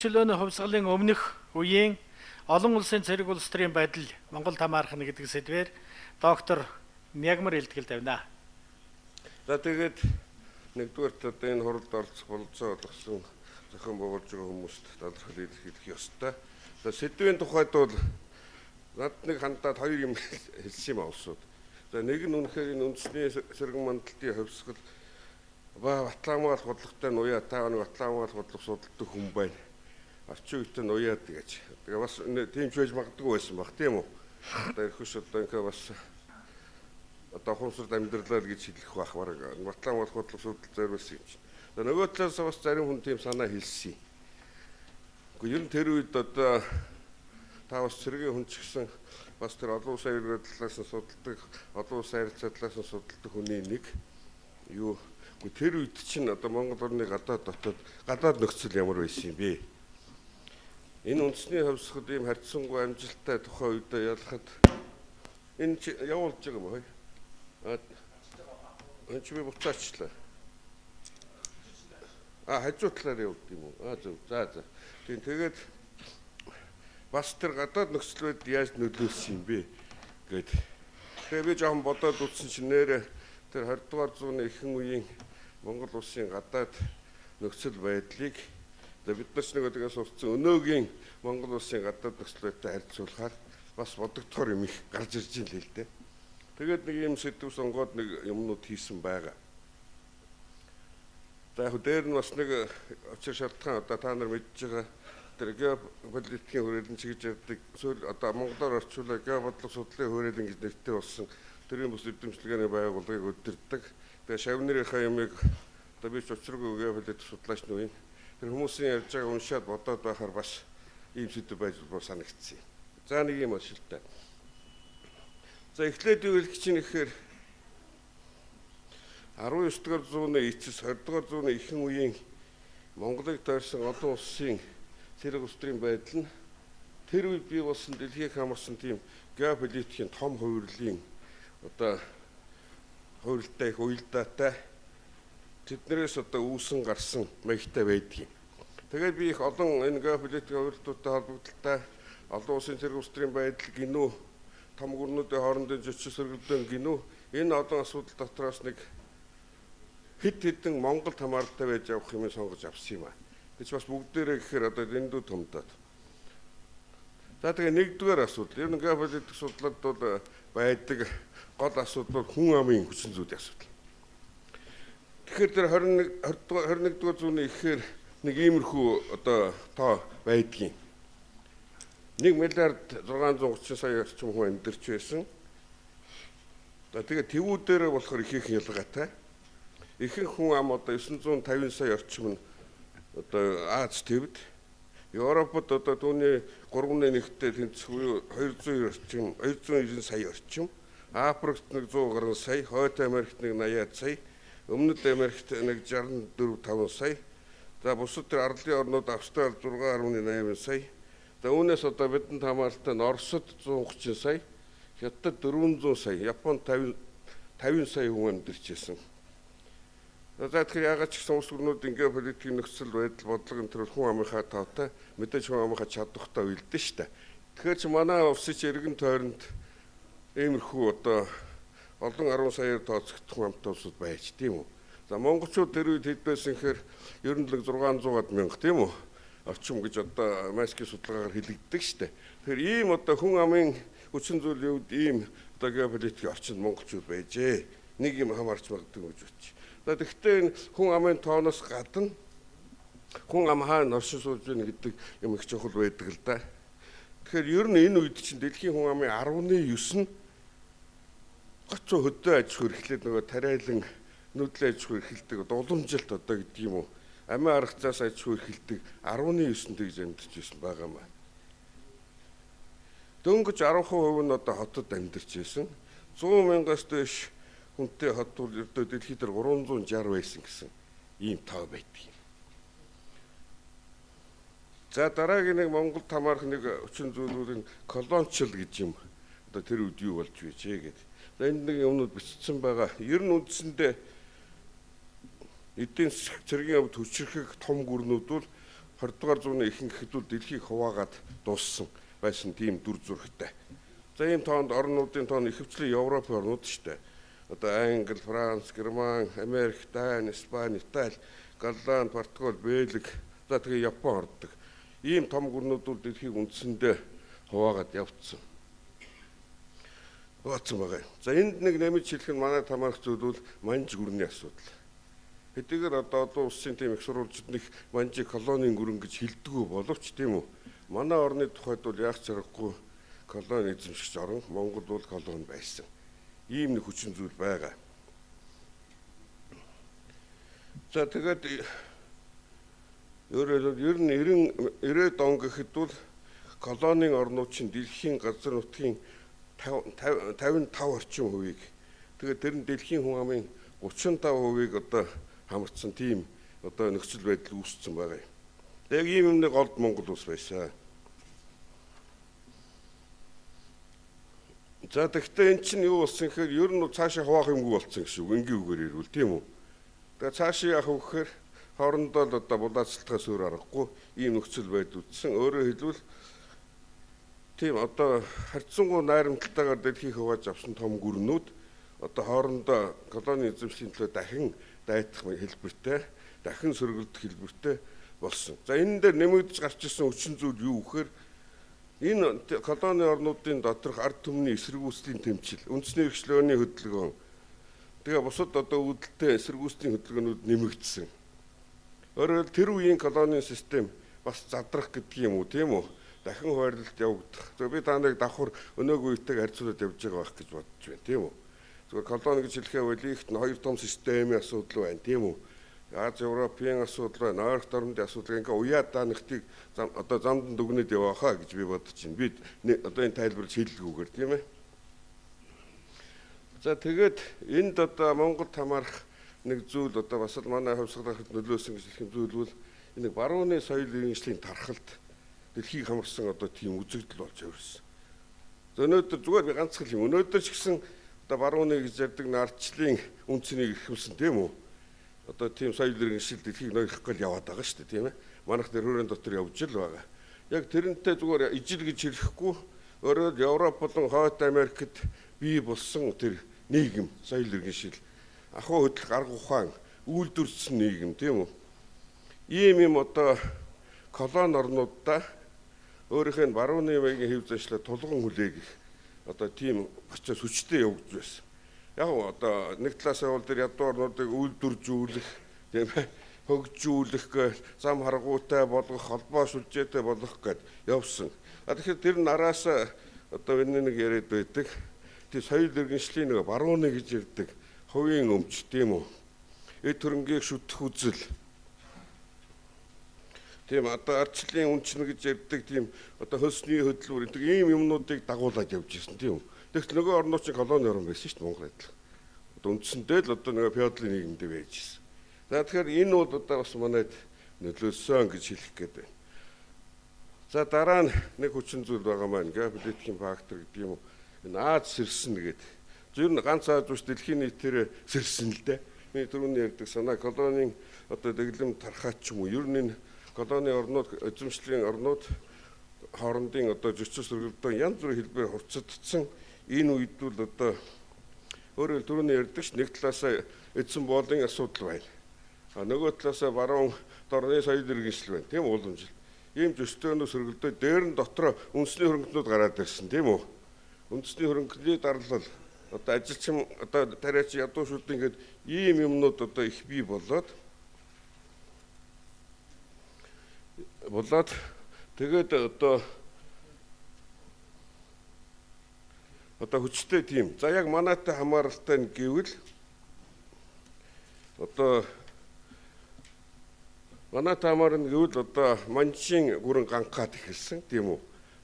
Чөлөөний хувьсгалын өмнөх үеийн олон улсын цэрэг улс төрийн байдал Монгол хамаархна гэдэг сэдвээр доктор Мягмар илтгэл тавина. За тэгээд нэгдүгээрт одоо энэ хуралд оролцох бололцоо олгосон зохион байгуулж байгаа хүмүүст талархал илэрхийлэх ёстой. За сэдвийн тухайд бол над нэг хандаад хоёр юм хэлсэн юм а улсууд. За нэг нь үнэхээр энэ үндэсний сэргэн мандалтын хувьсгал ба Батламгаал бодлоготой нуяа та нэг Батламгаал бодлого судалдаг хүн байна. Орчин үедээ нуяад гэж. Тэгээ бас тийм ч байж магадгүй байсан баг тийм үү? Одоо эрхүш одоо ингээ бас одоо ухамсарт амьдралаа л гэж хэлэх байх бараг Батламгаал бодлого судал зориулсан юм чинь. За нөгөө талаас бас зарим хүн тийм санаа хэлсэн. Гэхдээ ер нь тэр үед одоо та бас цэргийн хүн ч гэсэн бас тэр олон улсын аюулгүй талаас нь судалдаг, олон улсын харилцаа талаас нь судалдаг хүний нэг юу үгүй тэр үед чинь одоо Монгол орны гадаад дотоод гадаад нөхцөл ямар байсан юм бэ? Энэ үндэсний хувьсгал ийм харьцангуй амжилттай тухайн үедээ ялахад энэ явуулж байгаа юм хөөе. А энэ чи би буцаачлаа. А хажуу талаар явуулд юм уу? А зөв. За за. Тийм тэгээд бас тэр гадаад нөхцөл байдал яаж нөлөөлсөн юм бэ гэд. Тэгээ би жоохон бодоод үзсэн чинь нэрээ тэр 20 дугаар зууны ихэнх үеийн Монгол улсын гадаад нөхцөл байдлыг бид нар ч нэг өдгөөс сурцсан өнөөгийн Монгол улсын гадаад нөхцөл байдалтай харьцуулахаар бас бодогдохоор юм их гарч ирж байна л дээ. Тэгээд нэг юм сэдв сонгоод нэг юмнууд хийсэн байгаа. За яг дээр нь бас нэг учир шалтгаан одоо та нар мэдж байгаа тэр геополитикийн хүрээлэн чигж ярьдаг сүүл одоо монголоор орчуулаа геободлого судлалын хүрээлэн гэж нэртэй болсон төрийн бус эрдэмтдийн байгууллагыг удирддаг. Тэгээ шавнырынхаа юмыг одоо би ч учиргүй геополитик судлаач нү юм. Тэр хүмүүсийн ярьж байгааг уншаад бодоод байхаар бас ийм сэдв байж болов санагдсан юм. За нэг юм ашигтай. За эхлээд юу хэлэх гэж байна гэхээр 19 дугаар зууны эцэс 20 дугаар зууны ихэнх үеийн Монголыг тойрсон олон улсын цэрэг улс төрийн байдал нь тэр үед бий болсон дэлхийг хамарсан тийм геополитикийн том хувирлын одоо хувиралтай их уялдаатай тэднэрээс одоо үүсэн гарсан маягтай байдаг юм. Тэгээд би их олон энэ геополитикийн хувиралтуудтай холбогдлолтой олон улсын цэрэг улс төрийн байдал гинүү том гүрнүүдийн хоорондын зөрчил сэргэлэн гинүү энэ олон асуудал дотроос нэг хэд хэдэн Монголд хамааралтай байж явах юм сонгож авсан юм а. Гэж бас бүгдээрээ гэхээр одоо дэндүү томдоод. За тэгээ нэгдүгээр асуудал. Ер нь геополитик судлалд бол байдаг гол асуудал бол хүн амын хүчин зүйлийн асуудал. Тэгэхээр тэр 21 20 21 дугаар зууны ихээр нэг иймэрхүү одоо тоо байдгийн. 1 миллиард 630 сая орчим хүн амьдарч байсан. За тэгээ тэвүүдээрээ болохоор их их ялгаатай. Ихэнх хүн ам одоо 950 сая орчим нь одоо Аз твд, Европод одоо түүний 3.1-тэй тэнцэх буюу 290 орчим, 290 сая орчим, Африкт нэг 100 гаруй сая, Хойд Америкт нэг 80 сая, Өмнөд Америкт нэг 64 5 сая. За бусад тэр арлын орнууд Австрали 6.8 сая. За үүнээс одоо бидэнд хамааралтай нь Оросд 130 сая, Хятад 400 сая, Японд 50 сая хүн амьдарч байсан. За тэгэхээр яагаад ч гэсэн улс орнуудын геополитикийн нөхцөл байдал бодлого энэ төр хүн амынхаа тоотой мэдээж хүн амынхаа чадвартай уялдсан шүү дээ. Тэгэхээр чи манай улсын чи эргэн тойронд иймэрхүү одоо олон 10 саяар тооцогдох хүн амтай улсууд байж тийм үү. За монголчууд тэр үед хэд байсан гэхээр ер нь л 600 мянга тийм үү орчим гэж одоо майскийн судалгаагаар хэлэгддэг шүү дээ. Тэгэхээр ийм одоо хүн амын хүчин зүйлийн үед ийм одоо геополитикийн орчинд монголчууд байжээ. Нэг юм хамаарч магадгүй гэж бодчих. За тэгэхдээ энэ хүн амын тооноос гадна хүн ам хаана оршин сууж байна гэдэг юм их чухал байдаг л да. Тэгэхээр ер нь энэ үед чинь дэлхийн хүн амын 10.9 нь гоцоо хөдөө аж ахуй эрхлээд нөгөө тариалан нүүдлийн аж ахуй эрхэлдэг уламжилт одоо гэдэг юм уу амиа арга заас аж ахуй эрхэлдэг 10.9 тэгж амьдарч байсан байгаа маа. Дөнгөж 10% нь одоо хотод амьдарч байсан. 100 мянгаас дээш хүнтэй хот бол ердөө дэлхийд дээр 360 байсан гэсэн ийм тоо байдаг юм. За дараагийн нэг Монголд хамаарах нэг хүчин зүйлүүд нь колончл гэж юм. Одоо тэр үед юу болж байжээ гэд. За энд нэг юмнууд бичсэн байгаа. Ер нь үндсэндээ эдийн засаг цэргийн хувьд хүчирхэг том гүрнүүд бол 20 дугаар зууны ихэнх гэхэд бол дэлхийг хуваагаад дууссан байсан тийм дүр зурагтай. За ийм тоонд орнуудын тоон ихэвчлэн Европын орнууд шүү дээ. Одоо Англи, Франц, Герман, Америк, Дани, Испани, Итали, Голланд, Португал, Бельги, за тэгээ Япон ордог. Ийм том гүрнүүд бол дэлхийг үндсэндээ хуваагаад явцсан. Хуваацсан байгаа. За энд нэг нэмж хэлэх нь манай хамаарах зүйл бол манж гүрний асуудал. Хэдийгээр одоо олон улсын тийм их сурвалжид нэг манжи колонийн гүрэн гэж хэлдэггүй боловч тийм үү. Манай орны тухайд бол яах чаргагүй колони эзэмшигч орн Монгол бол колони байсан. Ийм нэг хүчин зүйл байгаа. За тэгээд өөрөөр ер нь 90 он гэхэд бол колонийн орнууд чинь дэлхийн газар нутгийн 55 орчим хувийг тэгээд тэр нь дэлхийн хүн амын 35%-ийг одоо хамарцсан тийм одоо нөхцөл байдал үүссэн байгаа юм. Яг ийм юм нэг голд Монгол улс байсан. За тэгвэл эн чинь юу болсон гэхээр ер нь цаашаа хуваах юмгүй болсон гэсэн үг. Энгийн үгээр ирвэл тийм үү. Тэгээ цаашаа яах вэ гэхээр хоорондоо л одоо булаацалтаас өөр аргагүй ийм нөхцөл байдал үүссэн. Өөрөөр хэлбэл тийм одоо харьцангуй найрамдалтайгаар дэлхийг хувааж авсан том гүрнүүд одоо хоорондоо колони эзэмшлийн төлөө дахин дайтах хэлбэртэй, дахин сөргөлдөх хэлбэртэй болсон. За энэ дээр нэмэгдэж гарч ирсэн хүчин зүйл юу гэхээр энэ колони орнуудын доторх ард түмний эсэргүүцлийн тэмцэл, үндэсний эрхчлөөний хөдөлгөөн, тэгээ бусад одоо үүдэлтэй эсэргүүцлийн хөдөлгөөнүүд нэмэгдсэн. Өөрөөр тэр үеийн колонийн систем бас задрах гэдэг юм уу, тийм үү? Дахин хуваарлалт явагдах. Тэгээ би та нарыг давхар өнөөгийн үетэйг харьцуулаад явж байгаа байх гэж бодож байна, тийм үү? Зүгээр колони гэж хэлэхээ болихт нь хоёр том системийн асуудал байна, тийм үү? Аз Европын асуудал байна, ойрхон дорнодын асуудал ингээ уяа данахтыг одоо замд нь дүгнээд яваахаа гэж би бодож байна. Би одоо энэ тайлбарлаж хэллгүүгээр тийм ээ. За тэгээд энд одоо Монголд хамаарах нэг зүйл одоо бас л манай хувьсгалахад нөлөөсөн гэж хэлэх зүйл бол энэ нэг барууны соёл иргэншлийн тархалт дэлхийг хамарсан одоо тийм үзэгдэл болж хувирсан. За өнөөдөр зүгээр би ганцхан юм. Өнөөдөр ч гэсэн одоо барууны гэж ярьдаг нардчлалын үнцнийг эрхэмсэн тийм үү? Одоо тийм соёл иргэншил дэлхийг ноёрох гал яваад байгаа шүү дээ, тийм ээ. Манайх тэр хүрэн дотор явж л байгаа. Яг тэрнтэй зүгээр ижил гэж хэлэхгүй өөрөөр Европ болон Хойд Америкт бий болсон тэр нийгэм соёл иргэншил ахуй хөдлөх арга ухаан үйлдвэрлэсэн нийгэм тийм үү? Ийм юм одоо колони орнуудаа өөрийнх нь барууны маягийн хэв заншлаа тулган хүлээгэх одоо тийм процесс хүчтэй явагдаж байсан. Яг одоо нэг талаасаа бол тэр ядуу орнуудыг үйлдвэржүүлэх тийм ээ, хөгжүүлэх гээл зам харгуутай болгох, холбоо сүлжээтэй болгох гээд явсан. А тэгэхээр тэр нараас одоо энэ нэг яриад байдаг. Тэр соёл иргэншлийн нэг барууны гэж ярьдаг хувийн өмч тийм үү? Эд хөрөнгийг шүтэх үзэл. Тийм одоо ардчлалын үнчин гэж ярьдаг тийм одоо хөлсний хөдөлмөр энэ ийм юмнуудыг дагуулад явж ирсэн тийм үү? Тэгэхдээ нөгөө орнууд чинь колони орн байсан шүү дээ Монгол адилхан. Одоо үндсэндээ л одоо нөгөө феодалын нийгэмдээ байж ирсэн. За тэгэхээр энэ бол одоо бас манайд нөлөөлсөн гэж хэлэх гээд байна. За дараа нь нэг хүчин зүйл байгаа маань геополитикийн фактор гэдэг юм уу? Энэ Аз сэрсэн гэдэг. Зөв нь ганц Аз биш дэлхийн нийтээр сэрсэн л дээ. Миний түрүүний ярьдаг санаа колонийн одоо дэглэм тархаач юм уу? Ер нь энэ колони орнууд, эзэмшлийн орнууд хоорондын одоо зөрчил сөргөлдөө янз бүрийн хэлбэрээр хурцдсан энэ үед бол одоо өөрөөр түрүүний ярьдаг ш нэг талаасаа эзэн боолын асуудал байна. А нөгөө талаасаа баруун дорны соёл иргэншил байна. Тийм уламжил. Ийм зөрчилдөөнөө сөргөлдөө дээр нь дотроо үндэсний хөрөнгөнүүд гараад ирсэн тийм үү? Үндэсний хөрөнгөний дарлал одоо ажилчин одоо тариач ядуу шүлд ингээд ийм юмнууд одоо их бий болоод тэгээд одоо хүчтэй тийм. За яг манайтай хамааралтай нь гэвэл одоо манайтай хамаарна гэвэл одоо манжийн гүрэн ганхаад эхэлсэн тийм үү?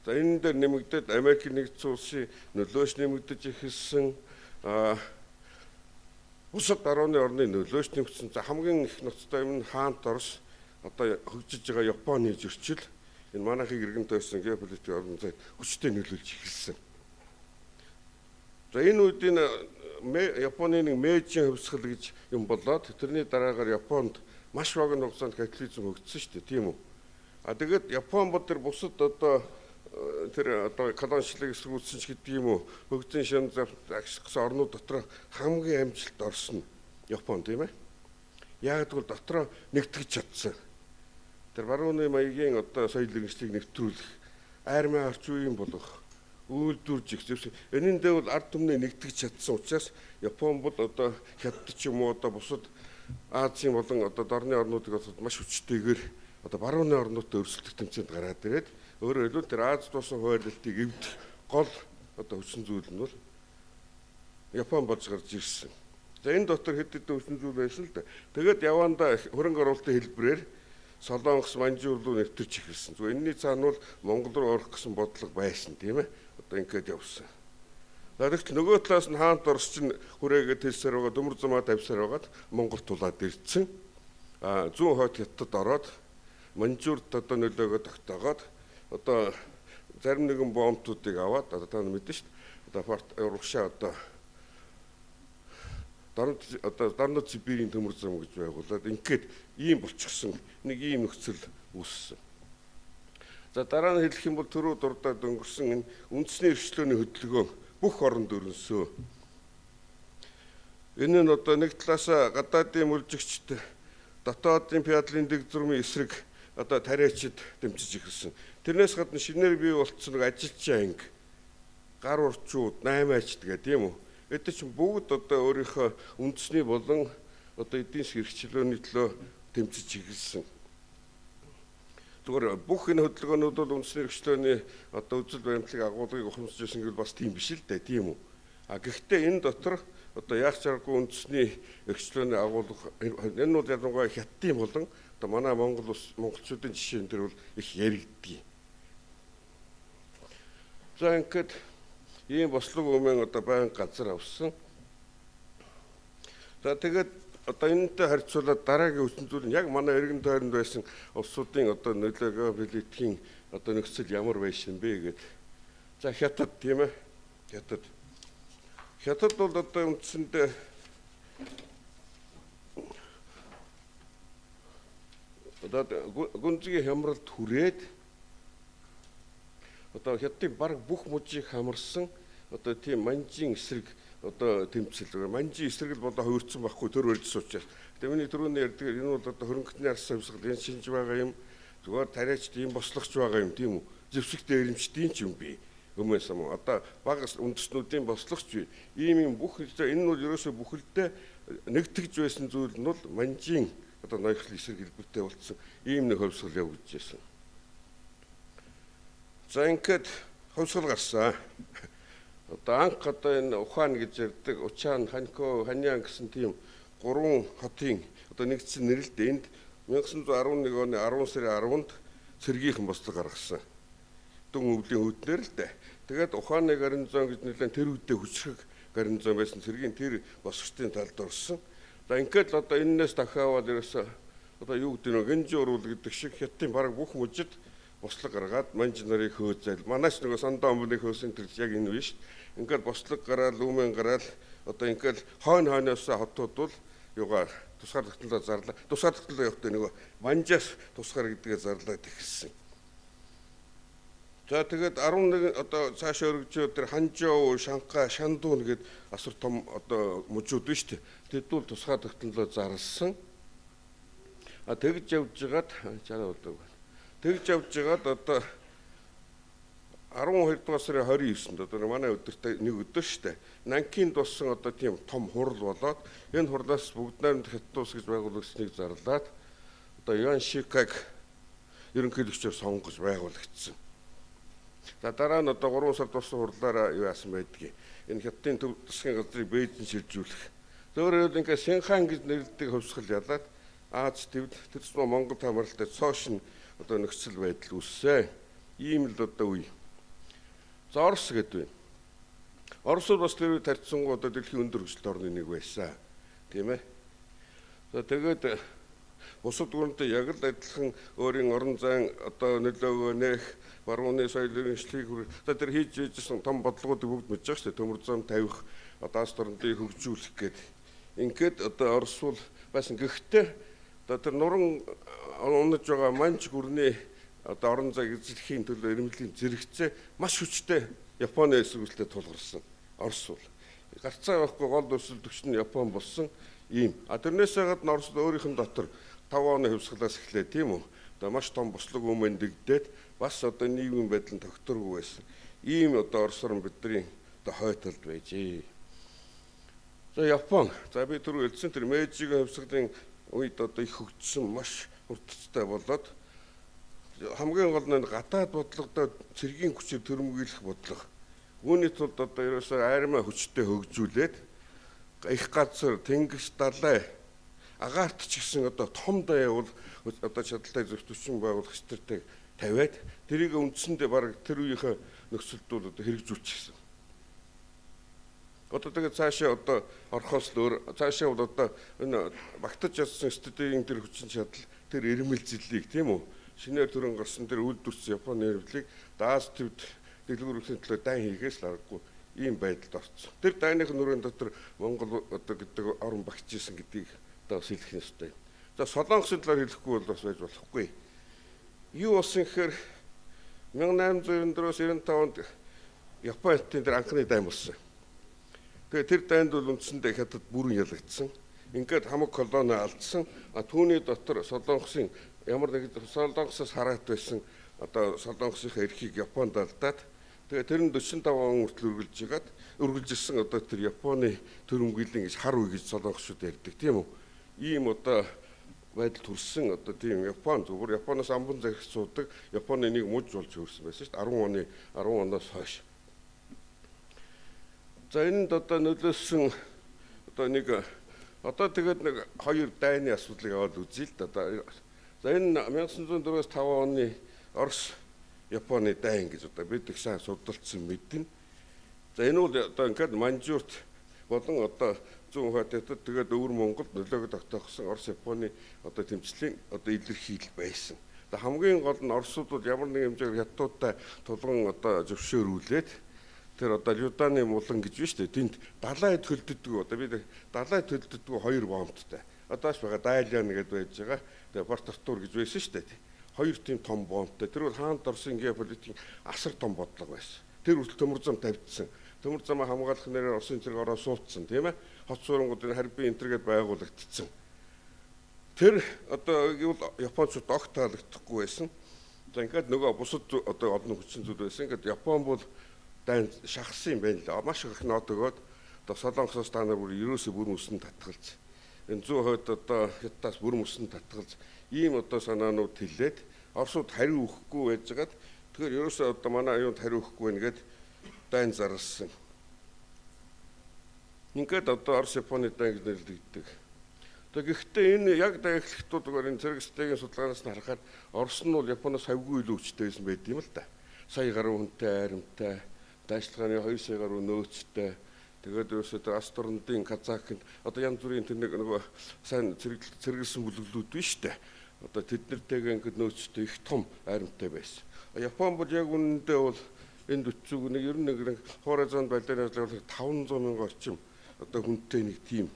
За энэ дээр нэмэгдээд Америк нэгдсэн улсын нөлөөш нэмэгдэж эхэлсэн. Бусад барууны орны нөлөөш нэмэгдсэн. За хамгийн их ноцтой юм нь хаант Орос одоо хөгжиж байгаа Японы зөрчил энэ манайхыг иргэн тойрсон геополитик орон зайд хүчтэй нөлөөлж эхэлсэн. За энэ үед энэ Японы нэг Мэйжийн хувьсгал гэж юм болоод тэрний дараагаар Японд маш богино хугацаанд капитализм хөгжсөн шүү дээ, тийм үү? А тэгээд Япон бол тэр бусад одоо тэр одоо колоничлыг эсэргүүцсэн ч гэдэг юм уу, хөгжин шин агшсан орнууд дотор хамгийн амжилт орсон Япон, тийм ээ. Яг гэвэл дотроо нэгтгэж чадсан. Тэр барууны маягийн одоо соёл иргэншлийг нэвтрүүлэх, армийн орчин үеийн болгох, үйлдвэрж их зэвсэг. Энэндээ бол ард түмний нэгтгэж чадсан учраас Япон бол одоо Хятад ч юм уу одоо бусад Азийн болон одоо дорны орнуудыг бол маш хүчтэйгээр одоо барууны орнуудтай өрсөлдөх тэмцээнд гараад ирээд өөрөөр хэлбэл тэр Азид болсон хойрлолтыг эвдэх гол одоо хүчин зүйл нь бол Япон болж гарч ирсэн. За энэ дотор хэд хэдэн хүчин зүйл байсан л да. Тэгээд явандаа хөрөнгө оруулалтын хэлбэрээр Солонгос, Манжуур руу нэвтэрч эхэлсэн. Зүгээр энэний цаана бол Монгол руу орох гэсэн бодлого байсан, тийм ээ. Одоо ингээд явсан. За тэгтэл нөгөө талаас нь хаант Орос чинь хүрээгээ тэлсээр байгаа, төмөр зумаа тавьсаар байгаад Монгол тулаад ирсэн. А зүүн хойд Хятад ороод Манжуурт одоо нөлөөгөө тогтоогоод одоо зарим нэгэн бомбтуудыг аваад одоо та нар мэднэ шүү дээ. Одоо форт урагшаа одоо Дорнод Сибирийн төмөр зам гэж байгуулад ингээд ийм болчихсон нэг ийм нөхцөл үүссэн. За дараа нь хэлэх юм бол түрүү дурдаад өнгөрсөн энэ үндэсний эрхчлөөний хөдөлгөөн бүх оронд өрнөсөө. Энэ нь одоо нэг талаасаа гадаадын мөлжигчд дотоодын феодлын дэг зурмын эсрэг одоо тариачид дэмжиж эхэлсэн. Тэрнээс гадна шинээр бий болцсон нэг ажилчин анги, гар урчууд, наймаачд гэх тийм үү. Эд чинь бүгд одоо өөрийнхөө үндэсний болон одоо эдийн засгийн эрхчлөөний төлөө дэмжиж эхэлсэн. Зүгээр бүх энэ хөдөлгөөнүүд бол үндэсний эрхчлөөний одоо үзэл баримтлалыг агуулгыг ухамсарч байсан гэвэл бас тийм биш л дээ, тийм үү. А гэхдээ энэ дотор одоо яах чаргагүй үндэсний эрхчлөөний агуулга энэ бол ялангуяа Хятадын болон одоо манай Монгол улс монголчуудын жишээн дээр бол их яригддаг. За ингээд ийм бослог өмнө одоо баян газар авсан. За тэгээд одоо энэтэй харьцуулаад дараагийн хүчин зүйл нь яг манай эргэн тойронд байсан улсуудын одоо нөлөөгөө политикийн одоо нөхцөл ямар байсан бэ гэд. За Хятад, тийм ээ. Хятад. Хятад бол одоо үндсэндээ одоо гүнзгий хямралд хүрээд одоо Хятадын бараг бүх мужийг хамарсан одоо тийм манжийн эсрэг одоо тэмцэл. Манжийн эсрэг л болоо хувирсан байхгүй төр барьж учраас. Тэгээ миний түрүүний ярьдаг энэ бол одоо хөрөнгөтний арс хувьсгал энэ шинж байгаа юм. Зүгээр тариачд ийм бослогч байгаа юм, тийм үү? Зэвсэг дээрэмчдийн ч юм би. Өмнөөс юм. Одоо бага үндэстнүүдийн бослогч бий. Ийм юм бүх энэ нь бол ерөөсөө бүхэлдээ нэгтгэж байсан зүйл нь бол манжийн одоо ноёрхол эсрэг хэлбэртэй болцсон ийм нэг хувьсгал явагдаж байсан. За ингээд хувьсгал гарсан. Одоо анх одоо энэ Ухаан гэж ярьдаг Учаан, Ханько, Ханьян гэсэн тийм гурван хотын одоо нэгдсэн нэрэлт энд 1911 оны 10 сарын 10-нд цэргийнхэн бослого гаргасан. Дүн өвлийн үүднээр л дээ. Тэгээд Ухааны гарнизон гэж нэлээд тэр үедээ хүчрэг гарнизон байсан цэргийн тэр босгочдын талд орсон. За ингээд л одоо энэнээс дахиаваад ерөөсөө одоо юу гэдэг нь гинжи уруул гэдэг шиг Хятадын бараг бүх мужид бослого гаргаад манж нарыг хөөцөл. Манайч нөгөө сандаа омбны хөөсөн тэр яг энэ үе шүү дээ. Ингээд бослого гараад лүүмэн гараад одоо ингээд хойно хойноосоо хотууд бол юугаар тусгаар тогтнолоо зарлаа. Тусгаар тогтнолоо явахдаа нөгөө манжаас тусгаар гэдгээ зарлаад эхэлсэн. За тэгээд 11 одоо цаашаа өргөжөө тэр Ханжоу, Шанхай, Шандун гээд асар том одоо мужууд биш үү? Тэд бол тусгаар тогтнолоо зарласан. А тэгж явж байгаад чараа болдог. Тэгж явж байгаад одоо 12 дугаар сарын 29-нд одоо манай өдөртөө нэг өдөр шүү дээ. Нанкинд болсон одоо тийм том хурал болоод энэ хурлаас бүгд найрамд Хятад улс гэж байгуулагчныг зарлаад одоо Юан Шикаг ерөнхийлөгчөөр сонгож байгуулагдсан. За дараа нь одоо 3 сард болсон хурлаараа юу яасан байдгийг. Энэ Хятадын төв засгийн газрыг Бээжин шилжүүлэх. Өөрөөр хэлбэл ингээ Синхан гэж нэрлэдэг хувьсгал ялаад Аз твд тэр тусмаа Монгол хамралтай цоошин одоо нөхцөл байдал үүссэн. Ийм л одоо үе. За Орос гэдэг байна. Оросууд бас тэр үед тарьцсангуу одоо дэлхийн өндөр хөгжилт орны нэг байсан. Тийм ээ. За тэгээд бусад гүрэнтэй яг л адилхан өөрийн орон зайн одоо нөлөөгөө нэх барууны соёл иргэншлийг за тэр хийж ижсэн том бодлогоодыг бүгд мэдж байгаа шүү дээ. Төмөр зам тавих, одоо ас дорнодыг хөгжүүлэх гээд ингээд одоо Орос бол байсан. Гэхдээ одоо тэр нуран унаж байгаа манж гүрний одоо орон зай эзлэхийн төлөө ирмэлийн зэрэгцээ маш хүчтэй Японы эсэргүүцэлтэй тулгарсан. Орос бол гарцаа явахгүй гол өрсөлдөгч нь Япон болсон ийм. А тэрнээсээ гадна Орос өөрийнх нь дотор 5 оны хувьсгалаас эхлээ тийм үү? Одоо маш том бослог өмнөдөгдөөд бас одоо нийгмийн байдал нь тогтворгүй байсан. Ийм одоо Орос орн бидний одоо хой талд байжээ. За Япон. За би түрүү хэлсэн тэр Мэйжигийн хувьсгалын үед одоо их хөгжсөн маш хурдтай болоод хамгийн гол нь гадаад бодлогодоо цэргийн хүчээр төрөмгийлэх бодлого. Үүний тулд одоо ерөөсөө армиа хүчтэй хөгжүүлээд их газар тэнгис далай агаарт ч гэсэн одоо том даяа бол одоо чадaltaй зөв төвчин байгуулах стратеги тавиад тэрийг үндсэндээ бараг тэр үеийнхээ нөхцөлд бол одоо хэрэгжүүлчихсэн. Одоо тэгээд цаашаа одоо орхоос л өөр цаашаа бол одоо энэ багтаж чадсан стратегийн тэр хүчин чадал тэр ирмэл зэлийг тийм үү шинээр төрөн гарсан тэр үйлдвэрсэн Японы ирмэлийг даас твд дэлгүүр өрхөний төлөө дайн хийхээс л аргагүй ийм байдалд орсон. Тэр дайных нүрэн дотор Монгол одоо гэдэг орон багтж исэн гэдгийг одоо бас хэлэх ёстой. За Солонгосын талаар хэлэхгүй бол бас байж болохгүй. Юу болсон гэхээр 1894-өөс 95 онд Япон хотын тэр анхны дайн болсон. Тэгээ тэр дайнд бол үндсэндээ хятад бүрэн ялагдсан. Ингээд хамаг колони алдсан. А түүний дотор Солонгосын ямар нэг Солонгосоос хараат байсан одоо Солонгосынхаа эрхийг Японд алдаад тэгээ тэр нь 45 он хүртэл үргэлж жигаад үргэлжилсэн одоо тэр Японы төрөмгийлэн гэж хар үе гэж солонгосчууд ярьдаг тийм үү. Ийм одоо байдал төрсэн одоо тийм Япон зөвхөн Японоос амбан захирч суудаг Японы нэг муж болж хөрсөн байсан шүү дээ 10 оны 10 оноос хойш. За энэнд одоо нөлөөлсөн одоо нэг одоо тэгээд нэг хоёр дайны асуудлыг аваад үзье л да. За энэ 1904-өөс 5 оны Орос Японы дайн гэж одоо бид их сайн судалсан мэднэ. За энэ бол одоо ингээд Манжуурт болон одоо зүүн хойд тэгээд өвөр Монголд нөлөөгөө тогтоохсон Орос Японы одоо тэмцлийн одоо илэрхийлэл байсан. Одоо хамгийн гол нь Оросууд бол ямар нэг хэмжээгээр хятадтай тулган одоо зөвшөөрүүлээд тэр одоо Юданы мулан гэж байна шүү дээ. Тэнд далай төлдөдөг одоо бид далай төлдөдөг хоёр бомбттай. Одоос байгаа Дайлиан гэдээ байж байгаа. Тэгээ Порт Артур гэж байсан шүү дээ. Хоёр тийм том бомбтай. Тэр бол хаант Оросын геополитикийн асар том бодлого байсан. Тэр хүртэл төмөр зам тавьдсан. Төмөр замаа хамгаалах нэрээр Оросын зэрэг ороо суудсан тийм ээ. Хот суурангуудын харбын энтер гэдээ байгуулагдсан. Тэр одоо гэвэл Япончууд огт таалагдахгүй байсан. За ингээд нөгөө бусад одоо олон хүчин зүйл байсан. Ингээд Япон бол дайн шахсан юм байна л. Маш их нот өгөөд одоо Солонгосоос та нар бүр ерөөсөө бүр мөсөн татгалз. Энэ зүүн хойд одоо хятадаас бүр мөсөн татгалз. Ийм одоо санаанууд хэлээд Оросууд хариу өгөхгүй байжгаад тэгэхээр ерөөсөө одоо манай юунд хариу өгөхгүй байна гэд дайн зарласан. Ингээд одоо Орос Японы дайн гэж нэрлэгддэг. Одоо гэхдээ энэ яг дайглахтууд энэ цэрэг стратегийн судалгаанаас нь харахаар Орос нь бол Японоос хавьгүй илүү хүчтэй байсан байд юм л да. Сая гаруй хүнтэй айрамтай, дайчилгааны 2 сая гаруй нөөцтэй. Тэгээд ерөөсөө тэр Астрондын Казахынд одоо янз бүрийн тэр нэг нөгөө сайн цэргэлсэн бүлэглүүд биш үү? Одоо тэд нартэйгээ ингээд нөөцтэй их том айрамтай байсан. Япон бол яг үнэндээ бол энд өчүүг нэг 91 хуурай зоонд балиар ажиллах 500 мянган орчим одоо хүнтэй нэг тийм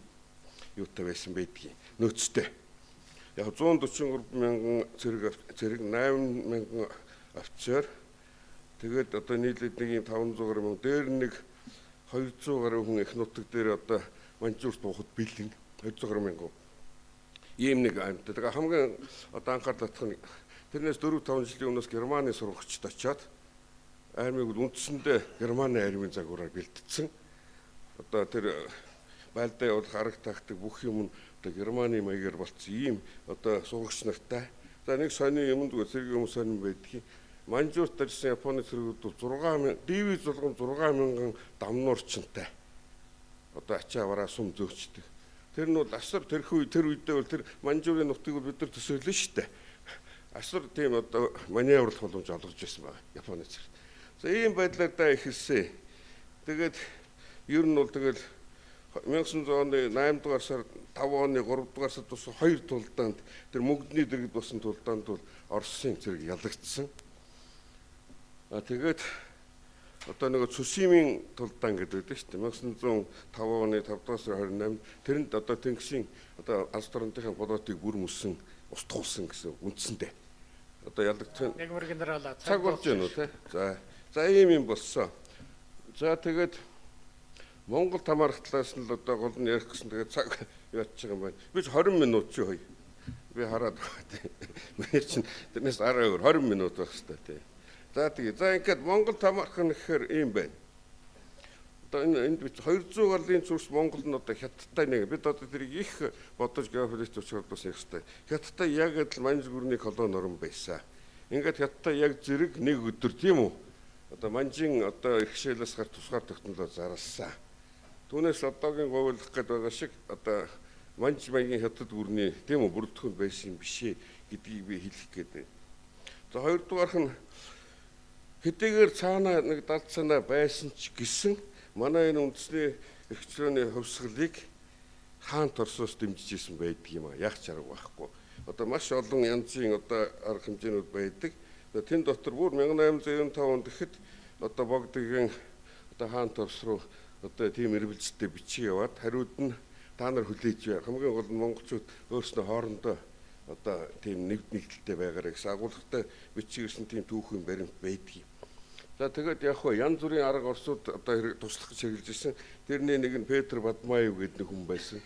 юутай байсан байдгийг нөөцтэй. Яг 143 мянган цэрэг 8 мянган офицер тэгээд одоо нийлээд нэг юм 500 гаруй мянга дээр нэг 200 гаруй хүн их нутаг дээр одоо Манжуурт буухад бэлэн 200 гаруй мянган ийм нэг амьтад. Тэгээ хамгийн одоо анхаарал татах нь тэрнээс 4-5 жилийн өмнөөс Германы сургагчид очиод армийг бол үндсэндээ Германы армийн загвараар бэлтгэсэн. Одоо тэр байлдаа явуулах арга тактик бүх юм нь одоо Германы маягаар болцсон ийм одоо сургагч нартай. За нэг сони юм зүгээр цэргийн хүмүүс сонин байдгийг. Манжуурт ажилласан Японы цэргүүд бол 6000 дивиз болгон 6000 дамнуурчинтай. Одоо ачаа бараа сум зөөчдөг. Тэр нь бол асар тэрхүү тэр үедээ бол тэр Манжуурын нутгийг бид нар төсөөлнө шүү дээ. Асар тийм одоо маневрлах боломж олгож байсан байна Японы цэрэг. За ийм байдлаар да эхэлсэн. Тэгээд ер нь бол тэгэл 1900 оны 8 дугаар сар 5 оны 3 дугаар сард бас хоёр тулдаанд тэр мөнгөний дэргэд болсон тулдаанд бол Оросын цэрэг ялагдсан. А тэгээд одоо нэг Цусимын тулдаан гэдэг байдаг шүү дээ. 1905 оны 5 дугаар сарын 28-нд тэрэнд одоо Тэнгисийн одоо Алс дорнотын флотыг бүр мөссөн устгуулсан гэсэн үндсэндээ. Одоо ялагдсан. Мягмар генерал цаг болж байна уу те? За. За ийм юм болсон. За тэгээд Монгол тамаарх талаас нь л одоо гол нь ярих гэсэн тэгээд цаг яатчих юм байна. Би ч 20 минут чи хой. Би хараад байгаа тий. Миний чинь тэрнээс арай өөр 20 минут байх хэрэгтэй тий. За тэгээ. За ингээд Монгол тамаарх нь гэхээр ийм байна. Одоо энэ энд би 200 галын зүрс Монгол нь одоо хятадтай нэг бид одоо тэрийг их бодож геополитик учраад бас ярих хэрэгтэй. Хятадтай яг адил манж гүрний колони орн байсан. Ингээд хятадтай яг зэрэг нэг өдөр тийм үү? Одоо манжин одоо иргэшээлээс гар тусгаар тогтнолоо зарласан. Түүнээс одоогийн говьлох гээд байгаа шиг одоо манж маягийн хятад гүрний тийм үү бүрэлдэхүүн байсан юм биш ээ гэдгийг би хэлэх гээд байна. За хоёрдугаарх нь хэдийгээр цаана нэг далд санаа байсан ч гэсэн манай энэ үндэсний эрх чөлөөний хувьсгалыг хаан торсоос дэмжиж исэн байдаг юм а. Яг ч арга байхгүй. Одоо маш олон янзын одоо арга хэмжээнүүд байдаг. Тэн дотор бүр 1895 онд гэхэд одоо Богдгийн одоо хаан торс руу одоо тийм эргэлзэлтэй бичиг яваад хариуд нь та нар хүлээж бай. Хамгийн гол нь монголчууд өөрснөө хоорондоо одоо тийм нэгдэлтэй байгаарай гэсэн агуулгатай бичиг ирсэн тийм түүхэн баримт байдаг юм. За тэгээд яг хөө янз бүрийн арга орсууд одоо туслах гэж хэрэглэж ирсэн. Тэрний нэг нь Петр Бадмаев гэдэг нэг хүн байсан.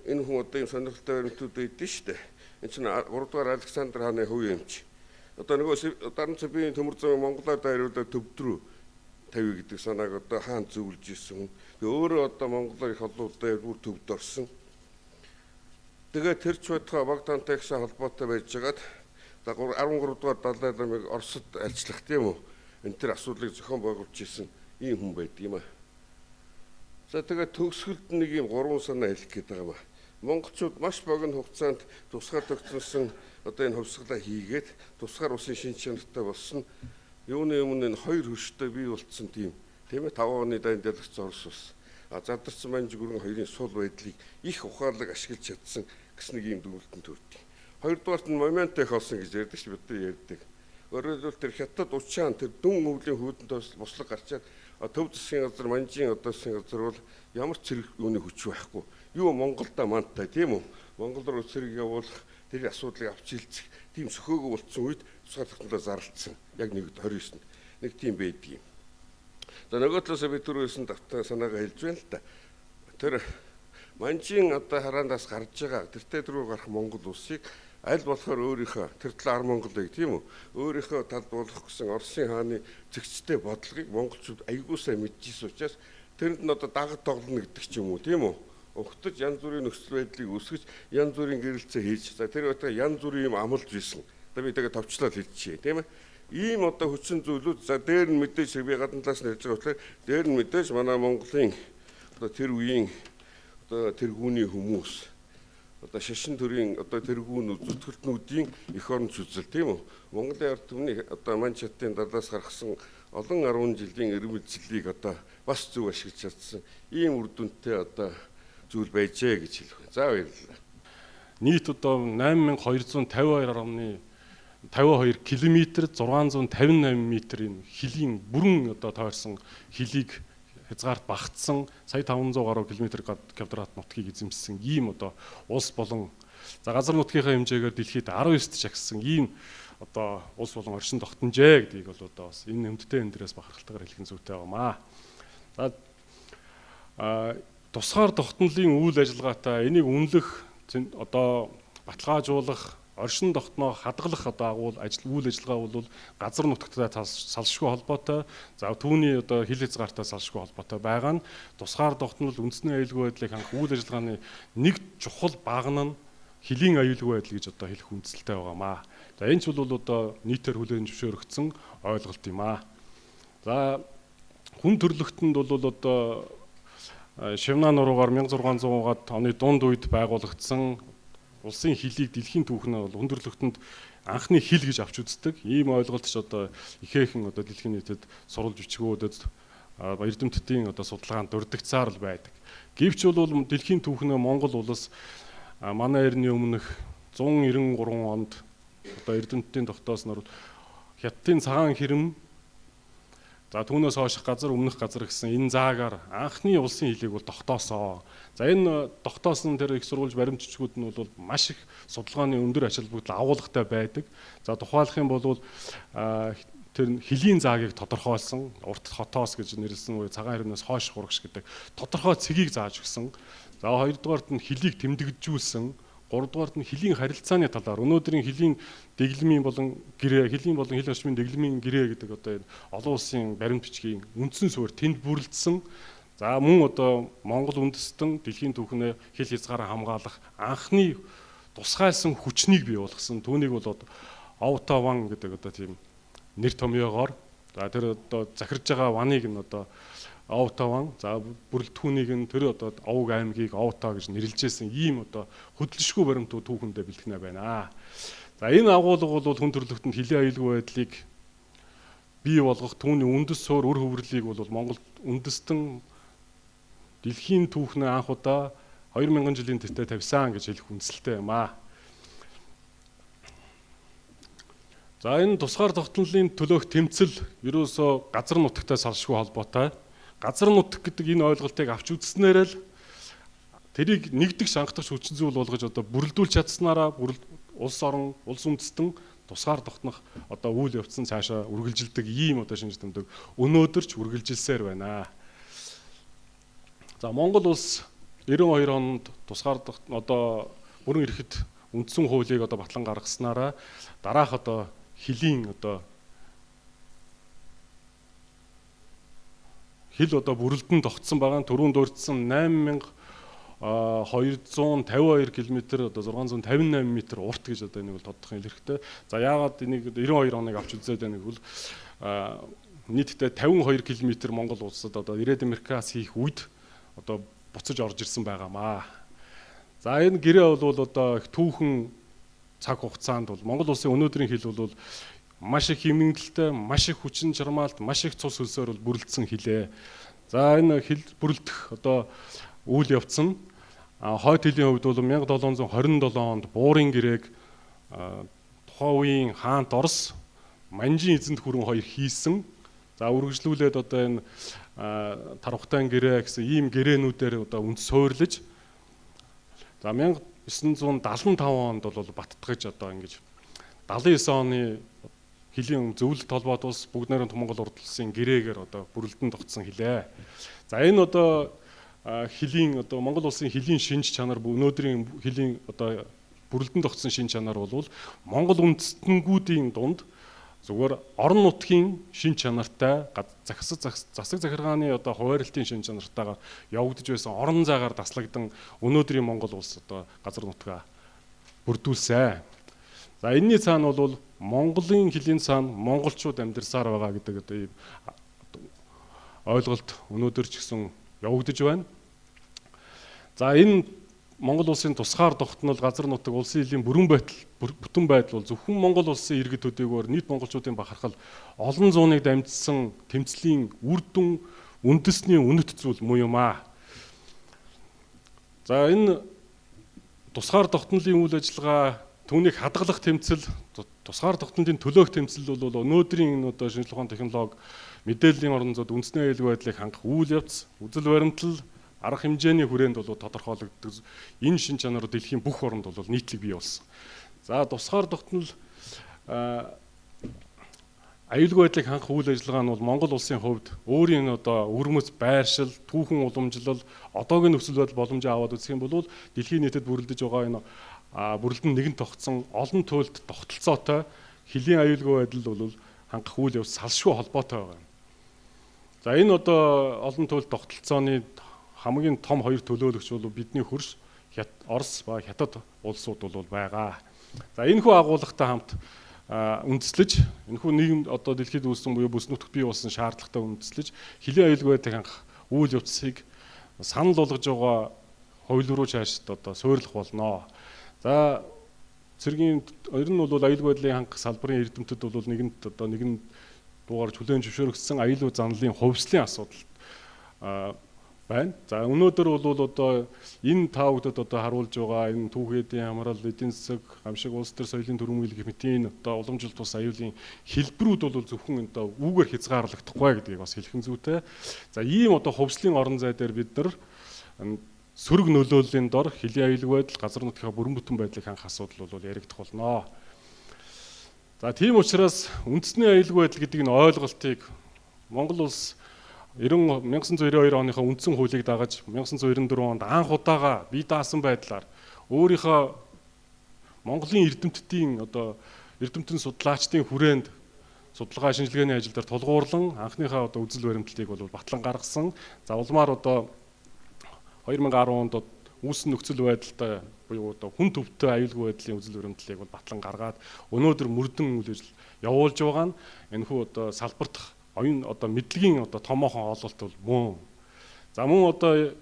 Энэ хүн одоо ийм сонирхолтой баримтууд байдсан шүү дээ. Энэ чинь 3 дугаар Александр хааны хувь эмч. Одоо нөгөө Даран цэвийн төмөр замыг Монголоор дайруулаад төвд рүү тавья гэдэг санааг одоо хаан зөвлөж ирсэн хүн. Тэгээ өөрөө одоо Монголоор их олон удаа бүр төвд орсон. Тэгээд тэр ч байтугай Богдантай ихсэн холбоотой байжгаад 13 дугаар Далай ламыг Оросд альчлах тийм үү? Энэ төр асуудлыг зохион байгуулж ирсэн ийм хүн байдаг юм аа. За тэгээд төгсгөлд нэг ийм гурван санаа хэлэх гээд байгаа юм. Монголчууд маш богино хугацаанд тусгаар тогтносон одоо энэ хувьсгалаа хийгээд тусгаар улсын шин чанартай болсон. Юуны өмнө энэ хоёр хөрштэй бий болцсон тийм ээ 5 оны дайнд ялагдсан Орос улс. А задарсан манж гүрэн хоёрын сул байдлыг их ухаалаг ашиглаж чадсан гэсэн нэг ийм дүгнэлтэн төрдөг. Хоёрдугаарт нь момент их олсон гэж ярьдаг ш бид нар ярьдаг. Өөрөөр хэлбэл тэр хятад учаан тэр дүн өвлийн хүүдэн бослог гарчаад төв засгийн газар манжийн одоо засгийн газар бол ямар ч зэрэг юуны хүч байхгүй. Юу Монголда мантай тийм үү? Монгол руу цэрэг явуулах тэр асуудлыг авч хилцэх тийм сөхөөгөө болцсон үед тусгаар тогтнолоо зарлцсан. Яг нэг 29-нд нэг тийм байдаг юм. За нөгөө талаас би түрүү хэлсэн давтаа санаагаа хэлж байна л да. Тэр манжийн одоо хараандаас гарч байгаа тэртээ тэрүү гарах Монгол улсыг аль болохоор өөрийнхөө тэр талаар Монголыг тийм үү өөрийнхөө талд болох гэсэн Оросын хааны зэгцтэй бодлогыг монголчууд аягүй сайн мэдчихсэн учраас тэрэнд нь одоо дагаж тоглоно гэдэг ч юм уу тийм үү угтаж янз бүрийн нөхцөл байдлыг үүсгэж янз бүрийн гэрэлцээ хийж за тэр байтугай янз бүрийн юм амлаж исэн. Одоо би тэгээ товчлоод хэлчихье тийм ээ. Ийм одоо хүчин зүйлүүд за дээр нь мэдээж би гадна талаас нь ярьж байгаа болохоор дээр нь мэдээж манай Монголын одоо тэр үеийн одоо тэргүүний хүмүүс одоо шашин төрийн одоо тэргүүнүүд зүтгэлтнүүдийн эх орон үзэл тийм үү Монголын ард түмний одоо манж хятадын далаас гаргасан олон 10 жилийн эрмэлзлийг одоо бас зөв ашиглаж чадсан ийм үр дүнтэй одоо зүйл байжээ гэж хэлэх байна. За баярлалаа. Нийт одоо 8252.52 км 658 м энэ хилийн бүрэн одоо тойрсон хилийг хязгаарт багтсан сая 500 гаруй километр квадрат нутгийг эзэмшсэн ийм одоо улс болон за газар нутгийнхаа хэмжээгээр дэлхийд 19-т шагсан ийм одоо улс болон оршин тогтножээ гэдгийг бол одоо бас энэ нэмттэй энэ дээрээс бахархалтайгаар хэлэх нь зүйтэй байгаамаа. За тусгаар тогтнолын үйл ажиллагаатай энийг үнэлэх одоо баталгаажуулах оршин тогтноо хадгалах одоо агуул ажил үйл ажиллагаа бол газар нутагтай салшгүй холбоотой. За түүний одоо хил хязгаартай салшгүй холбоотой байгаа нь тусгаар тогтнол үндэсний аюулгүй байдлыг хангах үйл ажиллагааны нэг чухал багна нь хилийн аюулгүй байдал гэж одоо хэлэх үндсэлтэй байгаамаа. За энэ ч бол одоо нийтээр хүлээн зөвшөөрөгдсөн ойлголт юм аа. За хүн төрлөختөнд бол одоо Шивнаа нуруугаар 1600-аад оны дунд үед байгуулагдсан улсын хилийг дэлхийн түүхэн бол хүн төрлөختөнд анхны хил гэж авч үздэг. Ийм ойлголт ч одоо ихээхэн одоо дэлхийн нийтэд сурвалж бичгүүдэд эрдэмтдийн одоо судалгаанд дурддагцаар л байдаг. Гэвч бол дэлхийн түүхэн Монгол улс манай эртний өмнөх 193 онд одоо эрдэмтдийн тогтоосноор Хятадын цагаан хэрэм За түүнээс хойш газар, өмнөх газар гэсэн энэ заагаар анхны улсын хөлийг бол тогтоосоо. За энэ тогтоосон тэр их сурвалж баримт бичгүүд нь бол маш их судалгааны өндөр ач холбогдол агуулгатай байдаг. За тухайлах юм бол тэр хөлийн заагийг тодорхойлсон, урт хотоос гэж нэрлсэн үе цагаан хэрнээс хойш хурагш гэдэг тодорхой цэгийг зааж өгсөн. За хоёрдугаарт нь хөлийг тэмдэгжүүлсэн. Гуравдугаарт нь хөлийн харилцааны талаар өнөөдрийн хөлийн дэглэмийн болон гэрээ, хөлийн болон хэл орчмын дэглэмийн гэрээ гэдэг одоо энэ олон улсын баримт бичгийн үндсэн суурь тэнд бүрэлдсэн. За мөн одоо Монгол үндэстэн дэлхийн түүхнээ хэл хязгаараа хамгаалах анхны тусгайлсан хүчнийг бий болгосон. Түүнийг бол Овтован гэдэг одоо тийм нэр томьёогоор за тэр одоо захирж байгаа ваныг нь одоо Овтован, за бүрэлдэхүүнийг нь тэр одоо Овг аймгийг Овто гэж нэрлэжсэн ийм одоо хөдөлшгүй баримтууд түүхэндээ бэлтгэнэ байна. За энэ агуулга бол хүн төрөлхтөнд хөлийн аюулгүй байдлыг бий болгох түүний үндэс суурь үр хөврлийг бол Монгол үндэстэн дэлхийн түүхнээ анх удаа 2000 жилийн тэртээ тавьсан гэж хэлэх үндэслэлтэй юм аа. За энэ тусгаар тогтнолын төлөөх тэмцэл ерөөсөө газар нутагтай салшгүй холбоотой. Газар нутаг гэдэг энэ ойлголтыг авч үзснээр л тэрийг нэгдэх шангадах хүчин зүйл болгож одоо бүрэлдүүлж чадсанараа улс орон, улс үндэстэн тусгаар тогтнох одоо үйл явц нь цаашаа үргэлжилдэг ийм одоо шинж тэмдэг өнөөдөр ч үргэлжилсээр байна. За Монгол улс 92 онд тусгаар одоо бүрэн эрхэд үндсэн хуулийг одоо батлан гаргаснараа дараах одоо хөлийн одоо хэл одоо бүрэлдэн тогтсон байгаа. Түрүүнд дурдсан 8252 км одоо 658 м урт гэж одоо энийг бол тодорхой хэлэхтэй. За яагаад энийг 92 оныг авч үзээд байна гэвэл нийтдээ 52 км Монгол улсад одоо 90 Америкаас хийх үед одоо буцаж орж ирсэн байгаамаа. За энэ гэрээ бол одоо их түүхэн цаг хугацаанд бол Монгол улсын өнөөдрийн хэл бол маш их хэмнэлттэй, маш их хүчин чармаалт, маш их цус хөлсөөр бол бүрэлдсэн хилээ. За энэ хэл бүрэлдэх одоо үйл явц нь хойд хөлийн хувьд бол 1727 онд Буурын гэрээг тухайн үеийн хаант Орос Манжин эзэнт хүрэн хоёр хийсэн. За үргэлжлүүлээд одоо энэ Тарвахтайн гэрээ гэсэн ийм гэрээнүүдээр одоо үндэс суурлаж за 1975 онд бол баттгаж одоо ингэж 79 оны хөлийн зөвлөлт холбоот улс бүгд найрамдах Монгол урд улсын гэрээгээр одоо бүрэлдэн тогтсон хилээ. За энэ одоо хөлийн одоо Монгол улсын хөлийн шинж чанар өнөөдрийн хөлийн одоо бүрэлдэн тогтсон шинж чанар бол Монгол үндэстнгүүдийн дунд зүгээр орон нутгийн шин чанартай засаг захиргааны одоо хуваарлтын шин чанартайгаар явагдаж байсан орон зайгаар даслагдан өнөөдрийн Монгол улс одоо газар нутгаа бүрдүүлсэн. За энэний цаана бол Монголын хөлийн цаана монголчууд амьдарсаар байгаа гэдэг одоо ийм ойлголт өнөөдөр ч гэсэн явагдаж байна. За энэ Монгол улсын тусгаар тогтнол газар нутаг улсын хөлийн бүрэн байдал бүтэн байдал бол зөвхөн Монгол улсын иргэд төдийгөөр нийт монголчуудын бахархал олон зууныг дамжсан тэмцлийн үр дүн үндэсний үнэт зүйл муу юм аа. За энэ тусгаар тогтнолын үйл ажиллагаа түүнийг хадгалах тэмцэл тусгаар тогтнолын төлөөх тэмцэл бол өнөөдрийн энэ одоо шинжлэх ухааны технологи мэдээллийн орон зайд үндэсний аюулгүй байдлыг хангах үйл явц үзэл баримтлал арга хэмжээний хүрээнд бол тодорхойлогддог энэ шин чанарууд дэлхийн бүх оронд бол нийтлэг бий болсон. За тусгаар тогтнол аюулгүй байдлыг хангах үйл ажиллагаа нь бол Монгол улсын хувьд өөрийн одоо өвөрмөц байршил, түүхэн уламжлал, одоогийн нөхцөл байдал боломжоо аваад үзэх юм бол дэлхийн нийтэд бүрэлдэж байгаа энэ бүрэлдэн нэгэн тогтсон олон туйлд тогтолцоотой хөлийн аюулгүй байдал бол хангах үйл явц салшгүй холбоотой байгаа юм. За энэ одоо олон туйлд тогтолцооны хамгийн том хоёр төлөөлөгч бол бидний хөрс Орос ба Хятад улсууд бол байгаа. За энэхүү агуулгатай хамт үндэслэж энэхүү нийгэм одоо дэлхийд үүссэн буюу бүс нутагт бий болсон шаардлагатай үндэслэж хөлийн аюулгүй байдлыг хангах үйл явцыг санал болгож байгаа хууль руу чаашд одоо суйрлах болно. За цэргийн ер нь бол аюулгүй байдлын хангах салбарын эрдэмтэд бол нэгэнт одоо нэгэн дуугаар хүлээн зөвшөөрөгдсөн аюулгүй занлын хувьслын асуудал байна. За өнөөдөр бол одоо энэ та бүхэнд одоо харуулж байгаа энэ түүхийдийн хамрал, эдийн засаг, гамшиг улс төр соёлын төрөмгөл гэх мэт энэ одоо уламжлалт тус аюулын хэлбэрүүд бол зөвхөн одоо үүгээр хязгаарлагдахгүй гэдгийг бас хэлэх нь зүйтэй. За ийм одоо хувьслын орон зай дээр бид нар сөрөг нөлөөллийн дор хөлийн аюулгүй байдал, газар нутгийн бүрэн бүтэн байдлыг хангах асуудал бол яригдах болно. За тийм учраас үндэсний аюулгүй байдал гэдэг энэ ойлголтыг Монгол улс 1992 оныхоо үндсэн хуулийг дагаж 1994 онд анх удаага бие даасан байдлаар өөрийнхөө Монголын эрдэмтдийн одоо эрдэмтэн судлаачдын хүрээнд судалгаа шинжилгээний ажил дээр тулгуурлан анхныхаа одоо үзэл баримтлалыг бол батлан гаргасан. За улмаар одоо 2010 онд үүсэн нөхцөл байдалтай буюу одоо хүн төвтэй аюулгүй байдлын үзэл баримтлалыг бол батлан гаргаад өнөөдөр мөрдөн үйл ажил явуулж байгаа нь энэхүү одоо салбарт оюун одоо мэдлэгийн одоо томоохон ололт бол мөн. За мөн одоо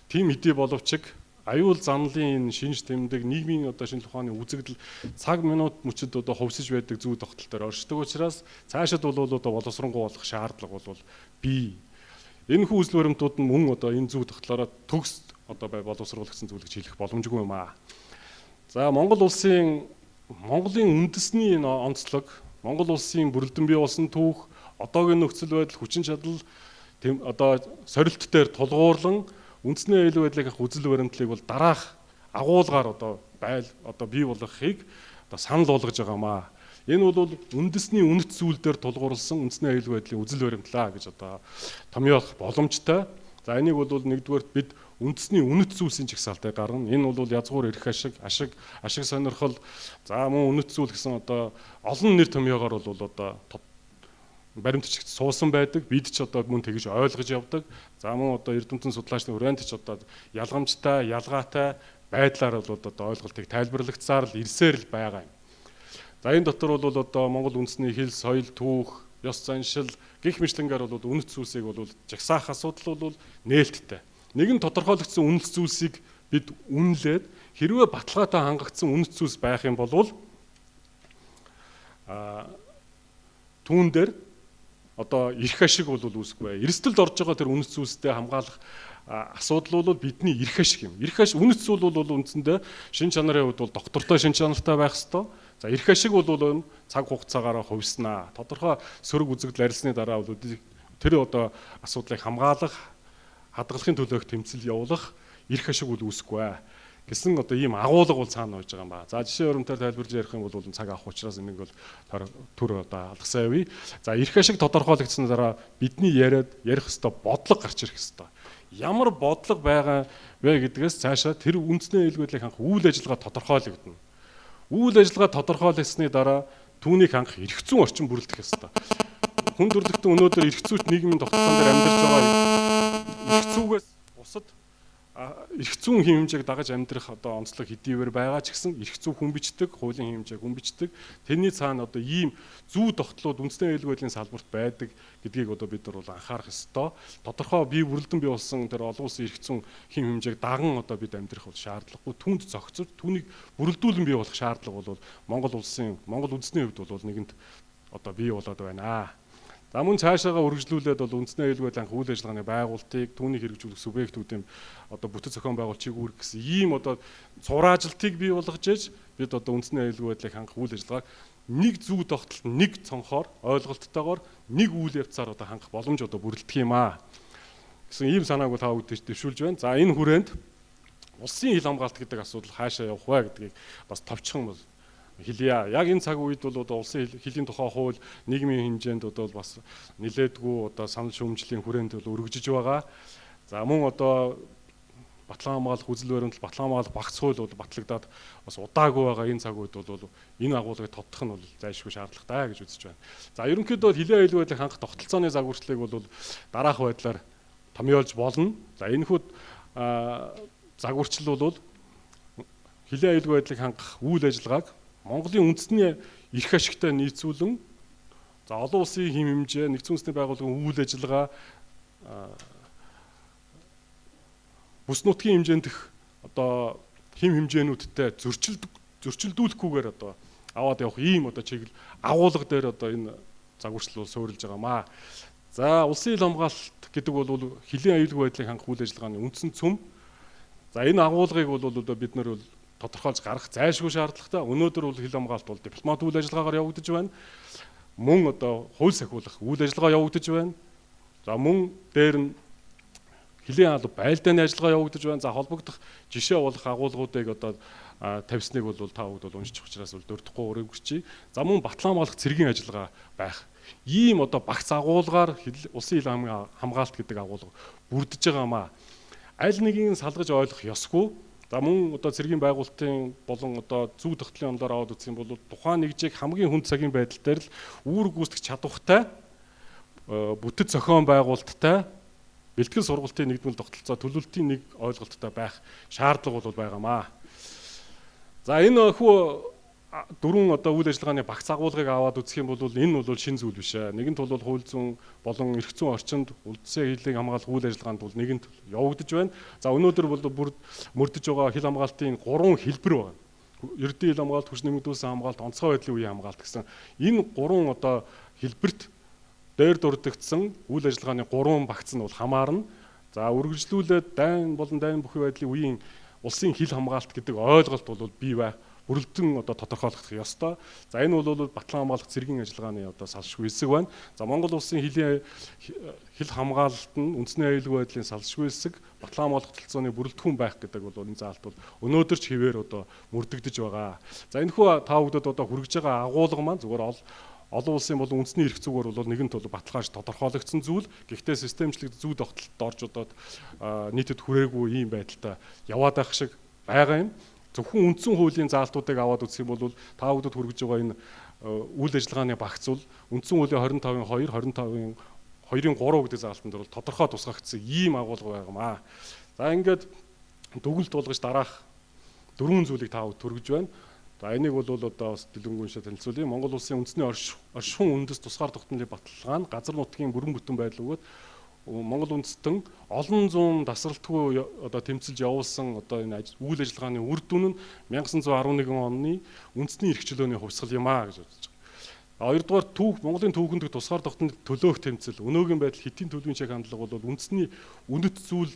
тийм хэдий боловч аюул занлын энэ шинж тэмдэг нийгмийн одоо шинжлэх ухааны үзэгдэл цаг минут мөчөд одоо хувьсаж байдаг зүй тогтол дээр оршдог учраас цаашид бол одоо боловсронгуй болох шаардлага бол бий. Энэхүү үзэл баримтууд нь мөн одоо энэ зүй тогтлоороо төгс одоо бай боловсруулагдсан зүйл гэж хэлэх боломжгүй юм аа. За Монгол улсын Монголын үндэсний энэ онцлог, Монгол улсын бүрэлдэн бий болсон түүх, одоогийн нөхцөл байдал, хүчин чадал одоо сорилт дээр тулгуурлан үндэсний аюулгүй байдлыг авах үзэл баримтлалыг бол дараах агуулгаар одоо байл одоо бий болгохыг одоо санал болгож байгаа маа. Энэ бол үндэсний үнэт зүйл дээр тулгуурласан үндэсний аюулгүй байдлын үзэл баримтлаа гэж одоо томьёолох боломжтой. За энийг бол нэгдүгээрт бид үндэсний үнэт зүйлсийн жагсаалтыг гаргана. Энэ бол язгуур эрх ашиг, ашиг сонирхол, за мөн үнэт зүйл гэсэн одоо олон нэр томьёогоор бол одоо баримтчигч суусан байдаг. Бид ч одоо мөн тэгж ойлгож явдаг. За мөн одоо эрдэмтэн судлаачны хүрээнд ч одоо ялгамжтай, ялгаатай байдлаар бол одоо ойлголтыг тайлбарлагдсаар л ирсээр л байгаа юм. За энэ дотор бол одоо Монгол үндэсний хэл, соёл, түүх, ёс заншил гих мэтлэнгээр бол үнэт зүйлсийг бол жагсаах асуудал бол нээлттэй. Нэгэн тодорхойлогдсон үнэт зүйлсийг бид үнэлээд хэрвээ баталгаатай хангагдсан үнэт зүйлс байх юм бол түүн дээр одоо эрх ашиг бол үүсэхгүй. Эрсдэлд орж байгаа тэр үнэт зүйлстэй хамгаалах асуудал бол бидний эрх ашиг юм. Эрх ашиг үнэт зүйл бол үндсэндээ шин чанарын хувьд бол доктортой шин чанартай байх ёстой. За эрх ашиг бол цаг хугацаагаараа хувьснаа. Тодорхой сөрөг үзэгдэл арилсны дараа бол тэр одоо асуудлыг хамгаалах, хадгалахын төлөөх тэмцэл явуулах эрх ашиг бол үүсэхгүй гэсэн одоо ийм агуулга бол цаана байж байгаа юм ба. За жишээ өрөмтөр тайлбарлаж ярих юм бол цаг авах учраас энийг бол төр одоо алгасаа явъя. За эрх ашиг тодорхойлогдсны дараа бидний яриад ярих ёстой бодлого гарч ирэх ёстой. Ямар бодлого байгаа вэ гэдгээс цаашаа тэр үндэсний аюулгүй байдлыг хангах үйл ажиллагаа тодорхойлогдно. Үйл ажиллагаа тодорхойлсны дараа түүнийг хангах эрх зүйн орчин бүрэлдэх ёстой. Хүн төрөлхтөн өнөөдөр эрх зүйт нийгмийн тогтолцоон дээр амьдарч байгаа эрх зүйгээс бусад эрх зүйн хэм хэмжээг дагаж амьдрах одоо онцлог хэдийгээр байгаа ч гэсэн эрх зүй хүн бичдэг, хуулийн хэм хэмжээг хүн бичдэг. Тэрний цаана одоо ийм зүй тогтлууд үндэсний аюулгүй байдлын салбарт байдаг гэдгийг одоо бид нар бол анхаарах ёстой. Тодорхой бие бүрэлдэн бий болсон тэр олон улсын эрх зүйн хэм хэмжээг даган одоо бид амьдрах бол шаардлагагүй. Түүнд зохицож, түүнийг бүрэлдүүлэн бий болох шаардлага бол Монгол улсын, Монгол үндэсний хувьд бол нэгэнт одоо бий болоод байна. За мөн цаашаага үргэлжлүүлээд бол үндэсний аюулгүй байдлын үйл ажиллагааны байгуулалтыг түүнийг хэрэгжүүлэх субъектүүдийн одоо бүтэц зохион байгуулалтыг үүрэг гэсэн ийм одоо цураажлтыг бий болгож ээж бид одоо үндэсний аюулгүй байдлыг хангах үйл ажиллагааг нэг зүй тогтолт нэг цонхоор ойлголттойгоор нэг үйл явцаар одоо хангах боломж одоо бүрэлдэх юм аа гэсэн ийм санааг бол та бүхэнд дэвшүүлж байна. За энэ хүрээнд улсын хил хамгаалалт гэдэг асуудал хаашаа явах вэ гэдгийг бас товчхон бол хэлье. Яг энэ цаг үед бол одоо улсын хөлийн тухай хууль нийгмийн хэмжээнд одоо бас нэлээдгүй одоо санал шүүмжлийн хүрээнд бол өргөжж байгаа. За мөн одоо батлан хамгаалах үзэл баримтлал, батлан хамгаалах багц хууль бол батлагдаад бас удаагүй байгаа энэ цаг үед бол энэ агуулгыг тодтох нь бол зайлшгүй шаардлагатай гэж үзэж байна. За ерөнхийдөө хөлийн аюулгүй байдлыг хангах тогтолцооны загварчлалыг бол дараах байдлаар томьёолж болно. За энэхүү загварчлал бол хөлийн аюулгүй байдлыг хангах үйл ажиллагааг Монголын үндэсний эрх ашигтай нийцүүлэн за олон улсын хэм хэмжээ, нэгдсэн үндэсний байгууллагын үйл ажиллагаа бүс нутгийн хэмжээнд дэх одоо хэм хэмжээнүүдтэй зөрчилдүүлэхгүйгээр одоо аваад явах ийм одоо чиглэл агуулга дээр одоо энэ загварчлал бол суурилж байгаамаа. За улсын хил хамгаалалт гэдэг бол хөлийн аюулгүй байдлыг хангах үйл ажиллагааны үндсэн цөм. За энэ агуулгыг бол одоо бид нар бол тодорхойлж гаргах зайлшгүй шаардлагатай. Өнөөдөр бол хил хамгаалалт бол дипломат үйл ажиллагаагаар явагдаж байна. Мөн одоо хууль сахиулах үйл ажиллагаа явагдаж байна. За мөн дээр нь хөлийн алба байлдааны ажиллагаа явагдаж байна. За холбогдох жишээ болох агуулгуудыг одоо тавьсныг бол та бүгд бол уншчих учраас бол дурдахгүй өрөг хүрчий. За мөн батлан хамгаалах цэргийн ажиллагаа байх. Ийм одоо багц агуулгаар улсын хил хамгаалалт гэдэг агуулга бүрдэж байгаамаа. Аль нэгийг салгаж ойлгох ёсгүй. За мөн одоо цэргийн байгуулалтын болон одоо зүү тогтлын онолоор аваад үзэх юм бол тухайн нэгжийг хамгийн хүнд цагийн байдал дээр л үүрэг гүйцэтгэх чадвартай бүтэц зохион байгуулалттай бэлтгэл сургалтын нэгдмэл тогтолцоо төлөвлөлтийн нэг ойлголттой байх шаардлага бол байгаамаа. За энэ хүү дөрвөн одоо үйл ажиллагааны багц агуулгыг аваад үзэх юм бол энэ бол шин зүйл биш ээ. Нэгэнт бол хууль зүйн болон эрх зүйн орчинд улсын хилийг хамгаалах үйл ажиллагаанд бол нэгэнт явагдаж байна. За өнөөдөр бол бүр мөрдөж байгаа хил хамгаалтын гурван хэлбэр байна. Ердийн хил хамгаалалт, хүч нэмэгдүүлсэн хамгаалалт, онцгой байдлын үеийн хамгаалалт гэсэн энэ гурван одоо хэлбэрт дээр дурддагдсан үйл ажиллагааны гурван багц нь бол хамаарна. За үргэлжлүүлээд дайн болон дайн бүхий байдлын үеийн улсын хил хамгаалалт гэдэг ойлголт бол бий байх. Бүрэлдэн одоо тодорхойлох ёстой. За энэ бол батлан хамгаалах цэргийн ажиллагааны одоо салшгүй хэсэг байна. За Монгол улсын хил хамгаалалт нь үндэсний аюулгүй байдлын салшгүй хэсэг, батлан хамгаалах тогтолцооны бүрэлдэхүүн байх гэдэг бол энэ заалт бол өнөөдөр ч хэвээр одоо мөрдөгдөж байгаа. За энэхүү та бүдэд одоо хүргэж байгаа агуулга маань зүгээр олон улсын болон үндэсний эрх зүйгээр бол нэгэнт бол баталгааж тодорхойлогдсон зүйл. Гэхдээ системчлэгт зүй тогтолтод орж одоо нийтэд хүрээгүй ийм байдалтай яваад байх шиг байгаа юм. Зөвхөн үндсэн хуулийн заалтуудыг аваад үзэх юм бол та бүдэд хүргэж байгаа энэ үйл ажиллагааны багц бол үндсэн хуулийн 25-ын 2, 25-ын 2-ын 3 гэдэг заалтанд бол тодорхой тусгагдсан ийм агуулга байгаамаа. За ингээд дүгнэлт болгож дараах дөрвөн зүйлийг та бүд хүргэж байна. За энийг бол одоо бас дэлгэрэнгүй уншаад танилцуулъя. Монгол улсын үндэсний оршихуйн үндэс тусгаар тогтнолын баталгаа нь газар нутгийн бүрэн бүтэн байдал бөгөөд Монгол үндэстэн олон зуун тасралтгүй одоо тэмцэлж явуулсан одоо энэ үйл ажиллагааны үр дүн нь 1911 оны үндэсний эрх чөлөөний хувьсгал юм аа гэж бодож байгаа. Хоёрдугаар түүх Монголын түүхэнд тусгаар тогтнол төлөөх тэмцэл өнөөгийн байдал хэтийн төлөвийн чиг хандлага бол үндэсний үнэт зүйл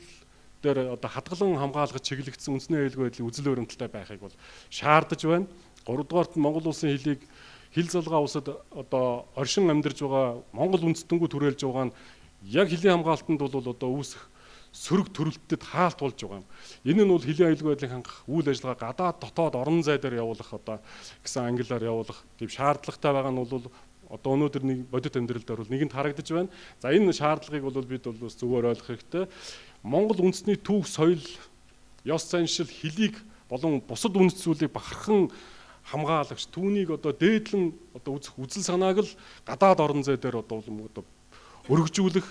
дээр одоо хадгалан хамгаалах чиглэгдсэн үндэсний аюулгүй байдлын үзэл баримталтай байхыг бол шаардаж байна. Гуравдугаарт нь Монгол улсын хилийг хил залгаа улсад одоо оршин амьдарч байгаа Монгол үндэстэнгүү түрээлж байгаа нь яг хөлийн хамгаалтанд бол одоо үүсэх сөрөг төрөлтөд хаалт болж байгаа юм. Энэ нь бол хөлийн аюулгүй байдлыг хангах үйл ажиллагаа гадаад дотоод орон зай дээр явуулах одоо гэсэн англиар явуулах тийм шаардлагатай байгаа нь бол одоо өнөөдөр нэг бодит амьдрал дээр бол нэгэнт харагдаж байна. За энэ шаардлагыг бол бид бол зүгээр ойлгох хэрэгтэй. Монгол үндэсний түүх, соёл, ёс заншил, хилийг болон бусад үндэс зүйлийг бахархан хамгаалагч түүнийг одоо дээдлэн одоо үзэх үзэл санааг л гадаад орон зай дээр одоо өргөжүүлэх,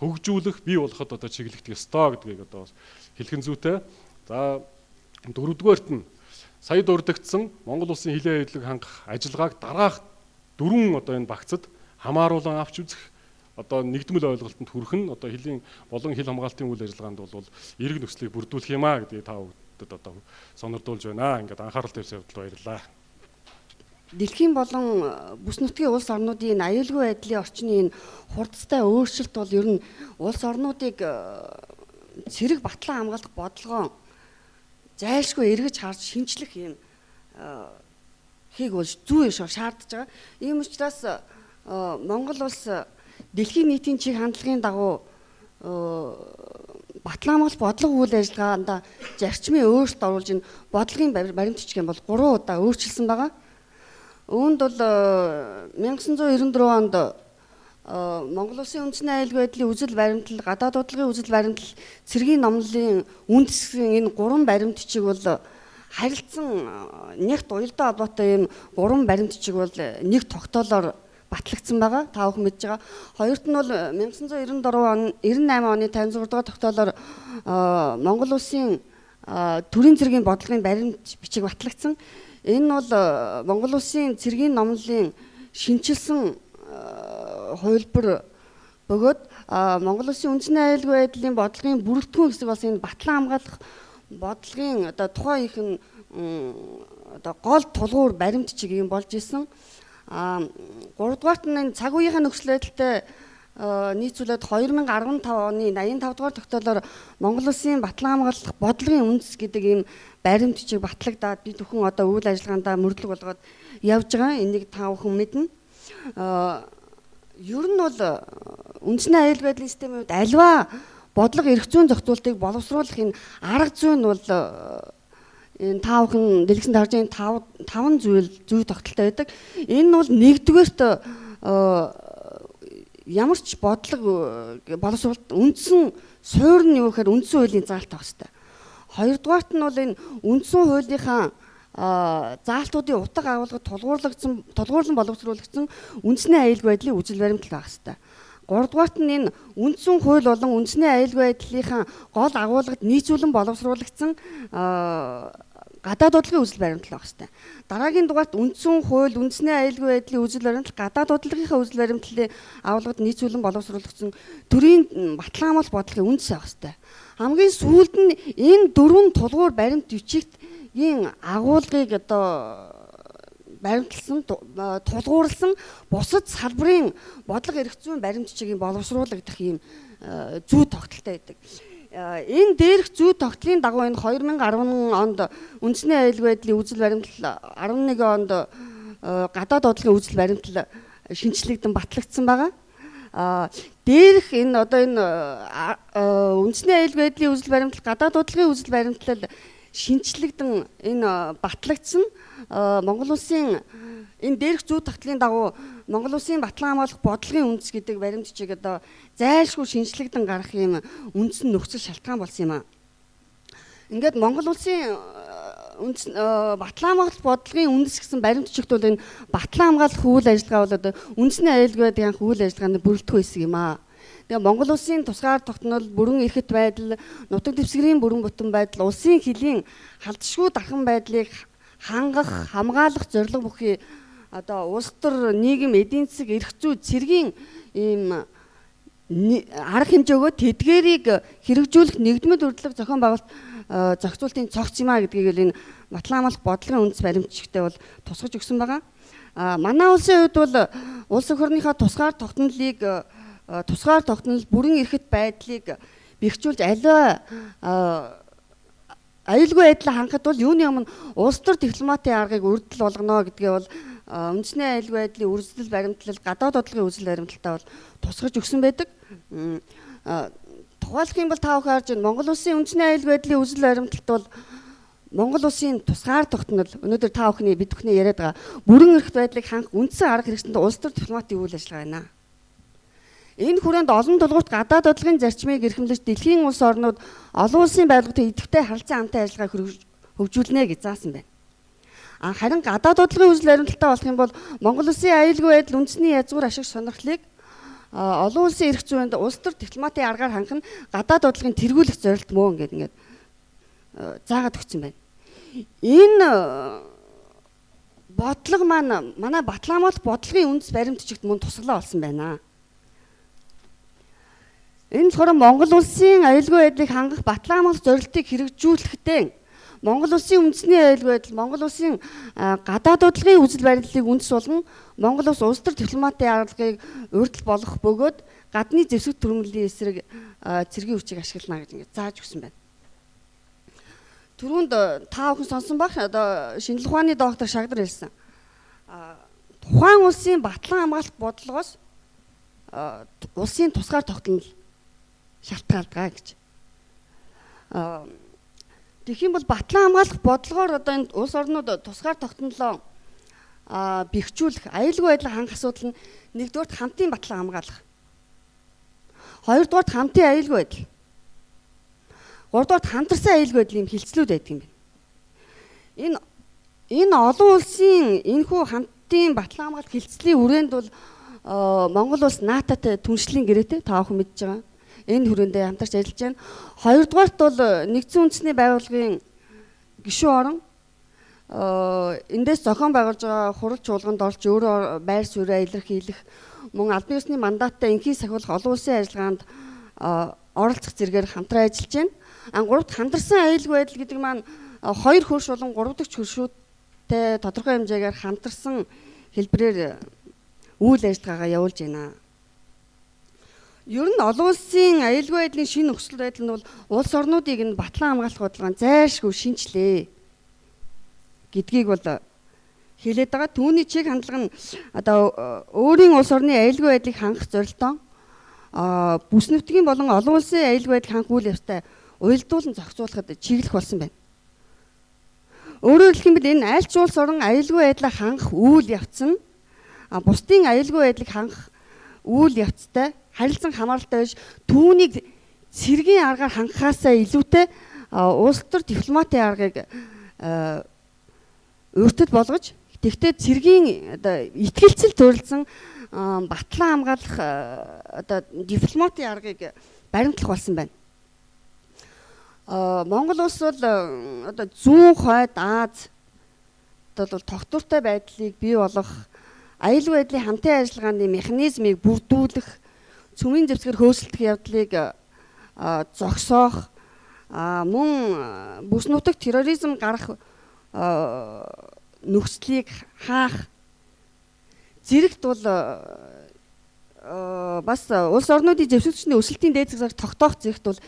хөгжүүлэх, бий болоход одоо чиглэгдэх ёстой гэдгийг одоо хэлхэн зүйтэй. За дөрөвдүгээрт нь сая дурддагдсан Монгол улсын хөлийн аюулыг хангах ажиллагааг дараах дөрвөн одоо энэ багцад хамааруулан авч үзэх одоо нэгдмэл ойлголтод хүрэх нь одоо хөлийн болон хил хамгаалтын үйл ажиллагаанд бол эерэг нөхцөлийг бүрдүүлэх юм а гэдгийг та бүхэнд одоо сонирдуулж байна. Ингээд анхаарал тавьсан явдалд баярлалаа. Дэлхийн болон бүс нутгийн улс орнуудын аюулгүй байдлын орчны энэ хурдтай өөрчлөлт бол ер нь улс орнуудыг цэрэг батлан хамгаалах бодлогоо зайлшгүй эргэж харж шинжлэх юм хийг бол зүй шаардж байгаа. Ийм учраас Монгол улс дэлхийн нийтийн чиг хандлагын дагуу батлан хамгаалах бодлого үйл ажиллагаанд зарчмын өөрчлөлт оруулж энэ бодлогын баримт бичиг юм бол 3 удаа өөрчилсөн байгаа. Үүнд бол 1994 онд Монгол улсын үндэсний аюулгүй байдлын үзэл баримтлал, гадаад бодлогын үзэл баримтлал, цэргийн номлолын үндэсний энэ гурван баримт бичиг бол харилцан нэгт уялдаа холбоотой ийм гурван баримт бичиг бол нэг тогтоолоор батлагдсан байгаа. Та бүхэн мэдж байгаа. Хоёрт нь бол 1994 он 98 оны 56 дугаар тогтоолоор Монгол улсын төрийн цэргийн бодлогын баримт бичиг батлагдсан. Энэ бол Монгол улсын цэргийн номлолын шинэчилсэн хувилбар бөгөөд Монгол улсын үндэсний аюулгүй байдлын бодлогын бүрэлдэхүүн хэсэг болсон энэ батлан хамгаалах бодлогын одоо тухайн их нь одоо гол тулгуур баримт чиг юм болж исэн. Гуравдугаарт нь энэ цаг үеийн нөхцөл байдалтай нийцүүлээд 2015 оны 85 дугаар тогтоолоор Монгол Улсын батлан хамгаалах бодлогын үндэс гэдэг ийм баримт бичиг батлагдаад бид бүхэн одоо үйл ажиллагаандаа мөрдлөг болгоод явж байгаа. Энийг та бүхэн мэднэ. Ер нь бол үндэсний аюул байдлын системийн хувьд альва бодлого эрх зүйн зохицуултыг боловсруулах энэ арга зүй нь бол энэ та бүхэн дэлгэсэн дарж энэ таван зүйл зүй тогтолтой байдаг. Энэ нь бол нэгдүгээрт ямар ч бодлого боловсруулалт үндсэн суурь нь юу гэхээр үндсэн хуулийн заалт байх хэрэгтэй. Хоёрдугаарт нь бол энэ үндсэн хуулийнхаа заалтуудын утга агуулгад тулгуурлан боловсруулагдсан үндэсний аюулгүй байдлын үзэл баримтлал байх хэрэгтэй. Гуравдугаарт нь энэ үндсэн хууль болон үндэсний аюулгүй байдлынхаа гол агуулгад нийцүүлэн боловсруулагдсан гадаад бодлогын үзэл баримтлал байх хэрэгтэй. Дараагийн дугаарт үндсэн хууль, үндэсний аюулгүй байдлын үзэл баримтлал, гадаад бодлогынхаа үзэл баримтлалын агуулгад нийцүүлэн боловсруулагдсан төрийн батлан хамгаалах бодлогын үндэс байх хэрэгтэй. Хамгийн сүүлд нь энэ дөрвөн тулгуур баримт бичигтийн агуулгыг одоо баримтлсан, тулгуурласан бусад салбарын бодлого эрх зүйн баримт бичгийн боловсруулагдах ийм зүй тогтолтой байдаг. Энэ дээрх зүй тогтлын дагуу энэ 2010 онд үндэсний аюулгүй байдлын үзэл баримтлал, 11 онд гадаад бодлогын үзэл баримтлал шинэчлэгдэн батлагдсан байгаа. Дээрх энэ одоо энэ үндэсний аюулгүй байдлын үзэл баримтлал, гадаад бодлогын үзэл баримтлал шинэчлэгдэн энэ батлагдсан. Монгол Улсын энэ дээрх зүй тогтлын дагуу Монгол Улсын батлан хамгаалах бодлогын үндэс гэдэг баримт бичиг одоо зайлшгүй шинэчлэгдэн гарах юм үндсэн нөхцөл шалтгаан болсон юм аа. Ингээд Монгол Улсын үндэс батлан хамгаалах бодлогын үндэс гэсэн баримт бичигт бол энэ батлан хамгаалах үйл ажиллагаа бол одоо үндэсний аюулгүй байдлын үйл ажиллагааны бүрэлдэхүүн хэсэг юм аа. Тэгээ Монгол Улсын тусгаар тогтнол, бүрэн эрхт байдал, нутаг дэвсгэрийн бүрэн бүтэн байдал, улсын хөлийн халдшгүй дархан байдлыг хангах, хамгаалах зорилго бүхий одоо улс төр, нийгэм, эдийн засаг, эрх зүй, цэргийн ийм арга хэмжээгөө тэдгээрийг хэрэгжүүлэх нэгдмэл үрдлэг зохион байгуулалт зохицуултын цогц юм а гэдгийг л энэ батлан хамгаалах бодлогын үндэс баримт бичигтээ бол тусгаж өгсөн байгаа. Манай улсын хувьд бол улс орныхоо тусгаар тогтнолыг тусгаар тогтнол, бүрэн эрхт байдлыг бэхжүүлж аливаа аюулгүй байдлаа хангахад бол юуны өмнө улс төр дипломатын аргыг үрдэл болгоно гэдгээ бол үндэсний аюулгүй байдлын үргэлжлэл баримтлал, гадаад бодлогын үзэл баримтлалтаа бол тусгаж өгсөн байдаг. Тухайлах юм бол та бүхэн харж байна, Монгол Улсын үндэсний аюулгүй байдлын үзэл баримтлалт бол Монгол Улсын тусгаар тогтнол, өнөөдөр та бүхний бид бүхний яриад байгаа бүрэн эрхт байдлыг хангах үндсэн арга хэрэгсэнд улс төр дипломатын үйл ажиллагаа байна. Энэ хүрээнд олон тулгуурт гадаад бодлогын зарчмыг эрхэмлэж дэлхийн улс орнууд олон улсын байгууллагатай идэвхтэй харилцан хамтын ажиллагааг хөгжүүлнэ гэж заасан байна. Харин гадаад бодлогын үзэл баримтлалтай болох юм бол Монгол Улсын аюулгүй байдал, үндэсний язгуур ашиг сонирхлыг олон улсын эрх зүйнд улс төр дипломатын аргаар хангах нь гадаад бодлогын тэргүүлэх зорилт мөн ингээд заагаад өгсөн байна. Энэ бодлого маань манай батлан хамгаалах бодлогын үндэс баримт бичигт мөн тусгалаа болсон байна. Энэ болохоор Монгол Улсын аюулгүй байдлыг хангах батлан хамгаалах зорилтыг хэрэгжүүлэхдээ Монгол Улсын үндэсний аюулгүй байдал, Монгол Улсын гадаад бодлогын үзэл баримтлалыг үндэс болгон Монгол Улс улс төр дипломатын аргаыг урьдчил болгох бөгөөд гадны зэвсэг төрөмлийн эсрэг цэргийн хүчийг ашиглана гэж ингээд зааж өгсөн байна. Түрүүнд та бүхэн сонсон байх, одоо шинжлэх ухааны доктор Шагдар хэлсэн. Тухайн улсын батлан хамгаалах бодлогоос улсын тусгаар тогтнол шалтгаалдаг гэж. Тэгэх юм бол батлан хамгаалах бодлогоор одоо энэ улс орнууд тусгаар тогтнолоо бэхжүүлэх, аюулгүй байдлыг хангах асуудал нь нэгдүгээрт хамтын батлан хамгаалах, хоёрдугаарт хамтын аюулгүй байдал, гуравдугаарт хамтарсан аюулгүй байдлын хилцлүүд байдаг юм байна. Энэ олон улсын энэхүү хамтын батлан хамгаалах хилцлийн хүрээнд бол Монгол улс НАТО-тай түншлэлийн гэрээтэй та бүхэн мэдж байгаа. Энэ хүрээндээ хамтарч ажиллаж байна. Хоёрдугаарт бол нэгдсэн үндэсний байгууллагын гишүүн орон эндээс зохион байгуулж байгаа хурал чуулганд орж өөрөө байр сууриа илэрхийлэх, мөн албан ёсны мандаттай энхийг сахиулах олон улсын ажиллагаанд оролцох зэрэгээр хамтран ажиллаж байна. Гуравт хамтарсан аюулгүй байдал гэдэг маань хоёр хөрш болон гурав дахь хөршүүдтэй тодорхой хэмжээгээр хамтарсан хэлбэрээр үйл ажиллагаагаа явуулж байна. Ер нь олон улсын аюулгүй байдлын шинэ нөхцөл байдал нь бол улс орнуудыг нь батлан хамгаалах бодлогоо зайлшгүй шинчлээ гэдгийг бол хэлээд байгаа. Түүний чиг хандлага нь одоо өөрийн улс орны аюулгүй байдлыг хангах зорилтоор бүс нутгийн болон олон улсын аюулгүй байдал хангах үйл явцтай уялдуулан зохицуулахад чиглэх болсон байна. Өөрөөр хэлэх юм бол энэ аль ч улс орон аюулгүй байдлаа хангах үйл явц нь бусдын аюулгүй байдлыг хангах үйл явцтай харилцан хамааралтай биш, түүнийг цэргийн аргаар хангахаасаа илүүтэй улс төр дипломатын аргыг өөртөө болгож, тэгтээ цэргийн одоо итгэлцэл төрөлсөн батлан хамгаалах одоо дипломатын аргыг баримтлах болсон байна. Монгол улс бол одоо зүүн хойд Аз одоо бол тогтвортой байдлыг бий болгох, аюулгүй байдлын хамтын ажиллагааны механизмыг бүрдүүлэх, цөмийн зэвсгэр хөөсөлдөх явдлыг зогсоох, мөн бүс нутагт терроризм гарах нөхцөлийг хаах зэрэгт бол бас улс орнуудын зэвсэгчний өсөлтийн дээд зэрэг тогтоох зэрэгт бол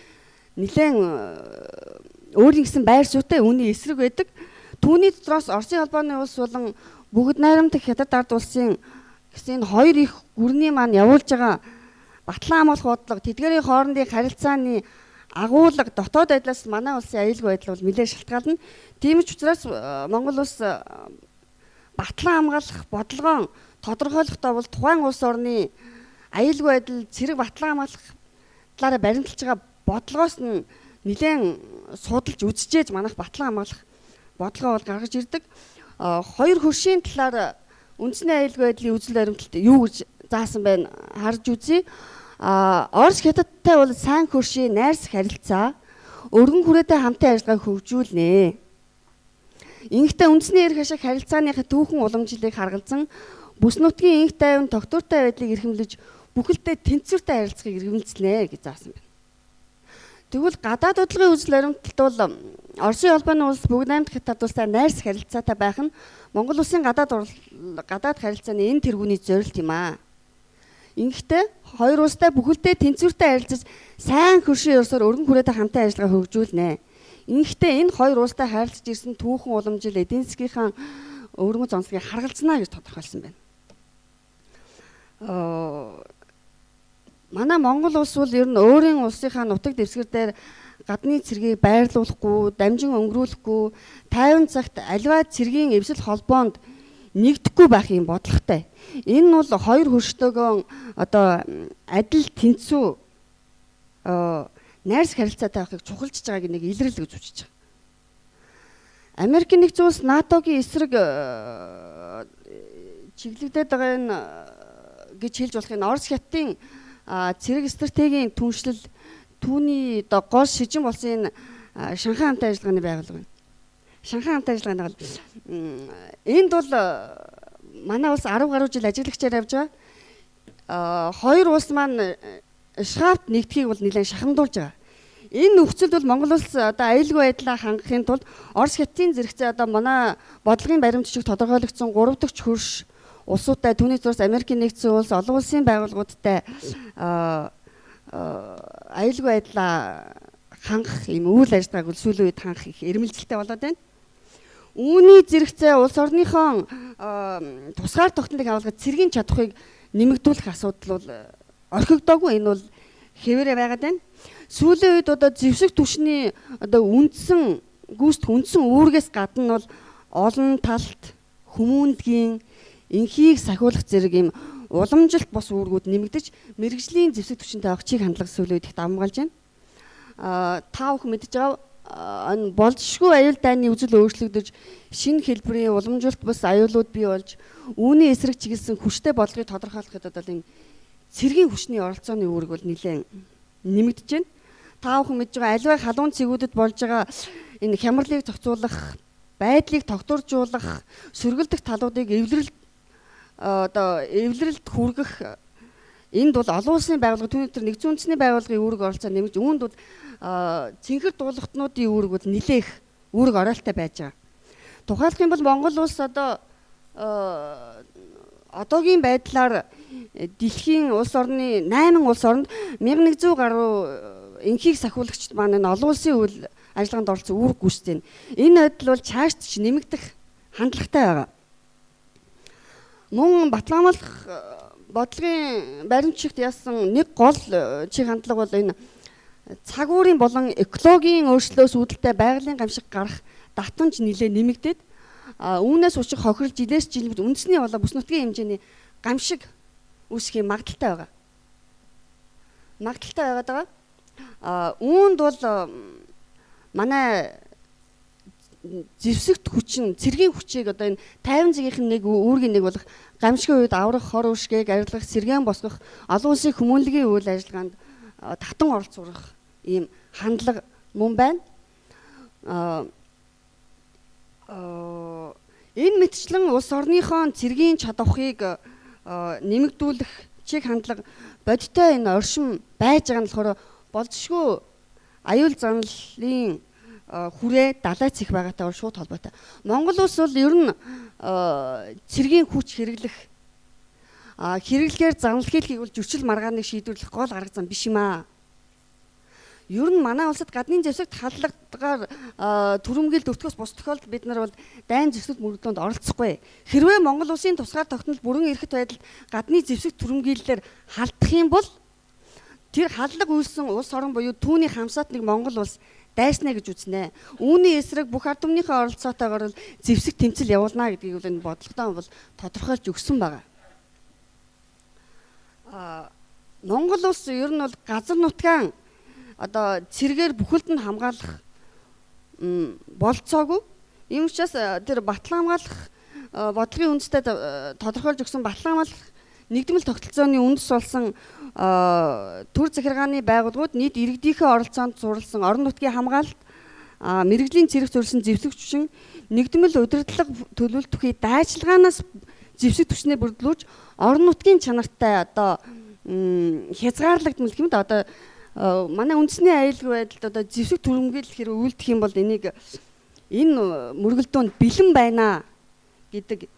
нэлээд өөрийн гэсэн байр суурьтай үүний эсрэг байдаг. Түүний дотроос Оросын холбооны улс болон бүгд найрамдах Хятад ард улсын гэсэн энэ хоёр их гүрний маань явуулж байгаа батлан хамгаалах бодлого, тэдгээрийн хоорондын харилцааны агуулга, дотоод байдлаас манай улсын аюулгүй байдал бол нэлээд шалтгаална. Тийм ч учраас Монгол улс батлан хамгаалах бодлогоо тодорхойлохдоо бол тухайн улс орны аюулгүй байдал, цэрэг батлан хамгаалах талаараа баримталж байгаа бодлогоос нь нэлээд судалж үзчихээж манайх батлан хамгаалах бодлогоо бол гаргаж ирдэг. Хоёр хөршийн талаар үндэсний аюулгүй байдлын үзэл баримтлалт юу гэж заасан байна харж үзье. Орос Хятадтай бол сайн хөршийн найрсаг харилцаа, өргөн хүрээтэй хамтын ажиллагааг хөгжүүлнэ. Ингэхдээ үндэсний эрх ашиг харилцааныхаа түүхэн уламжлалыг харгалзан бүс нутгийн инх тайван тогтвортой байдлыг эрхэмлэж бүхэлдээ тэнцвэртэй харилцааг эргэмлэцлээ гэж заасан байна. Тэгвэл гадаад бодлогын үзэл баримтлалт бол Оросын холбооны улс бүгд найрамдах Хятад улстай найрсаг харилцаатай байх нь Монгол улсын гадаад харилцааны энэ тэргүүний зорилт юм аа. Ингэхдээ хоёр улстай бүхэлдээ тэнцвэртэй харилцаж сайн хөршийн ёсоор өргөн хүрээтэй хамтын ажиллагаа хөгжүүлнэ. Ингэхдээ энэ хоёр улстай харилцаж ирсэн түүхэн уламжил эдийн засгийнхаа өвөрмөц онцлогийг харгалзнаа гэж тодорхойлсон байна. Манай Монгол улс бол ер нь өөрийн улсынхаа нутаг дэвсгэр дээр гадны цэргийг байрлуулахгүй, дамжин өнгөрүүлэхгүй, 50 цагт аливаа цэргийн эвсэл холбоонд нэгдэхгүй байх юм бодлоготой. Энэ нь бол хоёр хөрштөөгөө одоо адил тэнцүү найрсаг харилцаатай байхыг чухалчж байгааг нэг илрэл гэж үзэж байгаа. Америкийн нэгдсэн улс НАТОгийн эсрэг чиглэгдээд байгаа энэ гэж хэлж болох энэ Орос Хятадын цэрэг стратегийн түншлэл, түүний одоо гол шижин болсон энэ Шанхай хамтын ажиллагааны байгууллага байна. Шанхай хамтын ажиллагааны байгууллага. Энд бол манай улс 10 гаруй жил ажиглагчаар явж байгаа. Хоёр улс маань шгаавт нэгдэхийг бол нэлээд шахамдуулж байгаа. Энэ нөхцөлд бол Монгол улс одоо аюулгүй байдлаа хангахын тулд Орос Хятадын зэрэгцээ одоо манай бодлогын баримт бичиг тодорхойлогдсон 3 дахь хөрш улсуудтай, түүний зурс Америкийн нэгдсэн улс, олон улсын байгууллагуудтай аюулгүй байдлаа хангах ийм үйл ажиллагааг сүүлийн үед хангах их эрмэлзэлтэй болоод байна. Үүний зэрэгцээ улс орныхон тусгаар тогтнолыг агуулгад цэргийн чадварыг нэмэгдүүлэх асуудал бол орхигдоогүй, энэ бол хэвээрээ байгаад байна. Сүүлийн үед одоо зэвсэг түвшний одоо үндсэн гүйцэтгэх үндсэн үүргээс гадна бол олон талт хүмүүндгийн инхийг сахиулах зэрэг ийм уламжилт бос үүргүүд нэмэгдэж мэргэжлийн зэвсэг түвшинтэй авах чиг хандлага сүүлийн үед их давамгайлж байна. Та бүхэн мэдж байгаа энэ болзошгүй аюул дайны үзэл өөрчлөгдөж шинэ хэлбэрийн уламжилт бус аюулууд бий болж үүний эсрэг чиглэсэн хүчтэй бодлогыг тодорхойлоход одоо ийм цэргийн хүчний оролцооны үүрэг бол нэлээд нэмэгдэж байна. Та бүхэн мэдж байгаа аливаа халуун цэгүүдэд болж байгаа энэ хямралыг зохицуулах, байдлыг тогтворжуулах, сөргөлдөх талуудыг эвлэрэл одоо эвлэрэлд хүргэх энд бол олон улсын байгууллага, түүний дотор нэгдсэн үндэсний байгууллагын үүрэг оролцоо нэмэгдэж үүнд бол цэнхэр дуулгатнуудын үүрэг бол нэлээх үүрэг оройлттой байж байгаа. Тухайлах юм бол Монгол улс одоо Одоогийн байдлаар дэлхийн улс орны 8 улс оронд 1100 гаруй энхийг сахиулагчид маань энэ олон улсын үйл ажиллагаанд оролцсон үүрэг гүйцэтгэв. Энэ байдал бол цаашд ч нэмэгдэх хандлагатай байгаа. Мөн батлан хамгаалах бодлогын баримтчигт яасан нэг гол чиг хандлага бол энэ цаг уурын болон экологийн өөрчлөлтөөс үүдэлтэй байгалийн гамшиг гарах давтамж нэлээд нэмэгдээд, үүнээс учрах хохирол жилээс жил үндэсний болон бүс нутгийн хэмжээний гамшиг үүсэх магадлалтай байгаа. Магадлалтай байгаад байгаа. Үүнд бол манай зэвсэгт хүчин, цэргийн хүчийг одоо энэ 50 зэгийнх нь нэг үүргийн нэг болох гамшигын үед аврах, хор үүшгийг арилгах, сэргээн босгох, олон улсын хүмүүнлэгийн үйл ажиллагаанд татан оролцуулах ийм хандлага мөн байна. Энэ мэтчлэн улс орныхоо цэргийн чадварыг нэмэгдүүлэх чиг хандлага бодиттой энэ оршин байж байгаа нь болохоор болзошгүй аюул заналын хүрээ далайц их байгаатай бол шууд холбоотой. Монгол улс бол ер нь цэргийн хүч хэрэглэх, хэрэглэхээр заналхийлхийг бол зөрчил маргааныг шийдвэрлэх гол арга зам биш юм аа. Ер нь манай улсад гадны зэвсэгт халдлагаар түрэмгийлд өртгөөс бус тохиолдолд бид нар бол дайн зэвсэгт мөрөглөөнд оролцохгүй. Хэрвээ Монгол улсын тусгаар тогтнол бүрэн эрхт байдалд гадны зэвсэгт түрэмгийллээр халдах юм бол тэр халдлага үйлсэн улс орон буюу түүний хамсаат нэг Монгол улс дайснаа гэж үзнэ. Үүний эсрэг бүх ард түмнийхээ оролцоотойгоор л зэвсэг тэмцэл явуулна гэдгийг бол энэ бодлоготой бол тодорхойлж өгсөн байгаа. Монгол улс ер нь бол газар нутгаан одоо цэргээр бүхэлд нь хамгаалах болцоогүй. Ийм учраас тэр батлан хамгаалах бодлогын үндэстэй тодорхойлж өгсөн батлан хамгаалах нэгдмэл тогтолцооны үндэс болсон төр захиргааны байгууллагууд нийт иргэдийнхээ оролцоонд зурласан орон нутгийн хамгаалалт, мэргэжлийн цэрэг зориулсан зэвсэг түвшин, нэгдмэл удирдлага төлөвлөлт бүхий дайчилгаанаас зэвсэг түвшнээ бүрдлүүлж орон нутгийн чанартай одоо хязгаарлагдмал гэмт одоо манай үндэсний аюулгүй байдалд одоо зэвсэг түрэмгийлэл хэрэг үйлдэх юм бол энийг энэ мөргөлдөөнд бэлэн байна гэдэг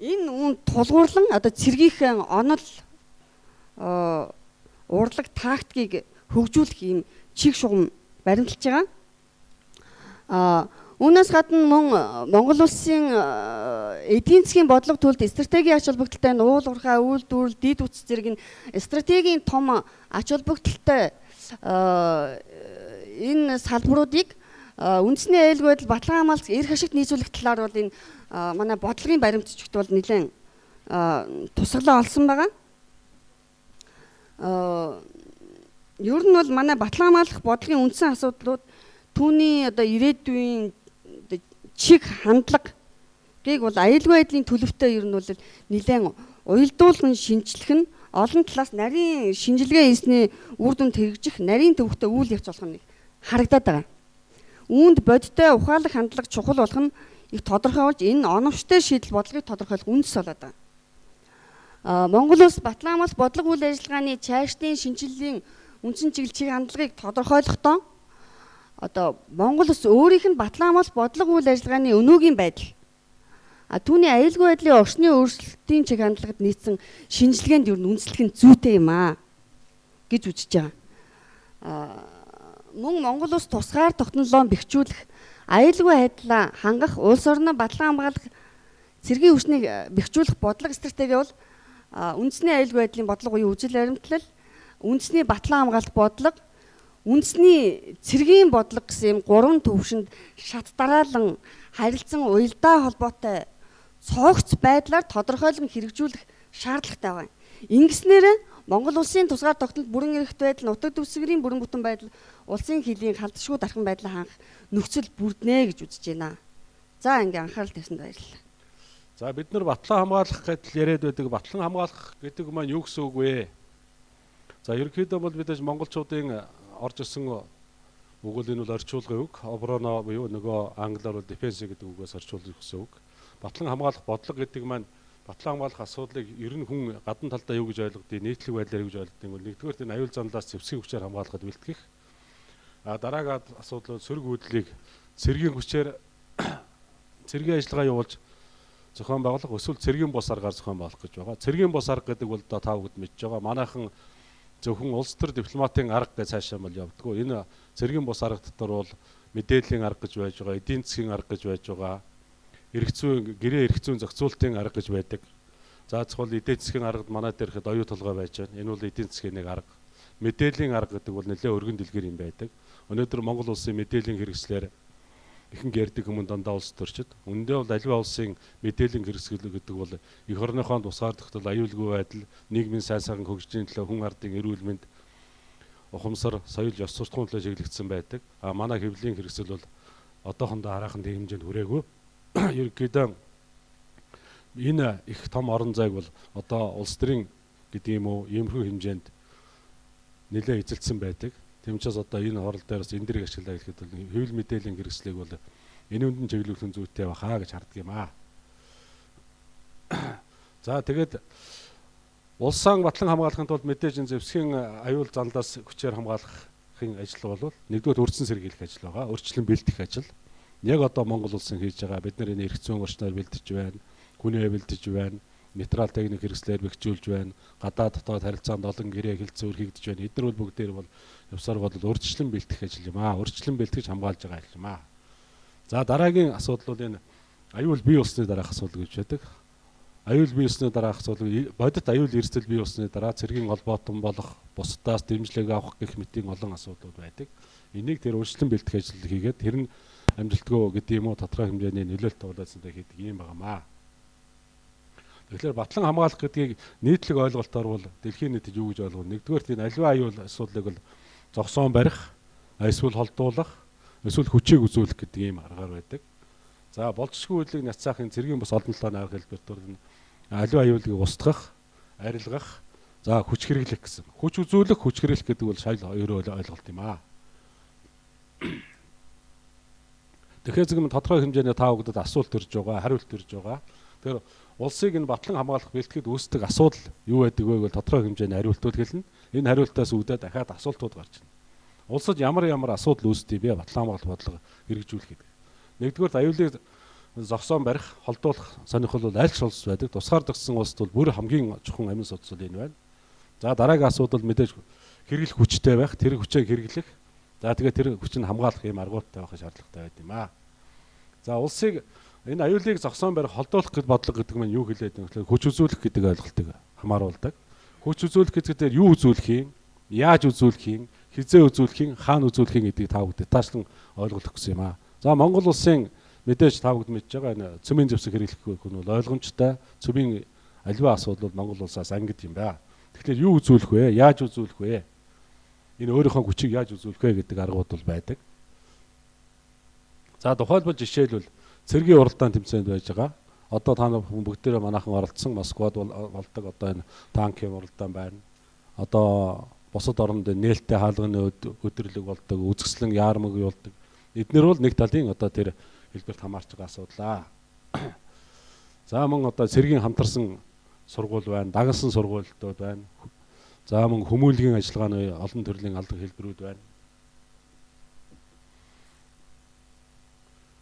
энэ үүнд тулгуурлан одоо цэргийнхээ онол урлаг тактикийг хөгжүүлэх ийм чиг шугам баримталж байгаа. Үүнээс гадна мөн Монгол улсын эдийн засгийн бодлого төлөлт стратегийн ач холбогдолтой уул уурхай, үйлдвэрлэл, дэд бүтц зэрэг нь стратегийн том ач холбогдолтой энэ салбаруудыг үндэсний аюулгүй байдал батлан хамгаалах эрх ашигт нийцүүлэх талаар бол энэ манай бодлогын баримтчигт бол нэлээд тусгалаа олсон байгаа. Ер нь бол манай батлан хамгаалах бодлогын үндсэн асуудлууд түүний одоо ирээдүйн чиг хандлагыг бол аюулгүй байдлын төлөвтэй ер нь бол нэлээд уялдуулан шинжлэх нь олон талаас нарийн шинжилгээ хийсний үр дүнд хэрэгжих нарийн төвөгтэй үйл явц болох нь харагдаад байгаа. Үүнд бодиттой ухаалаг хандлага чухал болох нь их тодорхой болж энэ оновчтой шийдэл бодлогыг тодорхойлох үндэс болоод байгаа. Монгол улс батлан хамгаалах бодлого үйл ажиллагааны цаашдын шинжилгээний үндсэн чиглэл чиг хандлагыг тодорхойлохдоо одоо Монгол улс өөрийнх нь батлан хамгаалах бодлого үйл ажиллагааны өнөөгийн байдал, түүний аюулгүй байдлын орчны өөрчлөлтийн чиг хандлагад нийцсэн шинжилгээнд ер нь үндэслэх нь зүйтэй юм аа гэж үзэж байгаа. Мөн Монгол улс тусгаар тогтнолоо бэхжүүлэх, аюулгүй байдлаа хангах, улс орноо батлан хамгаалах цэргийн хүчнийг бэхжүүлэх бодлого стратеги бол үндэсний аюулгүй байдлын бодлого буюу үзэл баримтлал, үндэсний батлан хамгаалах бодлого, үндэсний цэргийн бодлого гэсэн юм гурван төвшөнд шат дараалан харилцан уялдаа холбоотой цогц байдлаар тодорхойлон хэрэгжүүлэх шаардлагатай байна. Ингэснээр Монгол улсын тусгаар тогтнолт бүрэн эрхт байдал, нутаг дэвсгэрийн бүрэн бүтэн байдал, улсын хилийн халдшгүй дархан байдлаа хангах нөхцөл бүрднэ гэж үзэж байна. За ингээ анхаарал тавьсанд баярлалаа. За бид нар батлан хамгаалах гэдэл яриад байдаг. Батлан хамгаалах гэдэг маань юу гэсэн үг вэ? За ерөнхийдөө бол бид монголчуудын орж ирсэн үг бол энэ бол орчуулгын үг. Обороно буюу нөгөө англиар бол defense гэдэг үгээс орчуулж өгсөн үг. Батлан хамгаалах бодлого гэдэг маань батлан хамгаалах асуудлыг ер нь хүн гадна талдаа юу гэж ойлгодгийг, нийтлэг байдлаар юу гэж ойлгодгийг бол нэгдүгээр энэ аюул заналаас зэвсгийн хүчээр хамгаалахад бэлтгэх. А дараагийн асуудал бол сөрөг үүдлийг цэргийн хүчээр цэргийн ажиллагаа явуулж зохион байгуулах эсвэл цэргийн бус аргаар зохион байгуулах гэж байгаа. Цэргийн бус арга гэдэг бол одоо та бүгд мэдж байгаа. Манайхан зөвхөн улс төр дипломатын арга гэж цаашаа бол явдггүй. Энэ цэргийн бус арга дотор бол мэдээллийн арга гэж байж байгаа, эдийн засгийн арга гэж байж байгаа, эрх зүйн гэрээ эрх зүйн зохицуултын арга гэж байдаг. За зөвхөн эдийн засгийн аргад манай дээр ихэд оюу толгой байж байна. Энэ бол эдийн засгийн нэг арга. Мэдээллийн арга гэдэг бол нэлээд өргөн дэлгэр юм байдаг. Өнөөдөр Монгол улсын мэдээллийн хэрэгслээр ихэнх ярьдаг хүмүүс дандаа улс төрчид. Үнэндээ бол аливаа улсын мэдээллийн хэрэгсэл гэдэг бол эх орныхоо тусгаар тогтол, аюулгүй байдал, нийгмийн сайн сайхан хөгжлийн төлөө, хүн ардын эрүүл мэнд, ухамсар, соёл, ёс суртахуун төлөө чиглэгдсэн байдаг. А манай хэвлэлийн хэрэгсэл бол одоохондоо хараахан тийм хэмжээнд хүрээгүй. Ерөнхийдөө энэ их том орон зайг бол одоо улс төрийн гэдэг юм уу, иймэрхүү хэмжээнд нэлээд эзэлсэн байдаг. Тийм учраас одоо энэ хурал дээр бас энэ дэрийг ашиглаа гэхэд бол хэвлэл мэдээллийн хэрэгслийг бол энэ үндэн чиглүүлэх нь зүйтэй баха гэж харддаг юм аа. За тэгээд улсаа батлан хамгаалахын тулд мэдээж энэ зэвсгийн аюул занлаас хүчээр хамгаалахын ажил бол нэгдүгээр өрцөн сэргийлэх ажил байгаа. Өөрчлөн бэлтгэх ажил. Яг одоо Монгол улсын хийж байгаа бид нар энэ эрх зүйн орчноор бэлтэж байна, хүнээ бэлтэж байна, нейтрал техник хэрэгслээр бэхжүүлж байна, гадаад дотоод харилцаанд олон гэрээ хэлцүүр хийгдэж байна. Эдгээр бол бүгдээр бол явсаар бол урьдчилан бэлтгэх ажил юм аа. Урьдчилан бэлтгэж хамгаалж байгаа ажил юм аа. За дараагийн асуудал бол энэ аюул бий болсны дараах асуудал гэж байдаг. Аюул бий болсны дараах асуудал бодит аюул эрсдэл бий болсны дараа цэргийн холбоотон болох, бусдаас дэмжлэг авах гэх мэтийн олон асуудлууд байдаг. Энийг тэр урьдчилан бэлтгэх ажил хийгээд тэр нь амжилтгүй гэдэг юм уу тодорхой хэмжээний нөлөөлөлт явуулсан хийдэг юм байгаамаа. Тэгэхээр батлан хамгаалах гэдгийг нийтлэг ойлголтоор бол дэлхийн нийтэд юу гэж ойлгоно? Нэгдүгээр тийм аливаа аюул асуудлыг бол зогсоон барих, эсвэл холдуулах, эсвэл хүчийг үзүүлэх гэдэг ийм аргаар байдаг. За болцсгүй үйлийг няцаахын цэргийн бус олон талаар арга хэлбэр нь аливаа аюулыг устгах, арилгах, за хүч хэрэглэх гэсэн. Хүч үзүүлэх, хүч хэрэглэх гэдэг бол шал хоёр ойлголт юм аа. Тэгэхээр зөвхөн тодорхой хэмжээний та бүгдэд асуулт төрж байгаа, хариулт төрж байгаа. Тэгэхээр улсыг энэ батлан хамгаалах бэлтгэхэд үүсдэг асуудал юу байдаг вэ гэвэл тодорхой хэмжээний хариултууд хэлнэ. Энэ хариултаас үүдээ дахиад асуултууд гарч ирнэ. Улсад ямар ямар асуудал үүсдэг бэ? Батлан хамгаалах бодлого хэрэгжүүлэх гэдэг. Нэгдүгээр аюулыг зогсоон барих, холдуулах сонирхол бол аль ч улс байдаг. Тусгаар тогтсон улсад бол бүр хамгийн чухал амин судал энэ байна. За дараагийн асуудал мэдээж хэрэглэх хүчтэй байх, тэр хүчийг хэрэглэх. За тэгээд тэр хүч нь хамгаалах юм аргуудтай байх шаардлагатай байд юм аа. За улсыг энэ аюулыг зогсоон барих, холдуулах гэд бодлого гэдэг нь юу хэлээд байгаа вэ? Хүч үзүүлэх гэдэг ойлголтыг хамааруулдаг. Хүч үзүүлэх гэдэг дээр юу үзүүлэх юм? Яаж үзүүлэх юм? Хизээ үзүүлэх юм? Хаана үзүүлэх юм гэдгийг та бүгд детальчлан ойлгох гэсэн юм аа. За Монгол улсын мэдээж та бүгд мэдж байгаа энэ цөмийн зэвсэг хэрэглэхгүй хүн бол ойлгомжтой. Цөмийн аливаа асуудал бол Монгол улсаас ангид юм байна. Тэгэхээр юу үзүүлэх вэ? Яаж үзүүлэх вэ? Энэ өөрийнхөө хүчийг яаж үзүүлэх вэ гэдэг аргууд бол байдаг. За тухайлбал жишээлбэл цэргийн уралдаан тэмцээнд байж байгаа. Одоо та нар бүгдээрээ манайхан оролцсон Москвад болдог одоо энэ танкийн уралдаан байна. Одоо бусад оронд нээлттэй хаалганы өдөрлөг болдог, үзэсгэлэн яармаг болдог. Эднэр бол нэг талын одоо тэр хэлбэрт хамаарч байгаа асуудал аа. За мөн одоо цэргийн хамтарсан сургууль байна, дагнсан сургуулиуд байна. За мөн хүмүүнлэгийн ажиллагааны олон төрлийн алдар хэлбэрүүд байна.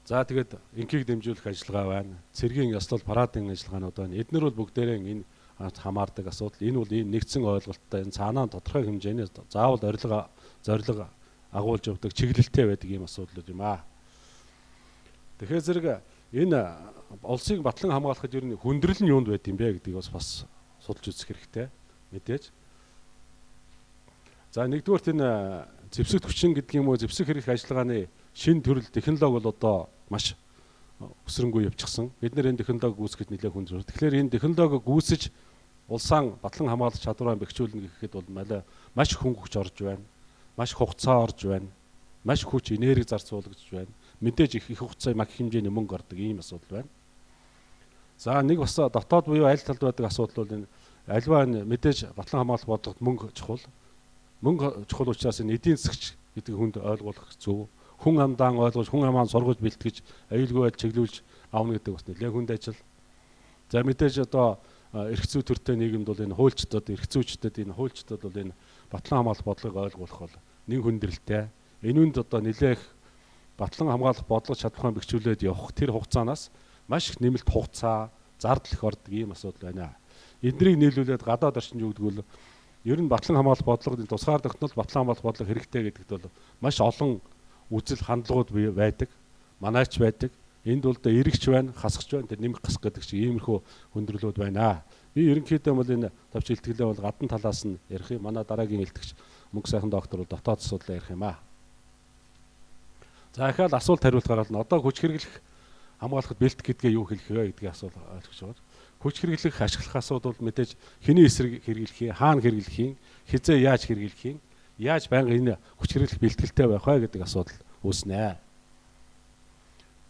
За тэгээд инхийг дэмжүүлэх ажиллагаа байна. Цэргийн ёслол парадын ажиллагаанууд байна. Эднэр бол бүгдээрээ энэ хамаардаг асуудал. Энэ бол энэ нэгдсэн ойлголттой энэ цаанаа тодорхой хэмжээний заавал орилго зорилго агуулж явдаг чиглэлтэй байдаг ийм асуудлууд юм аа. Тэгэхээр зэрэг энэ улсыг батлан хамгаалахад ер нь хүндрэл нь юунд байд юм бэ гэдгийг бас судалж үзэх хэрэгтэй. Мэдээж. За нэгдүгээрт энэ зэвсэг хүчин гэдэг юм уу зэвсэг хэрэглэх ажиллагааны шинэ төрөл технологи бол одоо маш өсрөнгүй явчихсан. Бид нэр энэ технологи гүйцэхэд нэлээд хүндрэл. Тэгэхээр энэ технологиг гүйцэж улсаа батлан хамгаалах чадвараа бэхжүүлнэ гэхэд бол маш хөнгө хүч орж байна. Маш хугацаа орж байна. Маш хүч энерги зарцуулагдж байна. Мэдээж их хугацаа маш их хэмжээний мөнгө ордог ийм асуудал байна. За нэг бас дотоод буюу аль талд байдаг асуудал бол энэ альва мэдээж батлан хамгаалах бодлогод мөнгө чухал. Мөнгө чухал учраас энэ эдийн засгч гэдэг хүнд ойлгуулах хэцүү. Хүн амдаан ойлгож, хүн амаан сургаж бэлтгэж, аюулгүй байдал чиглүүлж авна гэдэг бас нэлээд хүнд ажил. За мэдээж одоо эрх зүй төртэй нийгэмд бол энэ хуульчдад, эрх зүйчдэд энэ хуульчдад бол энэ батлан хамгаалах бодлогыг ойлгуулах бол нэг хүндрэлтэй. Энэ үнд одоо нэлээх батлан хамгаалах бодлого чадвараа бэхжүүлээд явах тэр хугацаанаас маш их нэмэлт хугацаа, Зардал их ордог ийм асуудал байна. Эднийг нийлүүлээд гадаад орчинд юу гэдэг вэ? Ер нь батлан хамгаалах бодлогын тусгаар тогтнол батлан хамгаалах бодлого хэрэгтэй гэдэгт бол маш олон үзэл хандлагууд байдаг. Манайч байдаг. Энд бол одоо эрэгч байна, хасагч байна, тэр нэмэх гасах гэдэг шиг иймэрхүү хүндрэлүүд байна. Би ерөнхийдөө бол энэ товч илтгэлээ бол гадна талаас нь ярих юм. Манай дараагийн илтгэгч мөнгө сайхан доктор бол дотоод асуудлаа ярих юм аа. За ахаал асуулт хариулт гаргална. Одоо хүч хэрэглэх хамгаалахад бэлтгэх гэдгээ юу хэлэх вэ гэдгийг асуулт ойлгож байгаа. Хүч хэрэглэх, ашиглах асуудал бол мэдээж хэний эсрэг хэрэглэх юм, хаана хэрэглэх юм, хизээ яаж хэрэглэх юм, яаж байнга энэ хүч хэрэглэх бэлтгэлтэй байх вэ гэдэг асуудал үүснэ.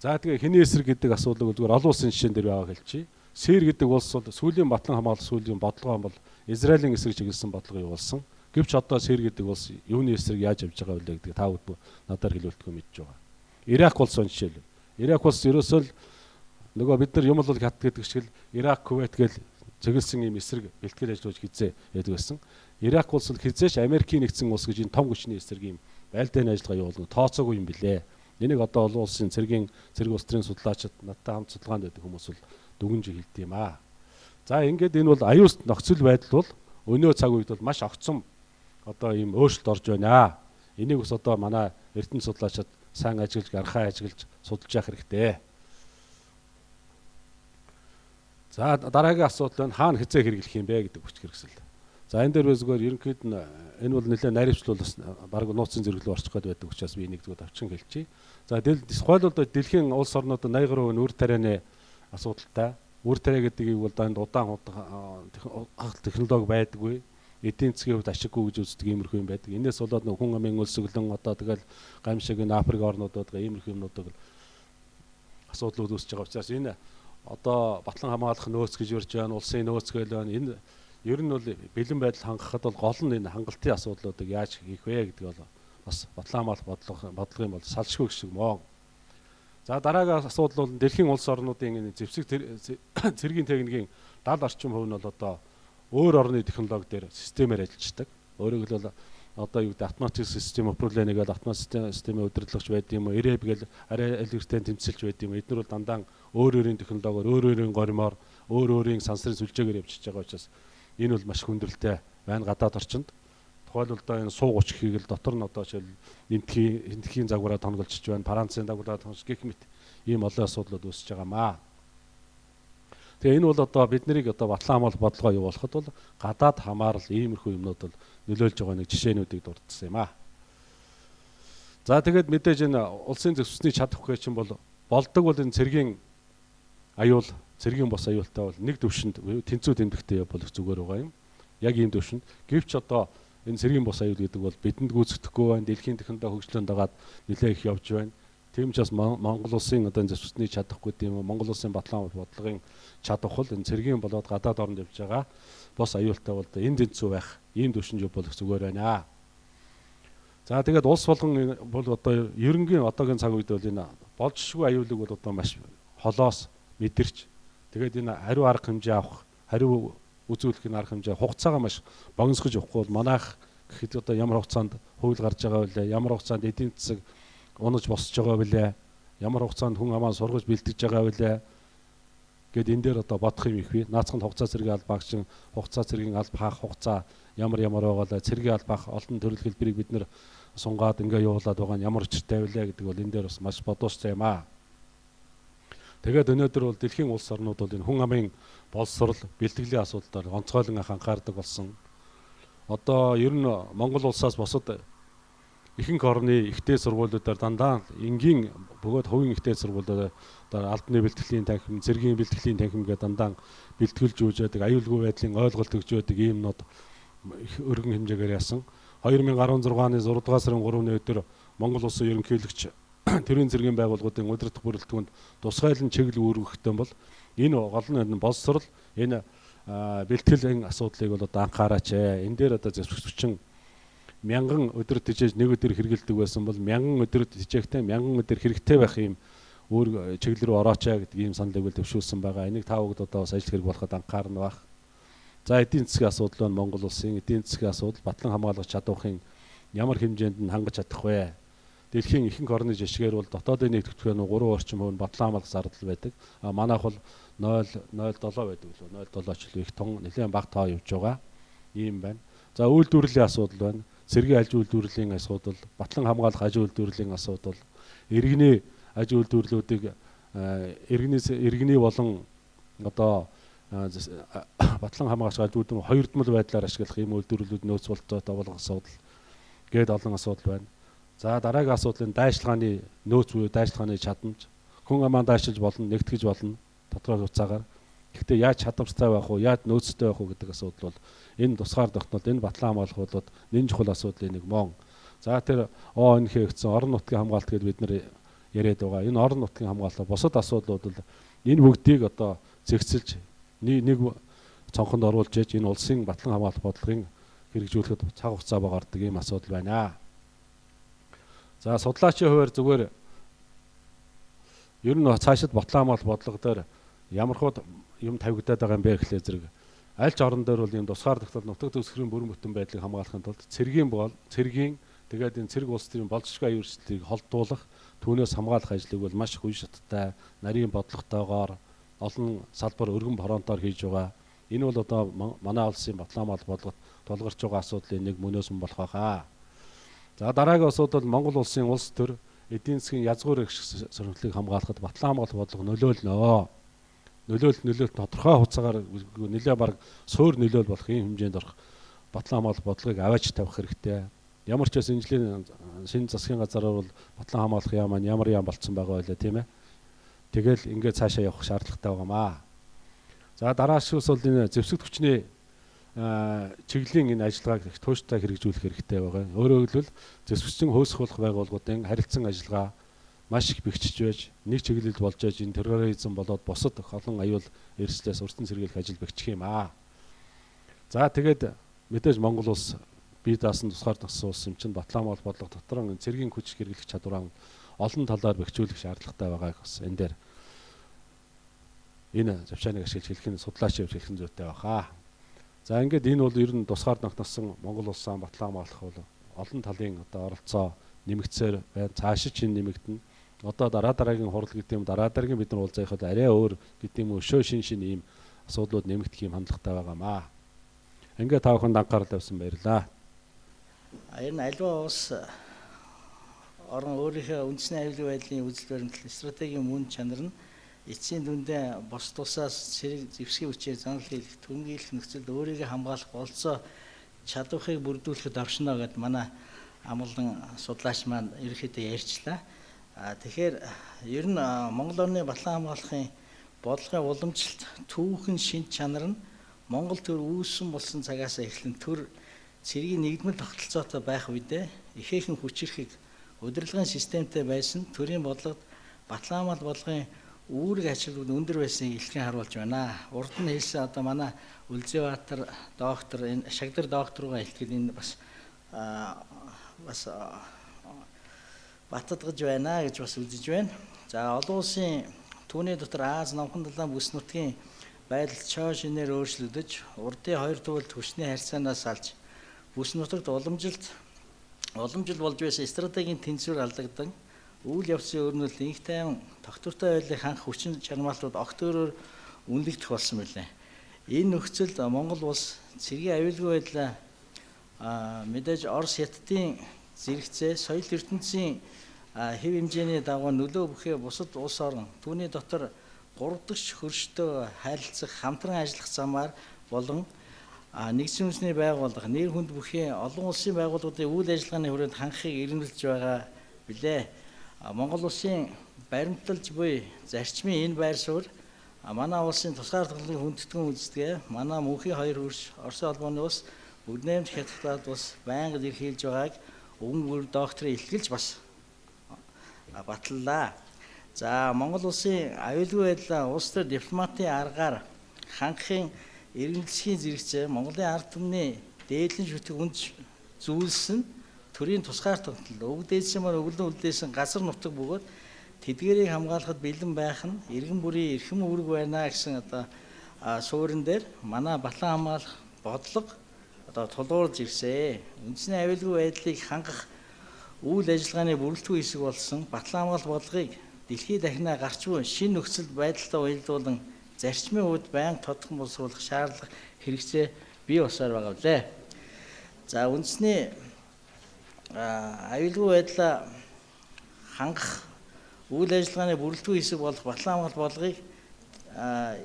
За тэгээ хэний эсрэг гэдэг асуудлыг зүгээр олон улсын жишээн дээр байгаа хэлчихье. Сэр гэдэг улс бол сүүлийн батлан хамгаалах сүүлийн бодлогоо бол Израилийн эсрэг чиглэсэн бодлого явуулсан. Гэвч одоо Сэр гэдэг улс юуны эсрэг яаж явж байгаа вэ гэдгийг та бүхэн надаар хэлүүлдэхгүй мэдж байгаа. Ирак улс он жишээлбэл. Ирак улс ерөөсөө л нөгөө бид нар юм бол хятад гэдэг шиг л Ирак, Кувейт гэл чиглэсэн ийм эсрэг бэлтгэл ажиллаж хизээ яадаг байсан. Ирак улс бол хизээч Америкийн нэгдсэн улс гэж энэ том хүчний эсрэг ийм байлдааны ажиллагаа явуулна. Тооцоогүй юм билээ. Энийг одоо олон улсын цэргийн цэрэг улс төрийн судлаачид надтай хамт судалгаанд байдаг хүмүүс бол дүгнж хэлдэг юм аа. За ингээд энэ бол аюул нөхцөл байдал бол өнөө цаг үед бол маш огцом одоо ийм өөрчлөлт орж байна. Энийг бас одоо манай эрдэмт судлаачид сайн ажиглаж, архаа ажиглаж судалж явах хэрэгтэй. За дараагийн асуудал нь хаана хизээ хэрэглэх юм бэ гэдэг хүч хэрэгсэл. За энэ дээр зүгээр ерөнхийд нь энэ бол нэлээд наривчлал бас баг нууцын зэрэг рүү орчих гээд байдаг учраас би энийг зүгээр тавчин хэлчихье. За тухайлбал дэлхийн улс орнууд 80% нь үр тарианы асуудалтай. Үр тариа гэдгийг бол данд удаан технологи байдаггүй. Эдийн засгийн хувьд ашиггүй гэж үздэг иймэрхүү юм байдаг. Энээс болоод хүн амын өлсгөлэн одоо тэгэл гам шиг энэ Африк орнуудад иймэрхүү юмнуудыг асуудлууд үүсэж байгаа учраас энэ одоо батлан хамгаалах нөөц гэж ярьж байна, улсын нөөц гээл байна. Энэ ер нь бол бэлэн байдал хангахад бол гол нь энэ хангалтын асуудлуудыг яаж хийх вэ гэдэг бол бас батлан хамгаалах бодлогын бол салшгүй гэх шиг мөн. За дараагийн асуудал бол дэлхийн улс орнуудын энэ зэвсэг цэргийн техникийн 70 орчим хувь нь бол одоо өөр орны технологи дээр системээр ажиллаждаг. Өөрөөр хэлбэл одоо юу гэдэг автоматик систем управление гэдэг автомат системийн удирдлагч байд юм уу, РЭБ гэл арай аль хэртэй тэмцэлж байд юм. Эднэр бол дандаа өөр өөрийн технологиор, өөр өөрийн горимоор, өөр өөрийн сансрын сүлжээгээр явчихж байгаа учраас энэ бол маш хүндрэлтэй байна гадаад орчинд. Тухайлбал одоо энэ сууг уч гэхийг л дотор нь одоо жишээл энтхийн загвараа тонголжиж байна, Францын загвараа тонголж гэх мэт ийм олон асуудлууд үүсэж байгаамаа. Тэгээ энэ бол одоо бид нарыг одоо батлан хамгаалах бодлогоо явуулахад бол гадаад хамаарал иймэрхүү юмнууд бол нөлөөлж байгаа нэг жишээнүүдийг дурдсан юм аа. За тэгээд мэдээж энэ улсын зэвсний чадах гэж чинь бол болдог бол энэ цэргийн аюул, цэргийн бос аюултай бол нэг төвшөнд тэнцүү тэмдэгтэй явбал их зүгээр байгаа юм. Яг ийм төвшөнд. Гэвч одоо энэ цэргийн бос аюул гэдэг бол бидэнд гүйцэтгэхгүй байна. Дэлхийн технологи хөгжлөнд дагаад нэлээ их явж байна. Тийм ч бас Монгол улсын одоо энэ зэвсний чадахгүй тийм үү, Монгол улсын батлан бодлогын чадах бол энэ цэргийн болоод гадаад оронд явж байгаа бос аюултай бол энэ тэнцүү байх, ийм төвшөнд явбал их зүгээр байна. За тэгээд улс болгон бол одоо ерөнгийн одоогийн цаг үед бол энэ болжшгүй аюулыг бол одоо маш холоос мэдэрч тэгээд энэ хариу арга хэмжээ авах, хариу үзүүлэх энэ арга хэмжээ хугацаагаа маш богиносгож явахгүй бол манайх гэхэд одоо ямар хугацаанд хууль гарч байгаа вэ, ямар хугацаанд эдийн засаг унаж босч байгаа вэ, ямар хугацаанд хүн амаа сургаж бэлтгэж байгаа вэ гэд энэ дээр одоо бодох юм их бий. Наацхан хугацаа цэргийн албаа чин хугацаа цэргийн алба хаах хугацаа ямар ямар байгаа вэ, цэргийн алба хаах олон төрөл хэлбэрийг бид нэр сунгаад ингээ явуулаад байгаа нь ямар учиртай вэ гэдэг бол энэ дээр бас маш бодууштай юм аа. Тэгээд өнөөдөр бол дэлхийн улс орнууд бол энэ хүн амын боловсрол, бэлтгэлийн асуудалаар онцгойлон анхаардаг болсон. Одоо ер нь Монгол улсаас бусад ихэнх орны ихтэй сургуулиудаар дандаа энгийн бөгөөд хувийн ихтэй сургуулиудаар албаны бэлтгэлийн танхим, цэргийн бэлтгэлийн танхим гэдэг дандаа бэлтгэлж үүж байдаг, аюулгүй байдлын ойлголт өгч байдаг иймнүүд их өргөн хэмжээгээр яасан. 2016 оны 6 дугаар сарын 3-ны өдөр Монгол улсын ерөнхийлөгч төрийн цэргийн байгууллагуудын удирдах бүрэлдэхүүнд тусгайлан чиглэл үүргэхтэй бол энэ гол нь боловсрол, энэ бэлтгэлийн асуудлыг бол одоо анхаараач. Энэ дээр одоо зэвсэгчин мянган өдөр тижээж нэг өдөр хэрэгэлдэг байсан бол мянган өдөр тижээхтэй мянган өдөр хэрэгтэй байх юм өөр чиглэл рүү орооч гэдэг ийм саналыг бол төвшүүлсэн байгаа. Энийг та бүгд одоо бас ажил хэрэг болоход анхаарна байх. За эдийн засгийн асуудал нь Монгол улсын эдийн засгийн асуудал батлан хамгаалах чадварын ямар хэмжээнд нь хангаж чадах вэ? Дэлхийн ихэнх орны жишгээр бол дотоодын нэгтгэх нь 3 орчим хувь нь батлан хамгаалах зардал байдаг. А манайх бол 0.07 байдаг лөө 0.7 ч их тун нэлээд бага тоо явж байгаа. Ийм байна. За үйлдвэрлэлийн асуудал байна. Цэргийн аж үйлдвэрлэлийн асуудал, батлан хамгаалах аж үйлдвэрлэлийн асуудал, иргэний аж үйлдвэрлэлүүдийг иргэний болон одоо батлан хамгаалах аж үйлдвэр хоёрдмол байдлаар ашиглах ийм үйлдвэрлэлүүд нөөц болцоотой болох асуудал гээд олон асуудал байна. За дараагийн асуудал нь дайшилгааны нөөц буюу дайшилгааны чадамж. Хүн амаа дайшилж болно, нэгтгэж болно тодорхой хугацаагаар. Гэхдээ яаж чадамжтай байх вэ, яаж нөөцтэй байх вэ гэдэг асуудал бол энэ тусгаар тогтнол, энэ батлан хамгаалах бол нэн чухал асуудлын нэг мөн. За тэр ОНХ гэсэн орон нутгийн хамгаалалт гэдээ бид нар яриад байгаа. Энэ орон нутгийн хамгаалалт бусад асуудлууд бол энэ бүгдийг одоо зэгцэлж нэг цонхонд оруулж ээж энэ улсын батлан хамгаалах бодлогын хэрэгжүүлэхэд цаг хугацаа гардаг ийм асуудал байна. За судлаачийн хувьар зүгээр ер нь цаашид батлан хамгаалах бодлого дээр ямархуу юм тавигдаад байгаа юм бэ гэхлээр зэрэг аль ч орон дээр бол ийм тусгаар тогтнол нутаг дэвсгэрийн бүрэн бүтэн байдлыг хамгаалахын тулд цэргийн тэгээд энэ цэрэг улс төрийн болзошгүй аюул эрсдлийг холдуулах, түүнээс хамгаалах ажлыг бол маш их үе шаттай, нарийн бодлоготойгоор олон салбар өргөн фронтоор хийж байгаа. Энэ бол одоо манай улсын батлан хамгаалах бодлогод тулгарч байгаа асуудлын нэг мөнөөс нь болох байхаа. За дараагийн асуудал Монгол улсын улс төр эдийн засгийн язгуур их сонирхлыг хамгаалахад батлан хамгаалах бодлого нөлөөлнө. Нөлөөлөл тодорхой хугацаагаар нэлээ баг суур нөлөөл болох ийм хэмжээнд орох батлан хамгаалах бодлогыг аваач тавих хэрэгтэй. Ямар ч байсан энэ жилийн шинэ засгийн газараар бол батлан хамгаалах яам маань ямар яам болцсон байгаа байлаа тийм ээ. Тэгэл ингээд цаашаа явах шаардлагатай байгаамаа. За дараашгүйс бол энэ зэвсэгт хүчний чиглэлийн энэ ажиллагааг их тууштай хэрэгжүүлэх хэрэгтэй байгаа. Өөрөөр хэлбэл зэвсэгчин хөөсөх болох байгууллагуудын харилцан ажиллагаа маш их бэхжиж байж нэг чиглэлд болж байж энэ терроризм болоод бусад олон аюул эрсдлээс урьдчилан сэргийлэх ажил бэхжих юм аа. За тэгээд мэдээж Монгол улс бие даасан тусгаар тогтсон улс юм чинь батлан хамгаалах бодлого дотор энэ цэргийн хүч хэрэглэх чадвараа олон талаар бэхжүүлэх шаардлагатай байгааг бас энэ дээр энэ завшааныг ашиглаж хэлэх нь судлаач явж хэлэх нь зүйтэй байхаа. За ингээд энэ бол ер нь тусгаар тогтсон Монгол улсаа батлан хамгаалах бол олон талын одоо оролцоо нэмэгдсээр байна. Цаашид чинь нэмэгдэнэ. Одоо дараа дараагийн хурал гэдэг юм дараа дараагийн бид нар уулзах арай өөр гэдэг юм өшөө шин ийм асуудлууд нэмэгдэх юм хандлагатай байгаамаа. Ингээд та бүхэнд анхаарал тавьсан баярлалаа. Энэ альва улс орон өөрийнхөө үндэсний аюулгүй байдлын үзэл баримтлал стратегийн мөн чанар нь эцсийн дүндээ бус тусаас цэрэг зэвсгийн хүчээр занал хийх, түнгийн нөхцөлд өөрийгөө хамгаалах болцоо чадварыг бүрдүүлэхэд оршино гэд манай амгалан судлаач маань ерөнхийдөө ярьчлаа. Тэгэхээр ер нь Монгол орны батлан хамгаалахын бодлогын уламжлалт түүхэн шинж чанар нь Монгол төр үүссэн болсон цагаас эхлэн төр цэргийн нэгдмэл тогтолцоотой байх үедээ ихээхэн хүчирхэг удирдлагын системтэй байсан төрийн бодлогод батлан хамгаалах бодлогын үүрэг ачааллууд өндөр байсныг илтгэн харуулж байна. Урд нь хэлсэн одоо манай Үлзэбаатар доктор энэ Шагдар доктор руугаа илтгэл энэ бас баттгаж байна гэж бас үзэж байна. За олон улсын түүний дотор Аз, Номхон далайн бүс нутгийн байдал чоо шинээр өөрчлөгдөж, урдын хоёр төвлөлт хүчний харьцаанаас алж бүс нутагт уламжил болж байсан стратегийн тэнцвэр алдагдан үйл явцын өрнөлт инх тайван тогтвортой байдлыг хангах хүчин чармаалтууд огт өөрөөр үнэлэгдэх болсон билээ. Энэ нөхцөлд Монгол улс цэргийн аюулгүй байдлаа мэдээж Орос Хятадын зэрэгцээ соёл ертөнцийн хэв хэмжээний дагуу нөлөө бүхий бусад улс орон түүний дотор гурав дахь хөрштөө харилцах, хамтран ажиллах замаар болон нэгдсэн үндэсний байгууллага, нэр хүнд бүхий олон улсын байгууллагуудын үйл ажиллагааны хүрээнд хангахыг эрмэлж байгаа билээ. Монгол улсын баримталж буй зарчмын энэ байр суурь манай улсын тусгаар тогтнолыг хүндэтгэн үздэгэ манай мөнхийн хоёр хөрш Оросын холбооны улс Бүгд наймд Хятад улс байнга эрхийлж байгааг өвөн бүр докторын илтгэлж бас баталлаа. За Монгол улсын аюулгүй байдлаа улс төр дипломатын аргаар хангахын эргэнэлсхийн зэрэгцээ Монголын ард түмний дээдлэн шүтэг үнд зүйлс нь төрийн тусгаар тогтнол өвөг дээдсэн маань өвлөн үлдээсэн газар нутаг бөгөөд тэдгээрийг хамгаалахад бэлэн байх нь иргэн бүрийн эрхэм үүрэг байна гэсэн одоо суурин дээр манай батлан хамгаалах бодлого одоо тулгуурлаж ирсэн. Үндэсний аюулгүй байдлыг хангах үйл ажиллагааны бүрэлдэхүүн хэсэг болсон батлан хамгаалалт бодлогыг дэлхийд дахинаа гарч буй шинэ нөхцөл байдалтай уялдуулан зарчмын хувьд байнга тодхон боловсруулах шаардлага хэрэгцээ бий болсоор байгаа билээ. За үндэсний аюулгүй байдлаа хангах үйл ажиллагааны бүрэлдэхүүн хэсэг болох батлан хамгаалалт бодлогыг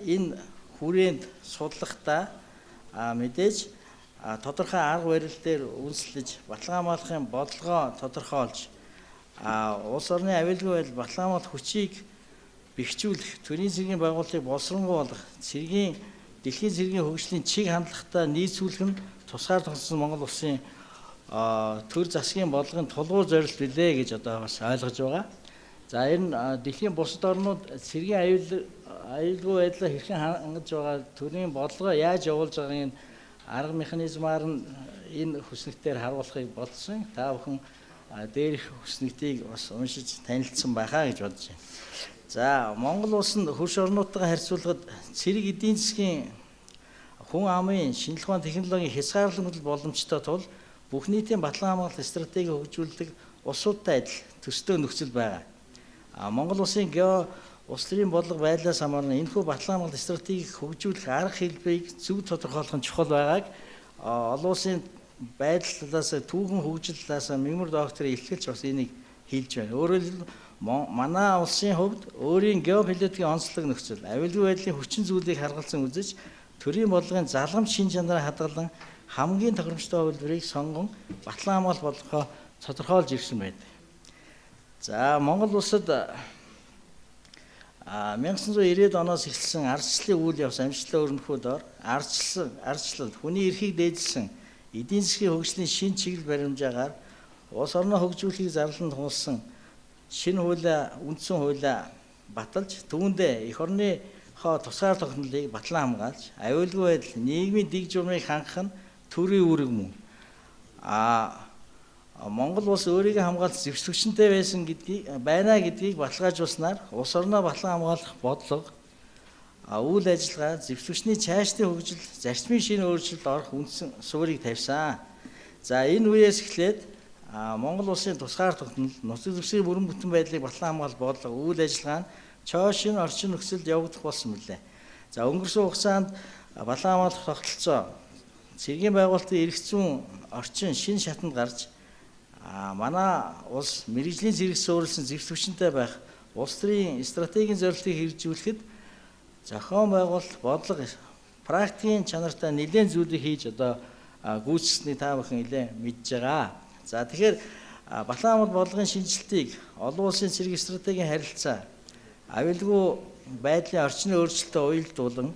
энэ хүрээнд судлахдаа мэдээж тодорхой арга барил дээр үндэслэж батлан хамгаалахын бодлогоо тодорхойлж улс орны аюулгүй байдал батлан хамгаалах хүчийг бэхжүүлэх, төрийн цэргийн байгууллагыг боловсронгуй болгох, цэргийн дэлхийн цэргийн хөгжлийн чиг хандлагатай нийцүүлэх нь тусгаар тогтсон Монгол улсын төр засгийн бодлогын тулгуур зорилт билээ гэж одоо бас ойлгож байгаа. За энэ дэлхийн бусад орнууд цэргийн аюулгүй байдлаа хэрхэн хангаж байгаа, төрийн бодлогоо яаж явуулж байгааг нь арга механизмаар нь энэ хүснэгтээр харуулахыг бодсон. Та бүхэн дээрх хүснэгтийг бас уншиж танилцсан байхаа гэж бодож байна. За Монгол улс нь хөрш орнуудтайгаа харьцуулахад цэрэг эдийн засгийн хүн амын шинжлэх ухааны технологийн хязгаарлалт боломжтой тул бүх нийтийн батлан хамгаалалт стратеги хөгжүүлдэг улсуудтай адил төстэй нөхцөл байгаа. Монгол улсын гео улс төрийн бодлого байдлаас хамааран энэхүү батлан хамгаалалт стратегийг хөгжүүлэх арга хэлбэрийг зөв тодорхойлох нь чухал байгааг олон улсын байдал талаас түүхэн хөгжил талаас мягмар доктор илтгэлж бас энийг хэлж байна. Өөрөөр хэлбэл манай улсын хувьд өөрийн геополитикийн онцлог нөхцөл, аюулгүй байдлын хүчин зүйлийг харгалзан үзэж төрийн бодлогын залгамж шин чанараа хадгалан хамгийн тохиромжтой хувилбарыг сонгон батлан хамгаалалт бодлогоо тодорхойлж ирсэн байдаг. За Монгол улсад 1990-ад оноос эхэлсэн ардчлалын үйл явц амжилттай өрнөхөө дор ардчлал хүний эрхийг дээдэлсэн эдийн засгийн хөгжлийн шинэ чиглэл баримжаагаар улс орноо хөгжүүлэхийг зарлан тулсан шинэ хуулиа, үндсэн хуулиа баталж түүндээ эх орныхоо тусгаар тогтнолыг батлан хамгаалж аюулгүй байдал нийгмийн дэг журмыг хангах нь төрийн үүрэг мөн. Монгол улс өөрийгөө хамгаалах зэвсэгчэнтэй байсан гэдгийг байна гэдгийг баталгаажуулснаар улс орноо батлан хамгаалах бодлого, үйл ажиллагаа, зэвсэгчний цаашдын хөгжил, зарчмын шинэ өөрчлөлт орох үндсэн суурийг тавьсан. За энэ үеэс эхлээд Монгол улсын тусгаар тогтнол, нутаг дэвсгэрийн бүрэн бүтэн байдлыг батлан хамгаалах бодлого, үйл ажиллагаа нь чоо шинэ орчин нөхцөлд явагдах болсон мөлий. За өнгөрсөн хугацаанд батлан хамгаалах тогтолцоо, цэргийн байгуулалтын эрх зүйн орчин шинэ шатанд гарч манай улс мэргэжлийн зэрэг суурилсан зэвсэг хүчинтэй байх улс төрийн стратегийн зорилтыг хэрэгжүүлэхэд зохион байгуулалт, бодлого, практикийн чанартай нэлээн зүйлийг хийж одоо гүйцэтгэснийг та бүхэн нэлээн мэдж байгаа. За тэгэхээр батлан хамгаалалт бодлогын шинэчлэлтийг олон улсын цэрэг стратегийн харилцаа, аюулгүй байдлын орчны өөрчлөлтөд уялдуулан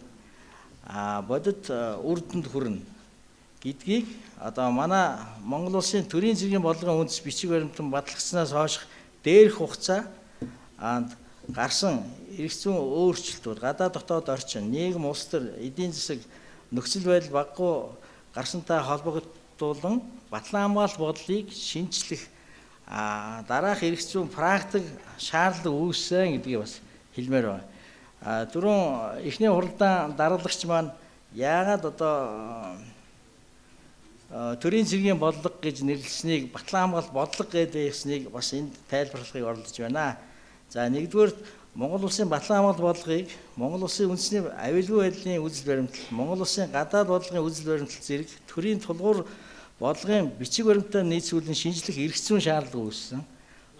бодит үр дүнд хүрнэ гэдгийг одоо манай Монгол улсын төрийн цэргийн бодлогын үндэс бичиг баримтан батлагдсанаас хойш дээрх хугацаанд гарсан эрх зүйн өөрчлөлтүүд, гадаад дотоод орчин, нийгэм, улс төр, эдийн засаг, нөхцөл байдал багагүй гарсантай холбогдуулан батлан хамгаалалт бодлогыг шинэчлэх дараах эрх зүйн практик шаардлага үүссэн гэдгийг бас хэлмээр байна. Түрүүн эхний хуралдаан дарлагч маань яагаад одоо төрийн цэргийн бодлого гэж нэрлэснийг батлан хамгаалалт бодлого гэдэг яснийг бас энд тайлбарлахыг оролдож байна. За нэгдүгээр Монгол улсын батлан хамгаалалт бодлогыг Монгол улсын үндэсний аюулгүй байдлын үзэл баримтлал, Монгол улсын гадаад бодлогын үзэл баримтлал зэрэг төрийн тулгуур бодлогын бичиг баримттай нийцүүлэн шинжлэх эрх зүйн шаардлага үүссэн.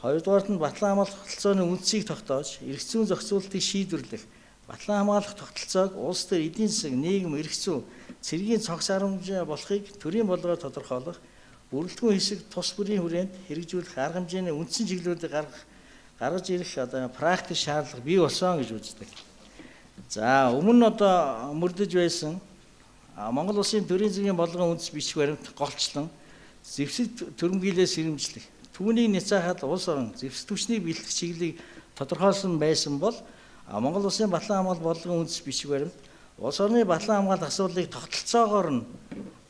Хоёрдугаарт нь батлан хамгаалах тогтолцооны үндсийг тогтоож, эрх зүйн зохицуултыг шийдвэрлэх, батлан хамгаалах тогтолцоог улс төр, эдийн засаг, нийгэм, эрх зүйн, цэргийн цогц харамжаа болохыг төрийн бодлогоор тодорхойлох, бүрэлдэхүүн хэсэг тус бүрийн хүрээнд хэрэгжүүлэх арга хэмжээний үндсэн чиглэлүүдийг гаргаж ирэх одоо практик шаардлага бий болсон гэж үздэг. За өмнө нь одоо мөрдөж байсан Монгол улсын төрийн цэргийн бодлогын үндэс бичиг баримт голчлон зэвсэг төрөмгийлээс сэрэмжлэх, түүнийг няцаахад улс орон зэвсэг түвшнийг бэлтгэх чиглэлийг тодорхойлсон байсан бол Монгол улсын батлан хамгаалалт бодлогын үндэс бичиг баримт улс орны батлан хамгаалалт асуудлыг тогтолцоогоор нь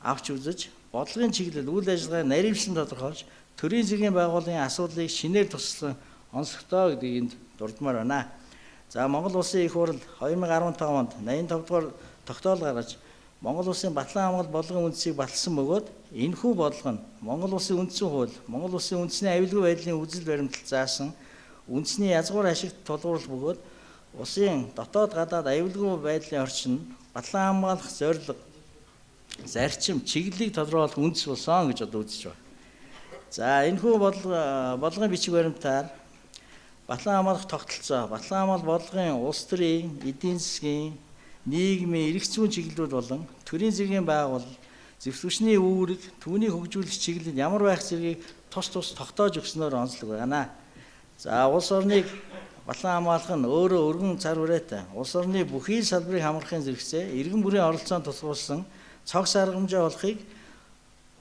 авч үзэж, бодлогын чиглэл, үйл ажиллагааг наривчлан тодорхойлж, төрийн цэргийн байгууллагын асуудлыг шинээр тусалсан онцлогтой гэдгийг энд дурдмаар байна. За Монгол улсын их хурл 2015 онд 85 дугаар тогтоол гаргаж, Монгол улсын батлан хамгаалал бодлогын үндсийг баталсан бөгөөд энэхүү бодлого нь Монгол улсын үндсэн хууль, Монгол улсын үндэсний аюулгүй байдлын үзэл баримтлал заасан үндэсний язгуур ашигт тулгуурлах бөгөөд улсын дотоод гадаад аюулгүй байдлын орчин батлан хамгаалах зорилго, зарчим, чиглэлийг тодорхойлох үндэс болсон гэж одоо үзэж байна. За энэхүү бодлогын бичиг баримтаар батлан хамгаалах тогтолцоо, батлан хамгаалал бодлогын улс төрийн, эдийн засгийн, нийгмийн эрх зүйн чиглэлүүд болон төрийн зэргийн байгууллага, зэвсгүчний үүрэг, түүнийг хөгжүүлэх чиглэл ямар байх зэргийг тус тус тогтоож өгснөөр онцлог байна. За улс орныг батлан хамгаалах нь өөрөө өргөн цар хүрээтэй улс орны бүхий салбарыг хамрахын зэрэгцээ иргэн бүрийн оролцоонд тулгуурласан цогц аргамжаа болохыг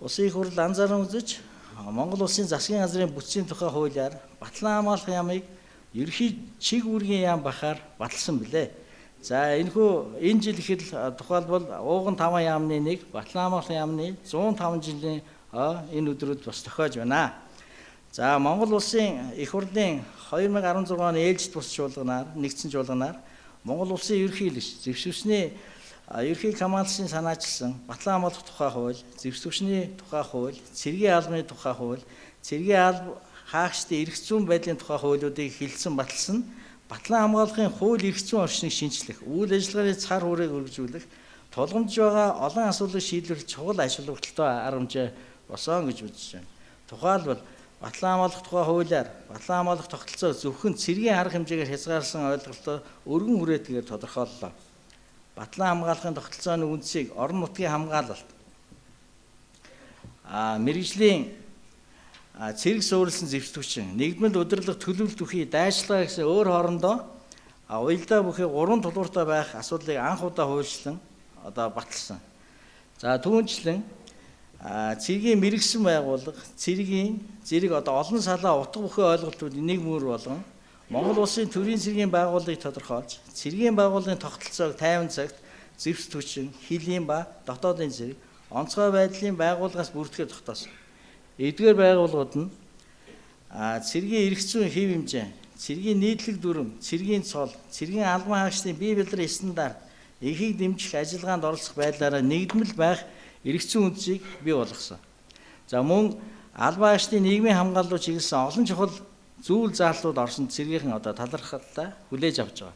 улсын их хурл анзааран үзэж Монгол улсын засгийн газрын бүтцийн тухай хуулиар батлан хамгаалах яамыг ерөнхий чиг үүргийн яам бахаар баталсан билээ. За энэхүү энэ жил ихэд тухайлбал ууган 5 яамны нэг батлан хамгаалах яамны 105 жилийн энэ өдрүүд бас тохиож байна. За Монгол улсын их хурлын 2016 оны ээлжит бус чуулганаар нэгдсэн чуулганаар Монгол улсын ерөнхийлөгч зэвсгүчний ерөнхий командсын санаачилсан батлан хамгаалах тухай хууль, зэвсгүчний тухай хууль, цэргийн албаны тухай хууль, цэргийн алба хаагчдын эрх зүйн байдлын тухай хуулиудыг хэлсэн баталсан батлан хамгаалахын хууль эрх зүйн орчныг шинжлэх, үйл ажиллагааны цар хүрээг өргөжүүлэх, тулгамдж байгаа олон асуудлыг шийдвэрлэх чухал ач холбогдолтой аргамжаа болсон гэж үзэж байна. Тухайлбал батлан хамгаалах тухай хуулиар батлан хамгаалах тогтолцоо зөвхөн цэргийн арга хэмжээгээр хязгаарласан ойлголтоо өргөн хүрээтэйгээр тодорхойллоо. Батлан хамгаалахын тогтолцооны үндсийг орон нутгийн хамгаалалт, мэргэжлийн цэрэг суурилсан зэвсгүчин, нэгдмэл удирдлага төлөвлөлт бүхий дайчилгаа гэсэн өөр хоорондоо уялдаа бүхий гурван тулгууртай байх асуудлыг анх удаа хуульчлан одоо баталсан. За түүнчлэн цэргийн мэргэсэн байгууллага, цэргийн зэрэг одоо олон салаа утга бүхий ойлголтууд нэг мөр болгон Монгол улсын төрийн цэргийн байгууллагыг тодорхойлж, цэргийн байгууллагын тогтолцоог 50 цагт зэвс түвшин, хилийн ба дотоодын зэрэг онцгой байдлын байгууллагаас бүрдэхээр тогтоосон. Эдгээр байгууллагууд нь цэргийн эрх зүйн хэв хэмжээ, цэргийн нийтлэг дүрм, цэргийн цол, цэргийн албан хаагчдын бие бэлрийн стандарт, ихийг дэмжих ажиллагаанд оролцох байдлаараа нэгдмэл байх эрх зүйн үндсийг бий болгосон. За мөн албан хаагчдын нийгмийн хамгаалал руу чиглэсэн олон чухал зүйл зааллууд орсон цэргийнхэн одоо талархалтай хүлээж авч байгаа.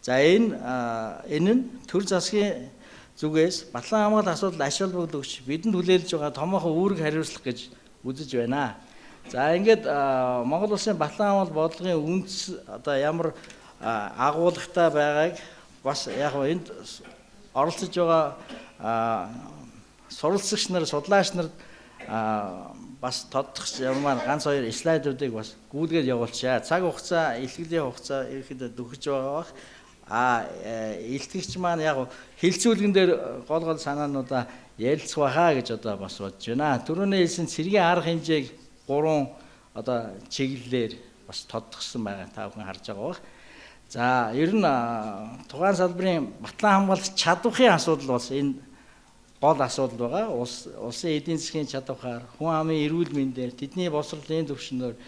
За энэ нь төр засгийн зүгээс батлан хамгаалал асуудал ач холбогдол өгч бидэнд хүлээлж байгаа томоохон үүрэг хариуцлага гэж үзэж байна. За ингээд Монгол улсын батлан хамгаалал бодлогын үндэс одоо ямар агуулгатай байгааг бас яг энд оролцож байгаа суралцагч нар, судлаач нар бас тодтох ямаар ганц хоёр слайдуудыг бас гүйлгээд явуулчаа. Цаг хугацаа, илтгэлийн хугацаа ерөнхийдөө дөхөж байгаа бах. Илтгэгч маань яг хэлцүүлгэн дээр гол гол санаануудаа ярилцах байхаа гэж одоо бас бодож байна. Түрүүний хэлсэн цэргийн арга хэмжээг гурван одоо чиглэлээр бас тодтогсон байгаа та бүхэн харж байгаа бах. За ер нь тухайн салбарын батлан хамгаалах чадварын асуудал бас энэ гол асуудал байгаа. Улсын эдийн засгийн чадвараар, хүн амын эрүүл мэндээр, тэдний боловсролын түвшнээр,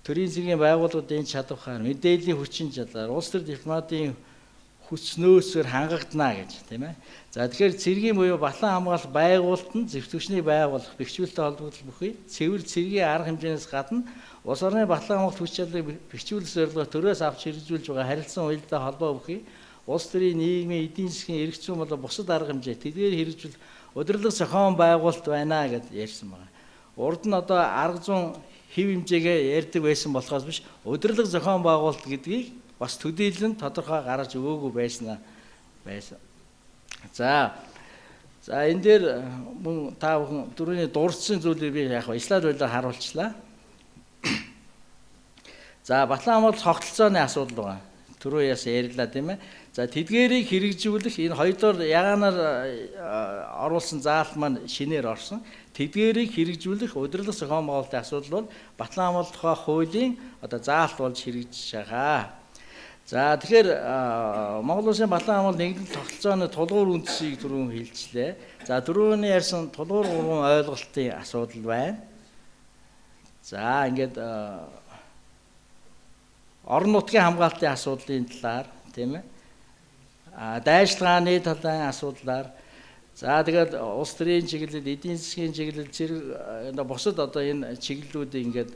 төрийн зэргийн байгууллагуудын чадвараар, мэдээллийн хүчин чадлаар, улс төр дипломатын хүснөөсөөр хангагдана гэж тийм ээ. За тэгэхээр цэргийн буюу батлан хамгаалах байгуулалт нь зэвсгүчний байгууллага, бэхжүүлэлтэй холбогдол бүхий цэвэр цэргийн арга хэмжээнээс гадна улс орны батлан хамгаалах хүч чадлыг бэхжүүлэх зорилгоор төрөөс авч хэрэгжүүлж байгаа харилцан уялдаа холбоо бүхий улс төрийн нийгмийн эдийн засгийн эрх зүйн болон бусад арга хэмжээ тэдгээр хэрэгжүүл удирдлага зохион байгуулалт байна гэд ярьсан байгаа. Урд нь одоо арга зүйн хэв хэмжээгээ ярьдаг байсан болохоос биш удирдлага зохион байгуулалт гэдгийг бас төдийлөн тодорхой гаргаж өгөөгүй байсан байсан. За энэ дээр мөн та бүхэн дөрөвний дурдсан зүйлийг би яг слайд байлаар харуулчлаа. За батлан хамгаалах тогтолцооны асуудал байгаа. Түрүү яас ярьлаа тийм ээ. За тэдгээрийг хэрэгжүүлэх энэ хоёрдугаар ягаанаар оруулсан заалт маань шинээр орсон. Тэдгээрийг хэрэгжүүлэх удирдлага зохион байгуулалтын асуудал бол батлан хамгаалах тухай хуулийн одоо заалт болж хэрэгжиж байгаа. За тэгэхээр Монгол улсын батлан хамгаалал нэгдэл тогтолцооны тулгуур үндсийг түрүүн хэлжлээ. За түрүүний ярьсан тулгуур гурван ойлголтын асуудал байна. За ингээд орон нутгийн хамгаалтын асуудлын талаар тийм ээ. Дайчилгааны талын асуудлаар За тэгээд улс төрийн чиглэл, эдийн засгийн чиглэл, зэрэг бусад одоо энэ чиглэлүүдийг ингээд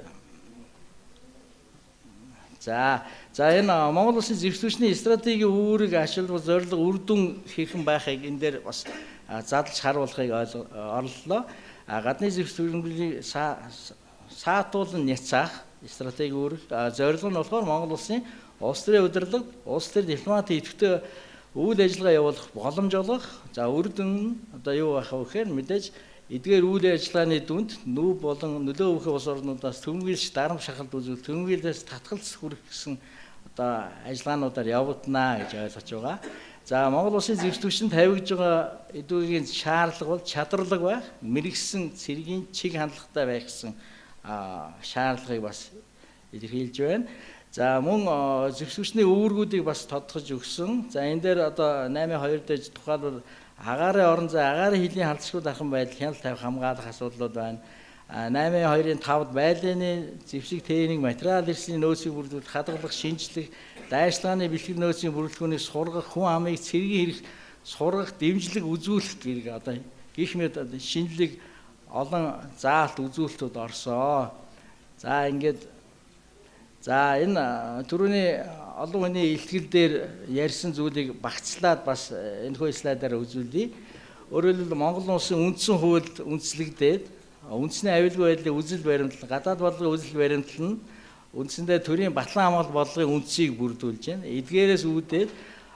за энэ Монгол улсын зэвсэг түвшний стратегийн үүрэг, ашиг, зорилго, үр дүн хэрхэн байхыг энэ дээр бас задлж харуулахыг орлоо. Гадны зэвсэг түвшний саатуулан няцаах стратегийн үүрэг, зорилго нь болохоор Монгол улсын улс төрийн удирдлага, улс төр дипломатын идэвхтэй үйл ажиллагаа явуулах боломж олгох. За үр дүн одоо юу байх вэ гэхээр мэдээж эдгээр үйл ажиллагааны дүнд нүүб болон нөлөө өгөх улс орнуудаас түмгийлж дарам шахалт үзүүл, түмгийлээс татгалц хүрэх гэсэн одоо ажиллагаануудаар явагдана гэж ойлгож байгаа. За Монгол улсын зэвсэг түвшинд тавигдж байгаа эдүүгийн шаардлага бол чадварлаг байх, мэргэсэн цэргийн чиг хандлагатай байх гэсэн шаардлагыг бас илэрхийлж байна. За мөн зэвсэг түвшний үүргүүдийг бас тодтогч өгсөн. За энэ дээр одоо 8.2 дээр тухайлбал агаарын орон зай, агаарын хилийн халдшгүй дархан байдал, хяналт тавих хамгаалах асуудлууд байна. 8.2-ын 5-д байлын зэвсэг тээнийг материал эрсдлийн нөөцийг бүрдүүлэх, хадгалах, шинжлэх, дайшлагын бэлтгэл нөөцийн бүрэлдэхүүнийг сургах, хүн амыг цэргийн хэрэг сургах, дэмжлэг үзүүлэх гэх одоо гих мэт шинжлэх олон заалт үзүүлэлтүүд орсоо. За ингээд за энэ түрүүний олон хүний илтгэл дээр ярьсан зүйлийг багцлаад бас энэхүү слайдаар үзүүлье. Өөрөөр хэлбэл Монгол улсын үндсэн хуульд үндэслэгдээд үндэсний аюулгүй байдлын үзэл баримтлал, гадаад бодлогын үзэл баримтлал нь үндсэндээ төрийн батлан хамгаалалт бодлогын үндсийг бүрдүүлж байна. Эдгээрээс үүдээд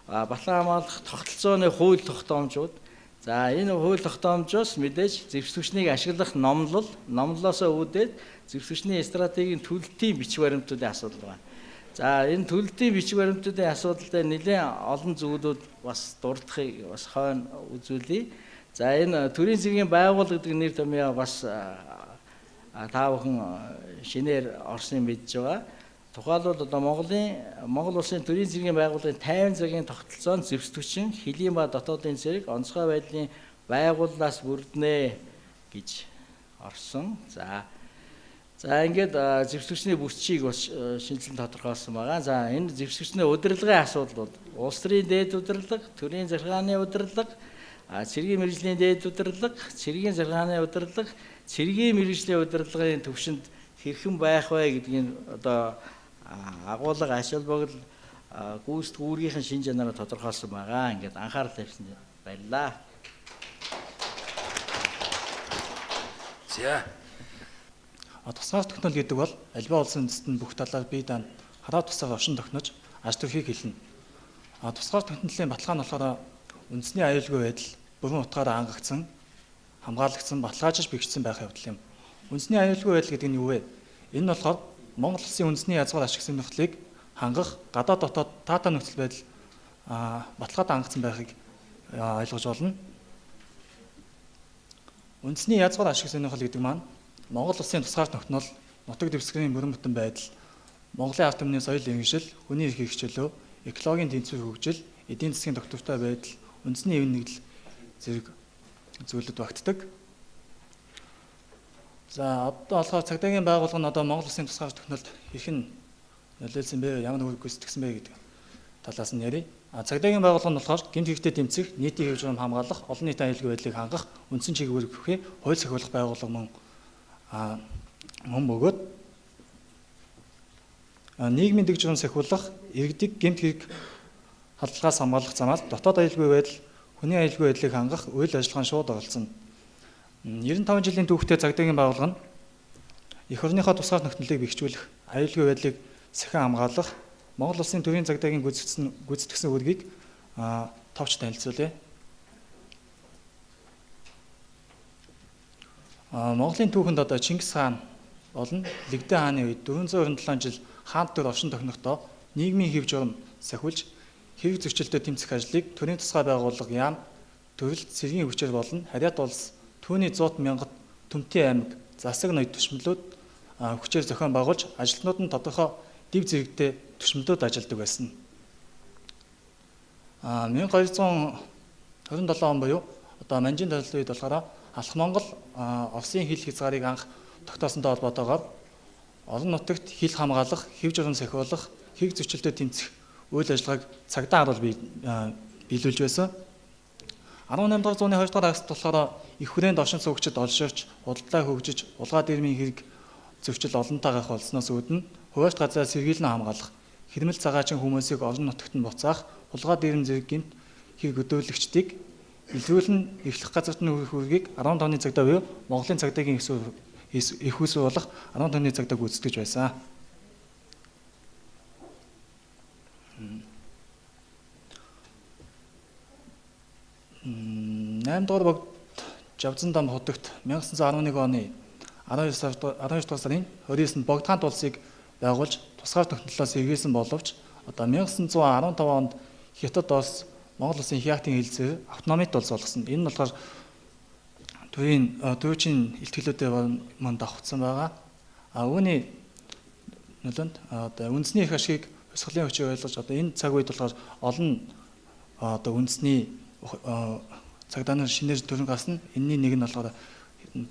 батлан хамгаалах тогтолцооны хууль тогтоомжууд, за энэ хууль тогтоомжоос мэдээж зэвсэг түвшнийг ашиглах номлол, номлолоосоо үүдээд зэвсэг түвшний стратегийн төлөлтийн бичиг баримтуудын асуудал байна. За энэ төлөлтийн бичиг баримтуудын асуудал дээр нэлээд олон зүйлүүд бас дурдахыг бас хойно үзүүлье. За энэ төрийн цэргийн байгууллага гэдэг нэр томьёо бас та бүхэн шинээр орсныг мэдж байгаа. Тухайлбал одоо Монгол улсын төрийн цэргийн байгууллагын 50 цагийн тогтолцоонд зэвсэг түвшин, хөлийн ба дотоодын цэрэг, онцгой байдлын байгууллагаас бүрднэ гэж орсон. За ингээд зэвсэг түвшний бүсчийг бас шинжилэн тодорхойлсон байгаа. За энэ зэвсэг түвшний удирдлагын асуудлууд, улс төрийн дээд удирдлага, төрийн захиргааны удирдлага, цэргийн мэргэжлийн дээд удирдлага, цэргийн захиргааны удирдлага, цэргийн мэргэжлийн удирдлагын төвшөнд хэрхэн байх вэ гэдгийг одоо агуулга, ач холбогдол, гүйцэтгэх үүргийнхэн шин чанараа тодорхойлсон байгаа. Ингээд анхаарал тавьсан баярлалаа. За. Тусгаар тогтнол гэдэг бол альва улсын үндэстэн бүх талаар бие даан хараа тусгаар оршин тогтнож аж төрхийг хэлнэ. Тусгаар тогтнолын баталгаа нь болохоор үндэсний аюулгүй байдал бүрэн утгаараа ангагдсан, хамгаалагдсан, баталгаажиж бэхжсэн байх явдал юм. Үндэсний аюулгүй байдал гэдэг нь юу вэ? Энэ нь болохоор Монгол улсын үндэсний язгуур ашиг сонирхлыг хангах, гадаад дотоод таатай нөхцөл байдал баталгаатай хангагдсан байхыг ойлгож болно. Үндэсний язгуур ашиг сонирхол гэдэг маань Монгол улсын тусгаар тогтнол, нутаг дэвсгэрийн бүрэн бүтэн байдал, Монголын ард түмний соёл иргэншил, хүний эрх хэрэгчлөө, экологийн тэнцвэр хөгжил, эдийн засгийн тогтвортой байдал, үндэсний эвэн нэгдэл зэрэг зүйлүүд багтдаг. За одоо болохоор цагдаагийн байгууллага нь одоо Монгол улсын тусгаар тогтнолд хэрхэн нөлөөлсөн бэ, ямар үүрэг гүйцэтгсэн бэ гэдэг талаас нь ярив. Цагдаагийн байгууллага нь болохоор гэмт хэрэгтэй тэмцэх, нийтийн хэв журам хамгаалах, олон нийтийн аюулгүй байдлыг хангах, үндсэн чиг үүрэг бүхий хууль сахиулах байгууллага мөн мөн бөгөөд нийгмийн дэг журам сахиулах, иргэдийг гэмт хэрэг халдлагаас хамгаалах замаар дотоод аюулгүй байдал, хүний аюулгүй байдлыг хангах үйл ажиллагаанд шууд оролцоно. 95 жилийн түүхтэй цагдаагийн байгууллага нь эх орныхоо тусгаар тогтнолыг бэхжүүлэх, аюулгүй байдлыг сахин хамгаалах, Монгол улсын төрийн цагдаагийн гүйцэтгэсэн үүргийг товч танилцуулъя. Монголын түүхэнд одоо Чингис хаан болон Лэгдэн хааны үед 427 жил хаан төр оршин тохинохдоо нийгмийн хэв журам сахиулж хэрэг зөрчилдөд тэмцэх ажлыг төрийн тусгай байгууллага яам, төрөл цэргийн хүчээр болон харьяат улс түүний 100 мянгат Төмтийн аймаг, Засаг ноёд төшмөлүүд хүчээр зохион байгуулж ажилтнууд нь тодорхой дэв зэрэгтэй төшмөлүүд ажилладаг байсан. 1227 он буюу одоо Манжин талын үед болохоор Алх Монгол Оросын хил хязгаарыг анх тогтоосонтой холбоотойгоор олон нутагт хил хамгаалах, хэв журам сахиулах, хэрэг зөрчилдөд тэмцэх үйл ажиллагааг цагдаа харуул биелүүлж байсан. 18 дугаар зууны 2 дугаар хагасд болохоор их хүрээнд оршин суугчид олширч, худалдаа хөгжиж, улгаа дэрмийн хэрэг зөрчил олонтаа гарах болсноос үүднэ хуваарьт газраа сэргийлэн хамгаалах, хэрмэл цагаачин хүмүүсийг орон нутагт нь буцаах, хулгай дэрм зэрэг гэмт хэрэг өдөөлөгчдийг илрүүлэн эрхлэх газарт нь хүрэх үүргийг 15-ны цагдаа буюу Монголын цагдаагийн их үүсвэр болох 15-ны цагдаа гүйцэтгэж байсан. 8 дугаар богд Жавзан дам хутагт 1911 оны 12 дугаар сарын 29-нд Богдхаант улсыг байгуулж тусгаар тогтнолоос сэргийлсэн боловч одоо 1915 онд Хятад улс Монгол улсын Хятадын хэлцээр автономит улс болгосон. Энэ нь болохоор төрийн төвчийн илтгэлүүдээр мөн давхцсан байгаа. А үүний нөлөөнд одоо үндэсний эрх ашигыг хувьсгалын хүчээр ойлгож одоо энэ цаг үед болохоор олон одоо үндэсний цагдаа нар шинээр төрөн гарсан. Энэний нэг нь болохоор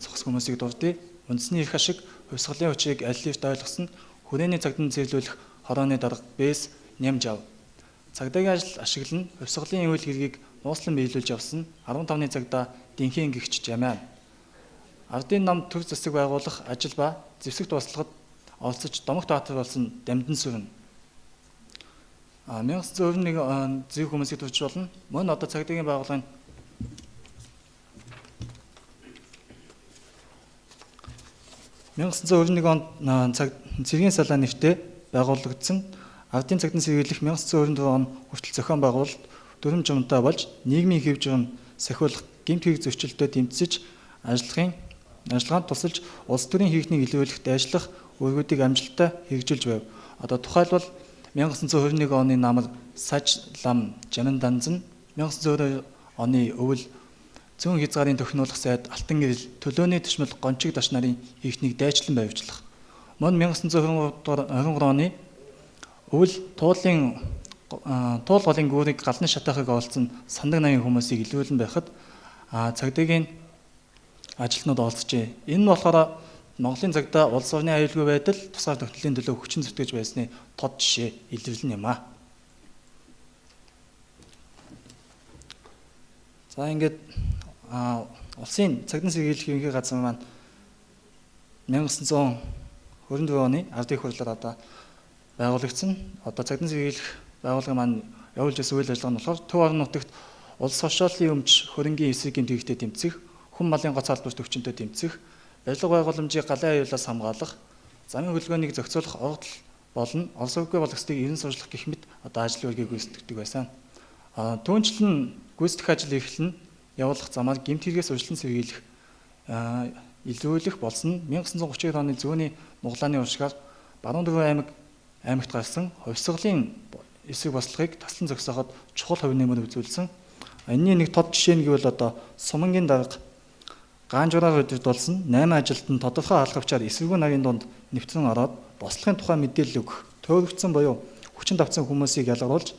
цогц хүмүүсийг дурдъя. Үндэсний эрх ашиг хувьсгалын хүчийг аль хэдийн ойлгосон. Хүрээний цагдан цэвэрлүүлэх хорооны дарга Бэс Нямжав. Цагдаагийн ажил ашиглан хувьсгалын үйл хэргийг нууцлан биелүүлж явсан 15-ны цагдаа Дэнхийн гэгч Жамаа. Ардын нам төр засаг байгуулах ажил ба зэвсэг дууслагад оролцож Домогт баатар болсон Дамдин сүрэн. 1991 зэв хүмүүсийг төрж болно. Мөн одоо цагдаагийн байгууллагын 1991 онд цэргийн салаа нэртэй байгуулагдсан ардын цагдан сэргийлэх 1994 он хүртэл зохион байгуулалт дүрэм журмтай болж нийгмийн хэв журам сахиулах гэмт хэрэг зөрчилдөд тэмцэж ажиллагаанд тусалж улс төрийн хийхнийг илрүүлэхэд ажиллах үүргүүдийг амжилттай хэрэгжүүлж байв. Одоо тухайлбал 1921 оны намар Саж лам Жамин данзан, 1992 оны өвөл зүүн хязгаарын тохируулах сайд Алтан гэрэл төлөөний төшмөл гончиг даш нарын хийхнийг дайчлан баривчлах. Мөн 1923 оны өвөл туулын туул голын гүүрийг галны шатаахыг олцсон сандаг намын хүмүүсийг илрүүлэн байхад цагдаагийн ажилтнууд олцжээ. Энэ нь болохоор Монголын цагдаа улс орны аюулгүй байдал тусгаар тогтнолын төлөө хүчин зүтгэж байсны тод жишээ илэрлэн юм аа. За ингээд улсын цагдан сэргийлэх ерөнхий газар маань 1924 оны ардын хурлаар одоо байгуулагдсан. Одоо цагдан сэргийлэх байгууллага маань явуулж байсан үйл ажиллагаа нь болохоор төв орон нутагт улс хошооллын өмч хөрөнгийн эсрэг гэмт хэрэгтэй тэмцэх, хүн малын гоц албар төвчөнтэй тэмцэх, барилга байгууламжийг галын аюулаас хамгаалах, замын хөдөлгөөнийг зохицуулах ордол болон орсовгүй болгоцдыг эрен сурчлах гэх мэт одоо ажил үүргийг гүйцэтгэдэг байсан. Түүнчлэн гүйцэтгэх ажил эрхлэн явуулах замаар гэмт хэрэгээс урьдчилан сэргийлэх илрүүлэх болсон 1932 оны зүүнний нуглааны уршгаар Баруун дөрвөн аймагт гарсан хувьсгалын эсрэг бослогыг таслан зогсооход чухал хувь нэмэр үзүүлсэн. Энэний нэг тод жишээ нь гэвэл одоо Сумангийн дарга Гаанжураар удирдуулсан 8 ажилтан тодорхой алхавчаар эсвэргүүн нарын дунд нэвтрэн ороод бослогын тухай мэдээлэл өгөх, төөрөгдсөн буюу хүчин давтсан хүмүүсийг ялгаруулж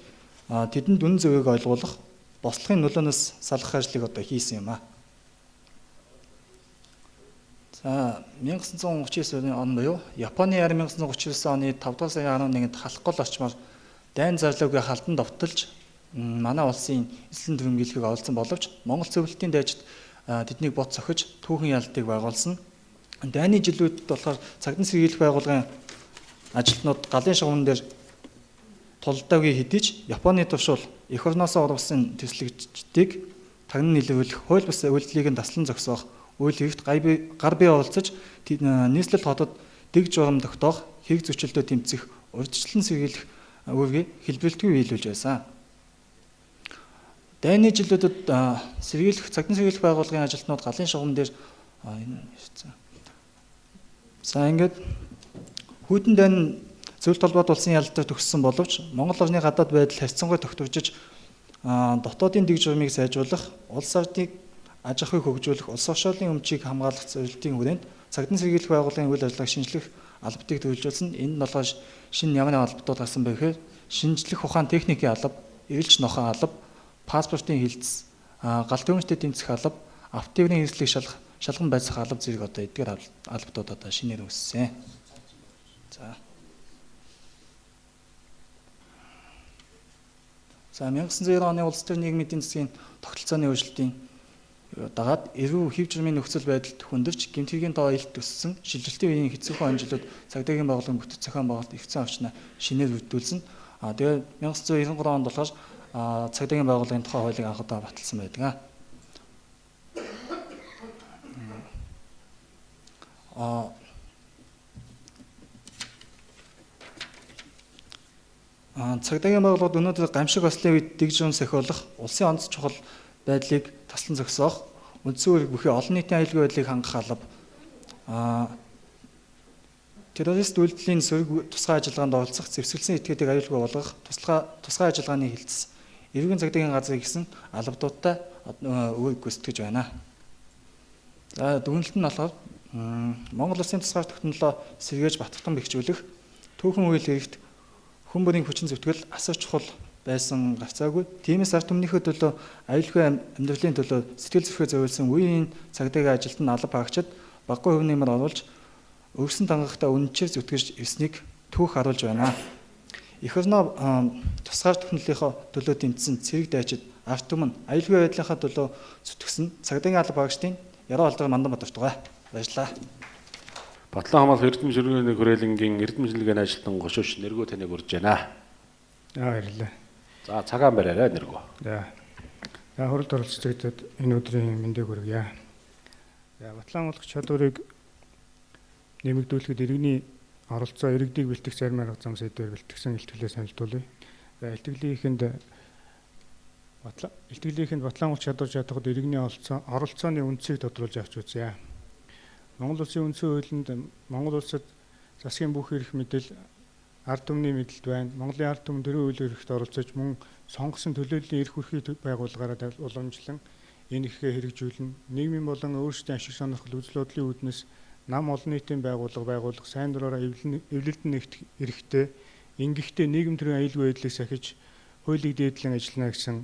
тэдэнд үнэн зөвийг ойлгуулах, бослогын нөлөөнөөс салгах ажлыг одоо хийсэн юм аа. За 1939 он буюу Японы яар 1939 оны 5 дугаар сарын 11-нд халахгүй орчмоор дайн зарлаагүй халдан довтолж манай улсын эзлэн төрөнгийлөхийг оролцсон боловч Монгол зөвлөлтийн дайчид тэднийг бот сохиж түүхэн ялтыг байгуулсан. Дайны жилүүдэд болохоор цагдан сэргийлэх байгууллагын ажилтнууд галын шугамн дээр тулдаагүй хэдий ч Японы туршуул эх орноосоо урвсан төслөгчдийг тагнан илрүүлэх, хууль бус үйлдэлийг нь таслан зогсоох, үйл хэрэгт гар бие оролцож нийслэл хотод дэг журам тогтоох, хэрэг зөрчилдөө тэмцэх, урьдчилан сэргийлэх үүргийг хэлбэлтгүй биелүүлж байсан. Дайны жилүүдэд сэргийлэх цагдан сэргийлэх байгууллагын ажилтнууд галын шугам дээр энэ ирсэн. За ингээд хүйтэн дайн зөвлөлт холбоот улсын ялалтаар төгссөн боловч Монгол орны гадаад байдал харьцангуй тогтворжиж дотоодын дэг журмыг сайжруулах, улс орныг аж ахуйг хөгжүүлэх, улс оршоолын өмчийг хамгаалах зорилтын хүрээнд цагдан сэргийлэх байгууллагын үйл ажиллагааг шинжлэх албадыг төлөвлөжүүлсэн. Энд нь болохоор шинэ ямар нэгэн албадууд гарсан бэ гэхээр шинжлэх ухаан техникийн алба, эрэлж нохоо алба, паспортын хилцс, гал төвөнчтэй тэмцэх алба, автотээврийн хэрэгслийг шалгах, шалган байцаах алба зэрэг одоо эдгээр албадууд одоо шинээр үүссэн. За. За 1990 оны улс төр нийгмийн эдийн засгийн тогтолцооны өөрчлөлтийн дагаад эрүү хэв журмын нөхцөл байдалд хүндэрч гэмт хэргийн тоо илт өссөн шилжилтийн үеийн хэцүүхэн он жилүүд цагдаагийн байгууллагын бүтэц зохион байгуулалт эрх зүйн орчноо шинээр бүрдүүлсэн. Тэгээд 1993 онд болохоор цагдаагийн байгууллагын тухай хуулийг анх удаа баталсан байдаг. Цагдаагийн байгууллагууд өнөөдөр гамшиг ослын үед дэг журам сахиулах, улсын онц чухал байдлыг таслан зогсоох, үндсэн үүрэг бүхий олон нийтийн аюулгүй байдлыг хангах алба. Террорист үйлдэлийн сөрөг тусгай ажиллагаанд оролцох, зэвсэглэсэн этгээдийг аюулгүй болгох, тусгай ажиллагааны хилцс, эрүүгийн цагдаагийн газрыг гэсэн албадуудтай үүрэг гүйцэтгэж байна. За дүгнэлт нь болохоор Монгол улсын тусгаар тогтнолоо сэргээж батгтан бэхжүүлэх, түүхэн үйл хэрэгт хүн бүрийн хүчин зүтгэл асар чухал байсан гарцаагүй. Тиймээс ард түмнийхээ төлөө аюулгүй амьдралын төлөө сэтгэл зүрхээ зориулсан үеийн цагдаагийн ажилд нь алба хаагчид багагүй хувь нэмэр оруулж өвсөн дангахтаа үнэнчээр зүтгэж ирснийг түүх харуулж байна. Эх орноо тусгаар тогтнолынхоо төлөө тэмцсэн цэрэг дайчид ард түмэн аюулгүй байдлынхаа төлөө зүтгэсэн цагдаагийн алба хаагчдын Яруу алдрын Мандан Бадартугай. Баярлалаа. Батлан хамгаалах Эрдэм ширүүний хүрээлэнгийн эрдэм шинжилгээний ажилтан Гошууш Нэргөө таныг урьж байна. Баярлалаа. За цагаан бариарай Нэргөө. За. За хуралд оролцогчдод энэ өдрийн мэндийг хүргье. За батлан хамгаалах чадварыг нэмэгдүүлэхэд иргэний оролцоо иргэдийг бэлтгэх зарим арга зам сэдвээр бэлтгэсэн илтгэлээ сонирхолтой. За илтгэлийнхэнд батлан хамгаалах чадвар чадахад иргэний оролцооны үндсийг тодруулж авч үзье. Монгол улсын үндсэн хуулинд Монгол улсад засгийн бүх эрх мэдэл ард түмний мэдэлд байна. Монголын ард түмэн төрийн хууль эрхт оролцож мөн сонгосон төлөөллийн эрх хүрхий байгууллагаараа уламжлан энэ эрхээ хэрэгжүүлнэ. Нийгмийн болон өөрсдийн ашиг сонирхол үзэл бодлын үүднээс нам олон нийтийн байгууллага байгуулах, сайн дураараа эвлэлд нэгтгэх эрхтэй, ингэхдээ нийгэм төрийн аюулгүй байдлыг сахиж хуулийг дээдлэн ажиллана гэсэн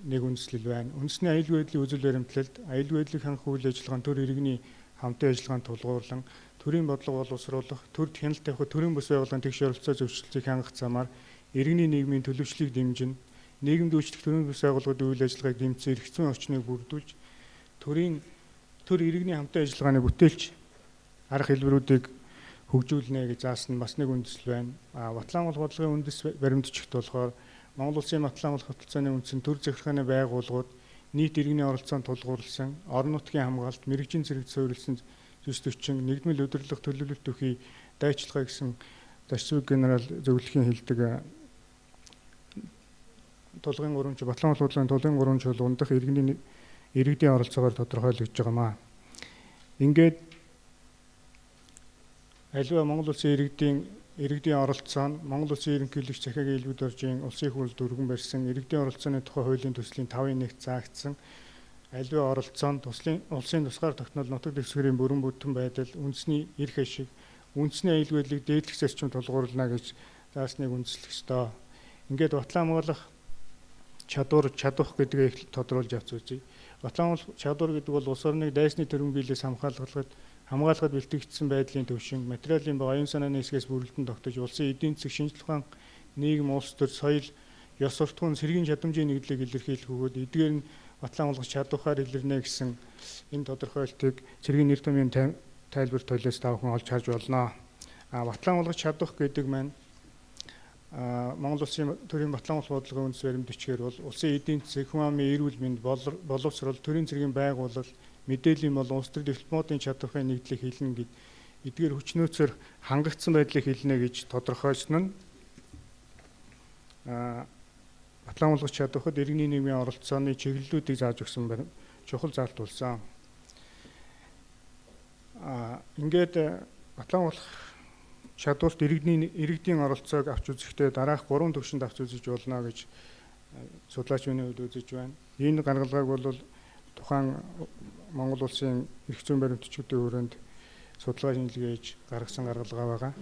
нэг үндслэл байна. Үндэсний аюулгүй байдлын үзэл баримтлалд аюулгүй байдлыг хангах үйл ажиллагаан төр иргэний хамтын ажиллагаанд тулгуурлан төрийн бодлого боловсруулах, төрд хяналт тавих төрийн бус байгууллагын тэгш оролцоо зөвшөөрлийг хангах замаар иргэний нийгмийн төлөвчлөлийг дэмжинэ. Нийгэмд үйлчлэх төрийн бус байгууллагуудын үйл ажиллагааг дэмжиж эрх зүйн орчныг бүрдүүлж төр иргэний хамтын ажиллагааны бүтээлч арга хэлбэрүүдийг хөгжүүлнэ гэж заасан бас нэг үндэслэл байна. Батлан хамгаалах бодлогын үндэс баримтчигт болохоор Монгол улсын батлан хамгаалах тогтолцооны үндсэн төр захиргааны байгууллагууд нийт иргэний оролцоонд тулгуурласан, орон нутгийн хамгаалалт, мэргэжлийн зэрэгт суурилсан зүс төчин, нэгдмэл удирдлага төлөвлөлт бүхий дайчилгаа гэсэн Дашцүг генерал зөвлөхийн хэлдэг тулгын гурамч, батлан хамгаалах бодлогын тулгын гурамч чуулган дахь иргэдийн оролцоогоор тодорхойлогдож байгаа маа. Ингээд аливаа Монгол улсын иргэдийн оролцоо нь Монгол улсын ерөнхийлөгч захиагийн элбэг доржийн улсын их хурлд өргөн барьсан иргэдийн оролцооны тухай хуулийн төслийн 5-1 заагдсан аливаа оролцоо нь улсын тусгаар тогтнол нутаг дэвсгэрийн бүрэн бүтэн байдал, үндэсний эрх ашиг, үндэсний аюулгүй байдлыг дээдлэх зарчим тулгуурлана гэж заасныг үндэслэх ёстой. Ингээд батлан хамгаалах чадвар чадах гэдгийг тодруулж авч үзье. Батлан хамгаалах чадвар гэдэг бол улс орныг дайсны төрөнгийлээс хамгаалахад бэлтгэгдсэн байдлын түвшин, материалын ба оюун санааны хэсгээс бүрэлдэн тогтож, улсын эдийн засаг, шинжлэх ухаан, нийгэм, улс төр, соёл, ёс суртахуун, сэргийн чадамжийн нэгдлийг илэрхийлэх бөгөөд эдгээр нь батлан хамгаалах чадвараар илэрнэ гэсэн энэ тодорхойлтыг цэргийн нэр томьёон тайлбар толиос та бүхэн олж харж болно. Батлан хамгаалах чадвах гэдэг маань Монгол улсын төрийн батлан хамгаалах бодлогын үндэс баримт бичгээр бол улсын эдийн засаг, хүн амын эрүүл мэнд, боловсрол, төрийн цэргийн байгууллага, мэдээллийн болон улс төр дипломатын чадварын нэгдлийг хэлнэ гэд эдгээр хүч нөөцөөр хангагдсан байдлыг хэлнэ гэж тодорхойлсон нь батлан хамгаалах чадварт иргэний нийгмийн оролцооны чиглэлүүдийг зааж өгсөн чухал заалт болсон. Ингээд батлан хамгаалах чадварт иргэдийн оролцоог авч үзэхдээ дараах 3 түвшинд авч үзэж болно гэж судлаач миний хувьд үзэж байна. Энэ гаргалгааг бол тухайн Монгол улсын эрх зүйн баримтчүүдийн хүрээнд судалгаа шинжилгээ хийж гаргасан гаргалгаа байгаа.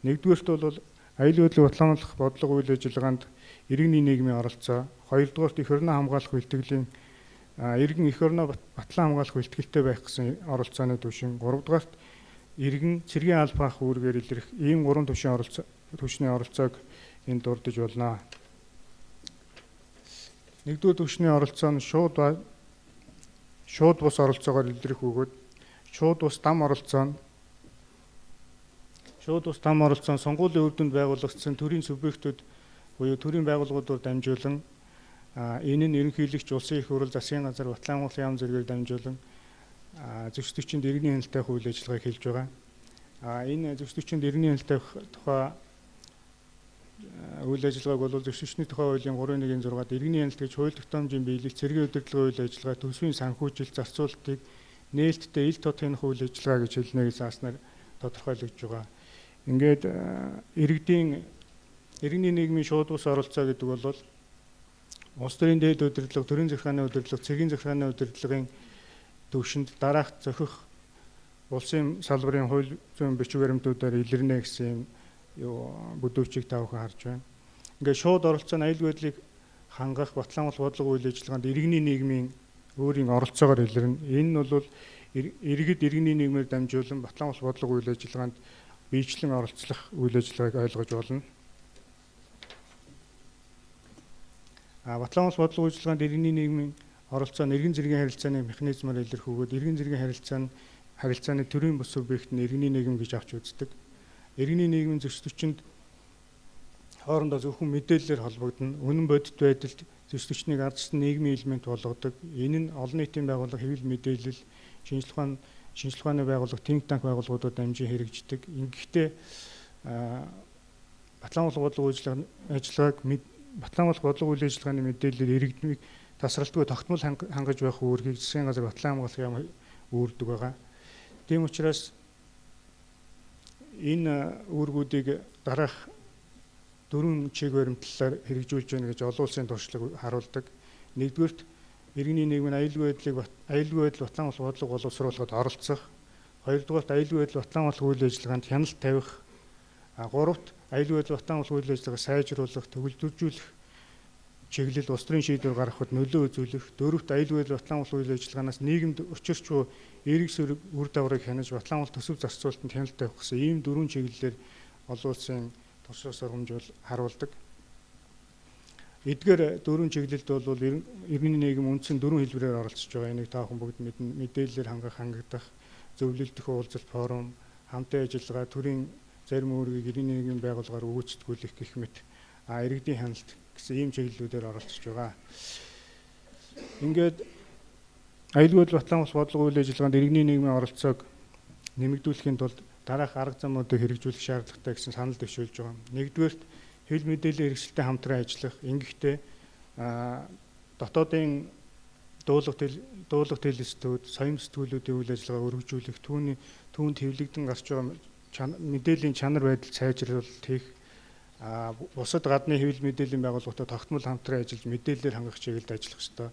Нэгдүгээрт бол аюулгүй байдлыг батлан хамгаалах бодлого үйл ажиллагаанд иргэний нийгмийн оролцоо, хоёрдугаарт эх орноо хамгаалах бэлтгэлийн иргэн эх орноо батлан хамгаалах бэлтгэлтэй байх гэсэн оролцооны түвшин, гуравдугаарт иргэн цэргийн алба хаах үүргээр илэрх ийм гурван түвшний оролцоог энд дурдж болно. Нэгдүгээр түвшний оролцоо нь шууд бус оролцоогоор илрэх бөгөөд шууд бус дам оролцоо нь сонгуулийн үр дүнд байгуулагдсан төрийн субъектүүд буюу төрийн байгууллагуудаар дамжуулан энэ нь ерөнхийлөгч, улсын их хурл, засгийн газар, Батлан хамгаалах яам зэргээр дамжуулан зөрч төчөнд иргэний хяналт тавих үйл ажиллагааг хэлж байгаа. Энэ зөрч төчөнд иргэний хяналт тавих тухай үйл ажиллагааг бол зөрч төчний тухай хуулийн 3.1-6-д иргэний хяналт гэж хууль тогтоомжийн биелэл, цэргийн удирдлагын үйл ажиллагаа, төсвийн санхүүжилт, зарцуулалтыг нээлттэй ил тод хянах үйл ажиллагаа гэж хэлнэ гэж зааснаар тодорхойлогдож байгаа. Ингээд иргэний нийгмийн шууд бус оролцоо гэдэг бол улс төрийн дээд удирдлага, төрийн захиргааны удирдлага, цэргийн захиргааны удирдлагын төвшөнд дараах зохих улсын салбарын хууль зүйн бичиг баримтуудаар илэрнэ гэсэн юм бүдүүчийг та бүхэн харж байна. Ингээд шууд оролцоо нь аюулгүй байдлыг хангах, Батлан хамгаалах бодлого үйл ажиллагаанд иргэний нийгмийн өөрийн оролцоогоор илэрнэ. Энэ нь бол иргэд иргэний нийгмээр дамжуулан Батлан хамгаалах бодлого үйл ажиллагаанд биечлэн оролцох үйл ажиллагааг ойлгож болно. Батлан хамгаалах бодлого үйлчилгээнд иргэний нийгмийн оролцоо нь иргэн зэргийн харилцааны механизмаар илэрх бөгөөд иргэн зэргийн харилцааны төрийн бус субъект нь иргэний нийгэм гэж авч үздэг. Иргэний нийгмийн зөрч төчөнд хоорондоо зөвхөн мэдээллээр холбогдоно. Үнэн бодит байдалд зөрч төчнийг ардчсан нийгмийн элемент болгодог. Энэ нь олон нийтийн байгууллага, хэвлэл мэдээлэл, шинжлэх ухааны байгууллага, think tank байгууллагуудад дамжин хэрэгждэг. Ингэхдээ Батлан хамгаалах бодлого үйлчилгээг Батлан хамгаалах бодлого үйл ажиллагааны мэдээллээр иргэднийг тасралтгүй тогтмол хангаж байх үүргийг засгийн газар Батлан хамгаалах яам үүрдэг байгаа. Тийм учраас энэ үүргүүдийг дараах дөрвөн чиг баримтлалаар хэрэгжүүлж байна гэж олон улсын туршлага харуулдаг. Нэгдүгээрт иргэний нийгэм нь аюулгүй байдал Батлан хамгаалах бодлого боловсруулахад оролцох. Хоёрдугаарт аюулгүй байдал Батлан хамгаалах үйл ажиллагаанд хяналт тавих. Гуравт аюулгүй байдал Батлан хамгаалах үйл ажиллагааг сайжруулах, төгөлдржүүлэх чиглэл улс төрийн шийдвэр гаргахад нөлөө үзүүлэх. Дөрөвт аюулгүй байдал Батлан хамгаалах үйл ажиллагаанаас нийгэмд учирч буй эерэг сөрөг үр дагаврыг хянаж Батлан хамгаалах төсөв зарцуулалтанд хяналт тавих гэсэн ийм дөрвөн чиглэлээр олон улсын туршлага сургамж бол харуулдаг. Эдгээр дөрвөн чиглэлд бол иргэний нийгэм үндсэн дөрвөн хэлбэрээр оролцож байгаа. Энийг та бүхэн бүгд мэднэ. Мэдээллээр хангах, хангагдах, зөвлөлдөх уулзалт, форум, хамтын ажиллагаа, төрийн зарим үүргийг иргэний нийгмийн байгууллагаар үүсгүүлэх гэх мэт иргэдийн хяналт гэсэн ийм чиглэлүүдээр оролцож байгаа. Ингээд аюулгүй байдал Батлан хамгаалах бодлого үйл ажиллагаанд иргэний нийгмийн оролцоог нэмэгдүүлэхийн тулд дараах арга замуудыг хэрэгжүүлэх шаардлагатай гэсэн санал дэвшүүлж байгаа. Нэгдүгээрт хэвлэл мэдээллийн хэрэгсэлтэй хамтран ажиллах. Ингэхдээ дотоодын дуулах телестүүд, соён сэтгүүлүүдийн үйл ажиллагааг өргөжүүлэх, түүнд хэвлэгдэн гарч байгаа мэдээллийн чанар байдал сайжруулалт хийх, бусад гадны хэвлэл мэдээллийн байгууллагатай тогтмол хамтран ажиллаж мэдээллээр хангах чиглэлд ажиллах ёстой.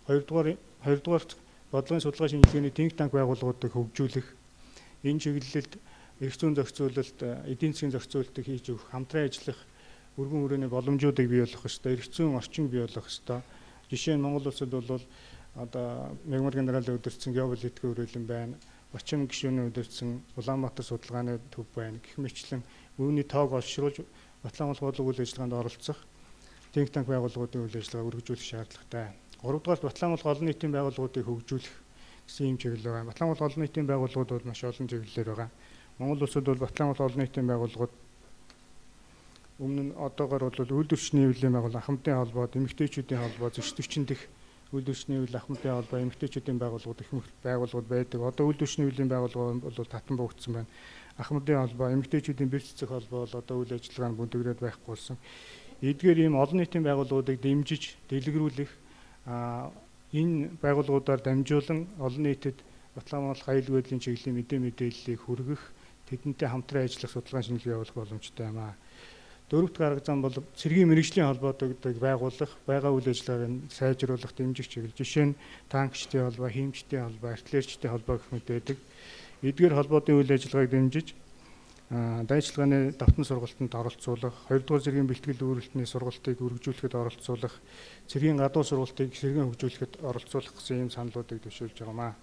Хоёрдугаарт бодлогын судалгаа шинжилгээний think tank байгууллагуудыг хөгжүүлэх. Энэ чиглэлд эрх зүйн зохицуулалт, эдийн засгийн зохицуулалтыг хийж өгөх, хамтран ажиллах өргөн хүрээний боломжуудыг бий болгох ёстой, эрх зүйн орчин бий болгох ёстой. Жишээ нь Монгол улсад бол одоо Мягмар генералын удирдсан геополитикийн хүрээлэн байна, Бачим гишүүний удирдсан Улаанбаатар судалгааны төв байна. Гэх мэтчлэн үүний тоог олшруулж Батлан хамгаалах бодлого үйл ажиллагаанд оролцох think tank байгууллагуудын үйл ажиллагааг өргөжүүлэх шаардлагатай. Гуравдугаарт Батлан хамгаалах олон нийтийн байгууллагуудыг хөгжүүлэх гэсэн ийм чиглэл байгаа. Батлан хамгаалах олон нийтийн байгууллагууд бол маш олон чиглэлээр байгаа. Монгол улсад бол Батлан хамгаалах олон нийтийн байгууллагууд өмнө нь одоогоор бол үйлдвэрчний хэвлэлийн байгууллага, ахмадын холбоо, эмэгтэйчүүдийн холбоо, зөрч төчөнд их үйлдвэрчний хэвлэл, ахмадын холбоо, эмэгтэйчүүдийн байгууллагууд их байгууллагууд байдаг. Одоо үйлдвэрчний хэвлэлийн байгууллага бол татан буугдсан байна. Ахмадын холбоо, эмэгтэйчүүдийн бэрц цэцэг холбоо бол одоо үйл ажиллагаа нь бүндгрээд байхгүй болсон. Эдгээр ийм олон нийтийн байгууллагуудыг дэмжиж, дэлгэрүүлэх, энэ байгууллагуудаар дамжуулан олон нийтэд Батлан хамгаалах аюулгүй байдлын чиглэлийн мэдээллийг хүргэх, тэдэнтэй хамтран ажиллах судалгаа шинжилгээ явуулах боломжтой юм аа. Дөрөвт арга зам бол цэргийн мэргэжлийн холбоодыг байгуулах, байгаа үйл ажиллагааг сайжруулах, дэмжих чиглэл. Жишээ нь танкчдын холбоо, хиймчдийн холбоо, артиллеричдийн холбоо гэх мэт байдаг. Эдгээр холбоодын үйл ажиллагааг дэмжиж, дайчилгааны давтан сургалтанд оролцуулах, хоёрдугаар зэргийн бэлтгэл үүрэлтний сургалтыг өргөжүүлэхэд оролцуулах, цэргийн гадуур сургалтыг сэргээн хөгжүүлэхэд оролцуулах гэсэн ийм саналуудыг дэвшүүлж байгаа маа.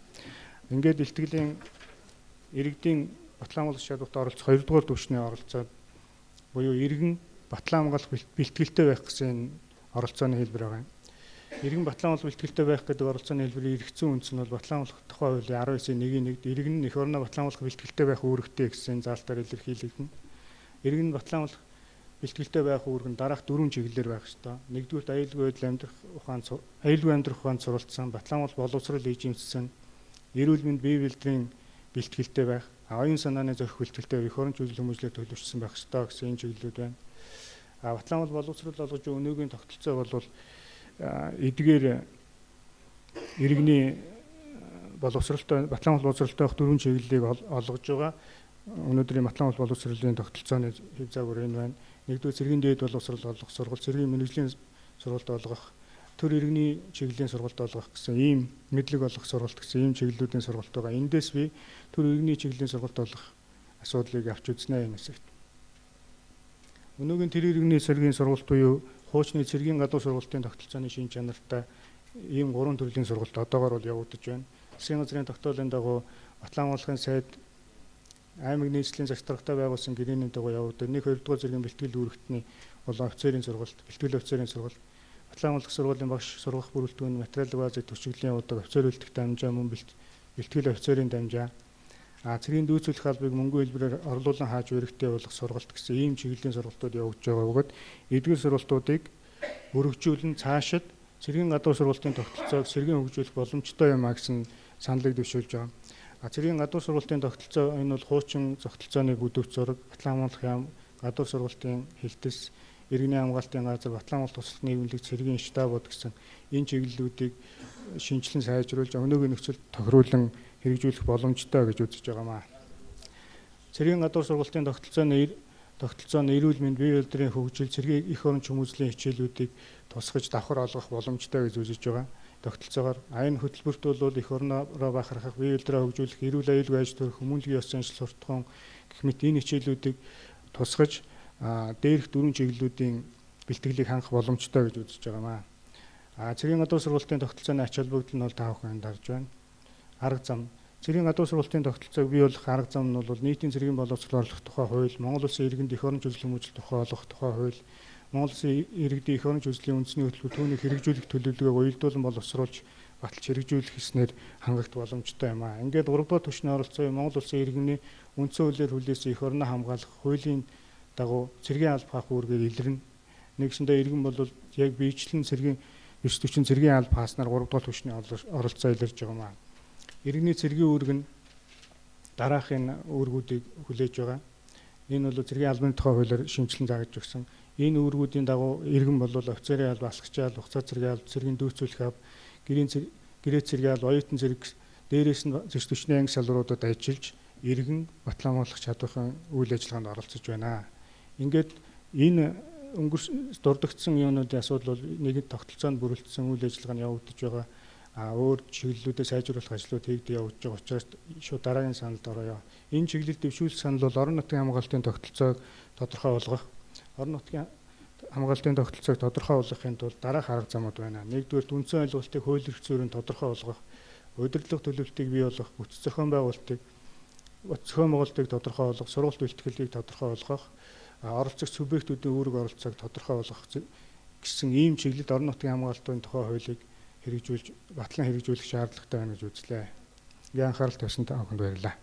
Ингээд илтгэлийн иргэдийн Батлан хамгаалах шалгуурт оролцох хоёрдугаар түвшний оролцоо буюу иргэн Батлан хамгаалах бэлтгэлтэй байх гэсэн энэ оролцооны хэлбэр байгаа юм. Иргэн батлан агуулах бэлтгэлтэй байх гэдэг оролцооны хэлбэрийн эргэцэн үндэс нь бол батлан агуулах тухай хуулийн 19-ийн 1-ийн 1-д иргэн нь эх орноо батлан агуулах бэлтгэлтэй байх үүрэгтэй гэсэн заалтаар илэрхийлэгдэнэ. Иргэн нь батлан агуулах бэлтгэлтэй байх үүрэг нь дараах дөрвөн чиглэлээр байх ёстой. Нэгдүгээрт аюулгүй байдал амьдрах ухаан аюулгүй амьдрах ухаанд суралцсан, батлан агуулах боловсрол эзэмшсэн, эрүүл мэнд бие бэлдрийн бэлтгэлтэй байх, оюун санааны зохих бэлтгэлтэй эх орон үзэл хүмүүжлээр төлөвшсөн байх ёстой гэсэн энэ чиглэлүүд байна. Батлан агуулах боловсрол олгож өнөөгийн тогтолцоо бол эдгээр иргэний боловсролтой батлан агуулах боловсролтой байх дөрвөн чиглэлийг олгож байгаа. Өнөөдрийн батлан агуулах боловсролын тогтолцооны хэв загвар энэ байна. Нэгдүгээр цэргийн дээд боловсрол олгох сургалт, цэргийн мэргэжлийн сургалт олгох, төр иргэний чиглэлийн сургалт олгох гэсэн ийм мэдлэг олгох сургалт гэсэн ийм чиглэлүүдийн сургалт байгаа. Эндээс би төр иргэний чиглэлийн сургалт олгох асуудлыг авч үзнэ энэ хэсэгт. Өнөөгийн төр иргэний цэргийн сургалт буюу хуучны цэргийн гадуур сургалтын тогтолцооны шин чанартай ийм гурван төрлийн сургалт одоогоор бол явагдаж байна. Засгийн газрын тогтоолын дагуу Батлан агуулгын сайд аймаг нийслэлийн загтаргатай байгуулсан гэрээний дагуу явагдаж 1 2 дугаар зэргийн бэлтгэл үүрэгтний бол офицерын сургалт, бэлтгэл офицерын сургалт, Батлан агуулах сургуулийн багш сургах бүрэлдэхүүн, материал баазыг төчиглийн явуудаг, офицер бэлтгэх дамжаа, мөн бэлтгэл офицерын дамжаа, цэргийн дүйцүүлэх албыг мөнгөн хэлбэрээр орлуулан хааж үүрэгтэй болох сургалт гэсэн ийм чиглэлийн сургалтууд явагдаж байгаа бөгөөд эдгээр сургалтуудыг өргөжүүлэн цаашид цэргийн гадуур сургалтын тогтолцоог сэргийн хөгжүүлэх боломжтой юм а гэсэн саналыг дэвшүүлж байгаа. Цэргийн гадуур сургалтын тогтолцоо энэ бол хуучин тогтолцооны бүдүүч зураг, Батлан агуулах яам, гадуур сургалтын хэлтэс, иргэний хамгаалтын газар, Батлан агуулах туслах нийгэмлэг цэргийн штабууд гэсэн энэ чиглэлүүдийг шинжилэн сайжруулж өнөөгийн нөхцөлд тохируулан хэрэгжүүлэх боломжтой гэж үзэж байгаамаа. Цэргийн гадуур сургалтын тогтолцооны эрүүл мэнд, бие үйлдвэрийн хөгжил, цэргийн эх орон хүмүүжлийн хичээлүүдийг тусгаж давхар олгох боломжтой гэж үзэж байгаа. Тогтолцоогоор энэ хөтөлбөрт бол эх орноороо бахархах, бие үйлдвэрээ хөгжүүлэх, эрүүл аюулгүй аж төрөх, хүмүүнлэгийн ёс заншил суртахуун гэх мэт энэ хичээлүүдийг тусгаж дээрх дөрвөн чиглэлүүдийн бэлтгэлийг хангах боломжтой гэж үзэж байгаамаа. Цэргийн гадуур сургалтын тогтолцооны ач холбогдол нь бол та бүхэн дарж байна. Арга зам. Цэргийн гадуур сургалтын тогтолцоог бий болгох арга зам нь бол нийтийн цэргийн боловсрол орлох тухай хууль, Монгол Улсын иргэнд эх орон үзэл хүмүүжил тухай олгох тухай хууль, Монгол Улсын иргэдийн эх орон үзлийн үндэсний хөтөлбөр түүнийг хэрэгжүүлэх төлөвлөгөөг уялдуулан боловсруулж баталж хэрэгжүүлэх гэснээр хангах боломжтой юм аа. Ингээд 3 дугаар түвшний оролцоо Монгол Улсын иргэний үндсэн хуулиар хүлээсэн эх орноо хамгаалах хуулийн дагуу цэргийн алба хаах үүргээр илэрнэ. Нэгсэндээ иргэн бол яг биечлэн цэргийн 9 40 цэргийн алба хааснаар 3 дугаар түвшний оролцоо илэрж байгаа юм аа. Иргэний цэргийн үүрэг нь дараах энэ үүргүүдийг хүлээж байгаа. Энэ бол цэргийн албаны тухай хуулиар шинжилэн заагдж өгсөн. Энэ үүргүүдийн дагуу иргэн бол офицерын алба, алхагчийн алба, хугацаа цэргийн алба, цэргийн дүйцүүлэх алба, гэрээ цэргийн алба, оюутан зэрэг дээрээс нь зөрч түвшний анги салруудад ажиллаж иргэн батлан агуулах чадварын үйл ажиллагаанд оролцож байна. Ингээд энэ дурдгдсан юунуудын асуудал бол нэг тогтолцоонд бүрэлдсэн үйл ажиллагаа нь явагдаж байгаа. Өөр чиглэлүүдэд сайжруулах ажлууд хийгдэж явагдаж байгаа учраас шууд дараагийн саналд оръё. Энэ чиглэл дэвшүүлэх санал бол орон нутгийн хамгаалтын тогтолцоог тодорхой болгох. Орон нутгийн хамгаалтын тогтолцоог тодорхой болгохын тулд дараах арга замууд байна. Нэгдүгээр үндсэн ойлголтыг хууль эрх зүйн тодорхой болгох, удирдлага төлөвлөлтийг бий болгох, бүтц зохион байгуулалтыг тодорхой болгох, сургалт бэлтгэлийг тодорхой болгох, оролцогч субъектүүдийн үүрэг оролцоог тодорхой болгох гэсэн ийм чиглэлд орон нутгийн хамгаалтын тухай хуулийг хэрэгжүүлж батлан хэрэгжүүлэх шаардлагатай байна гэж үзлээ. Ингээ анхаарал тавьсан та бүхэнд баярлалаа.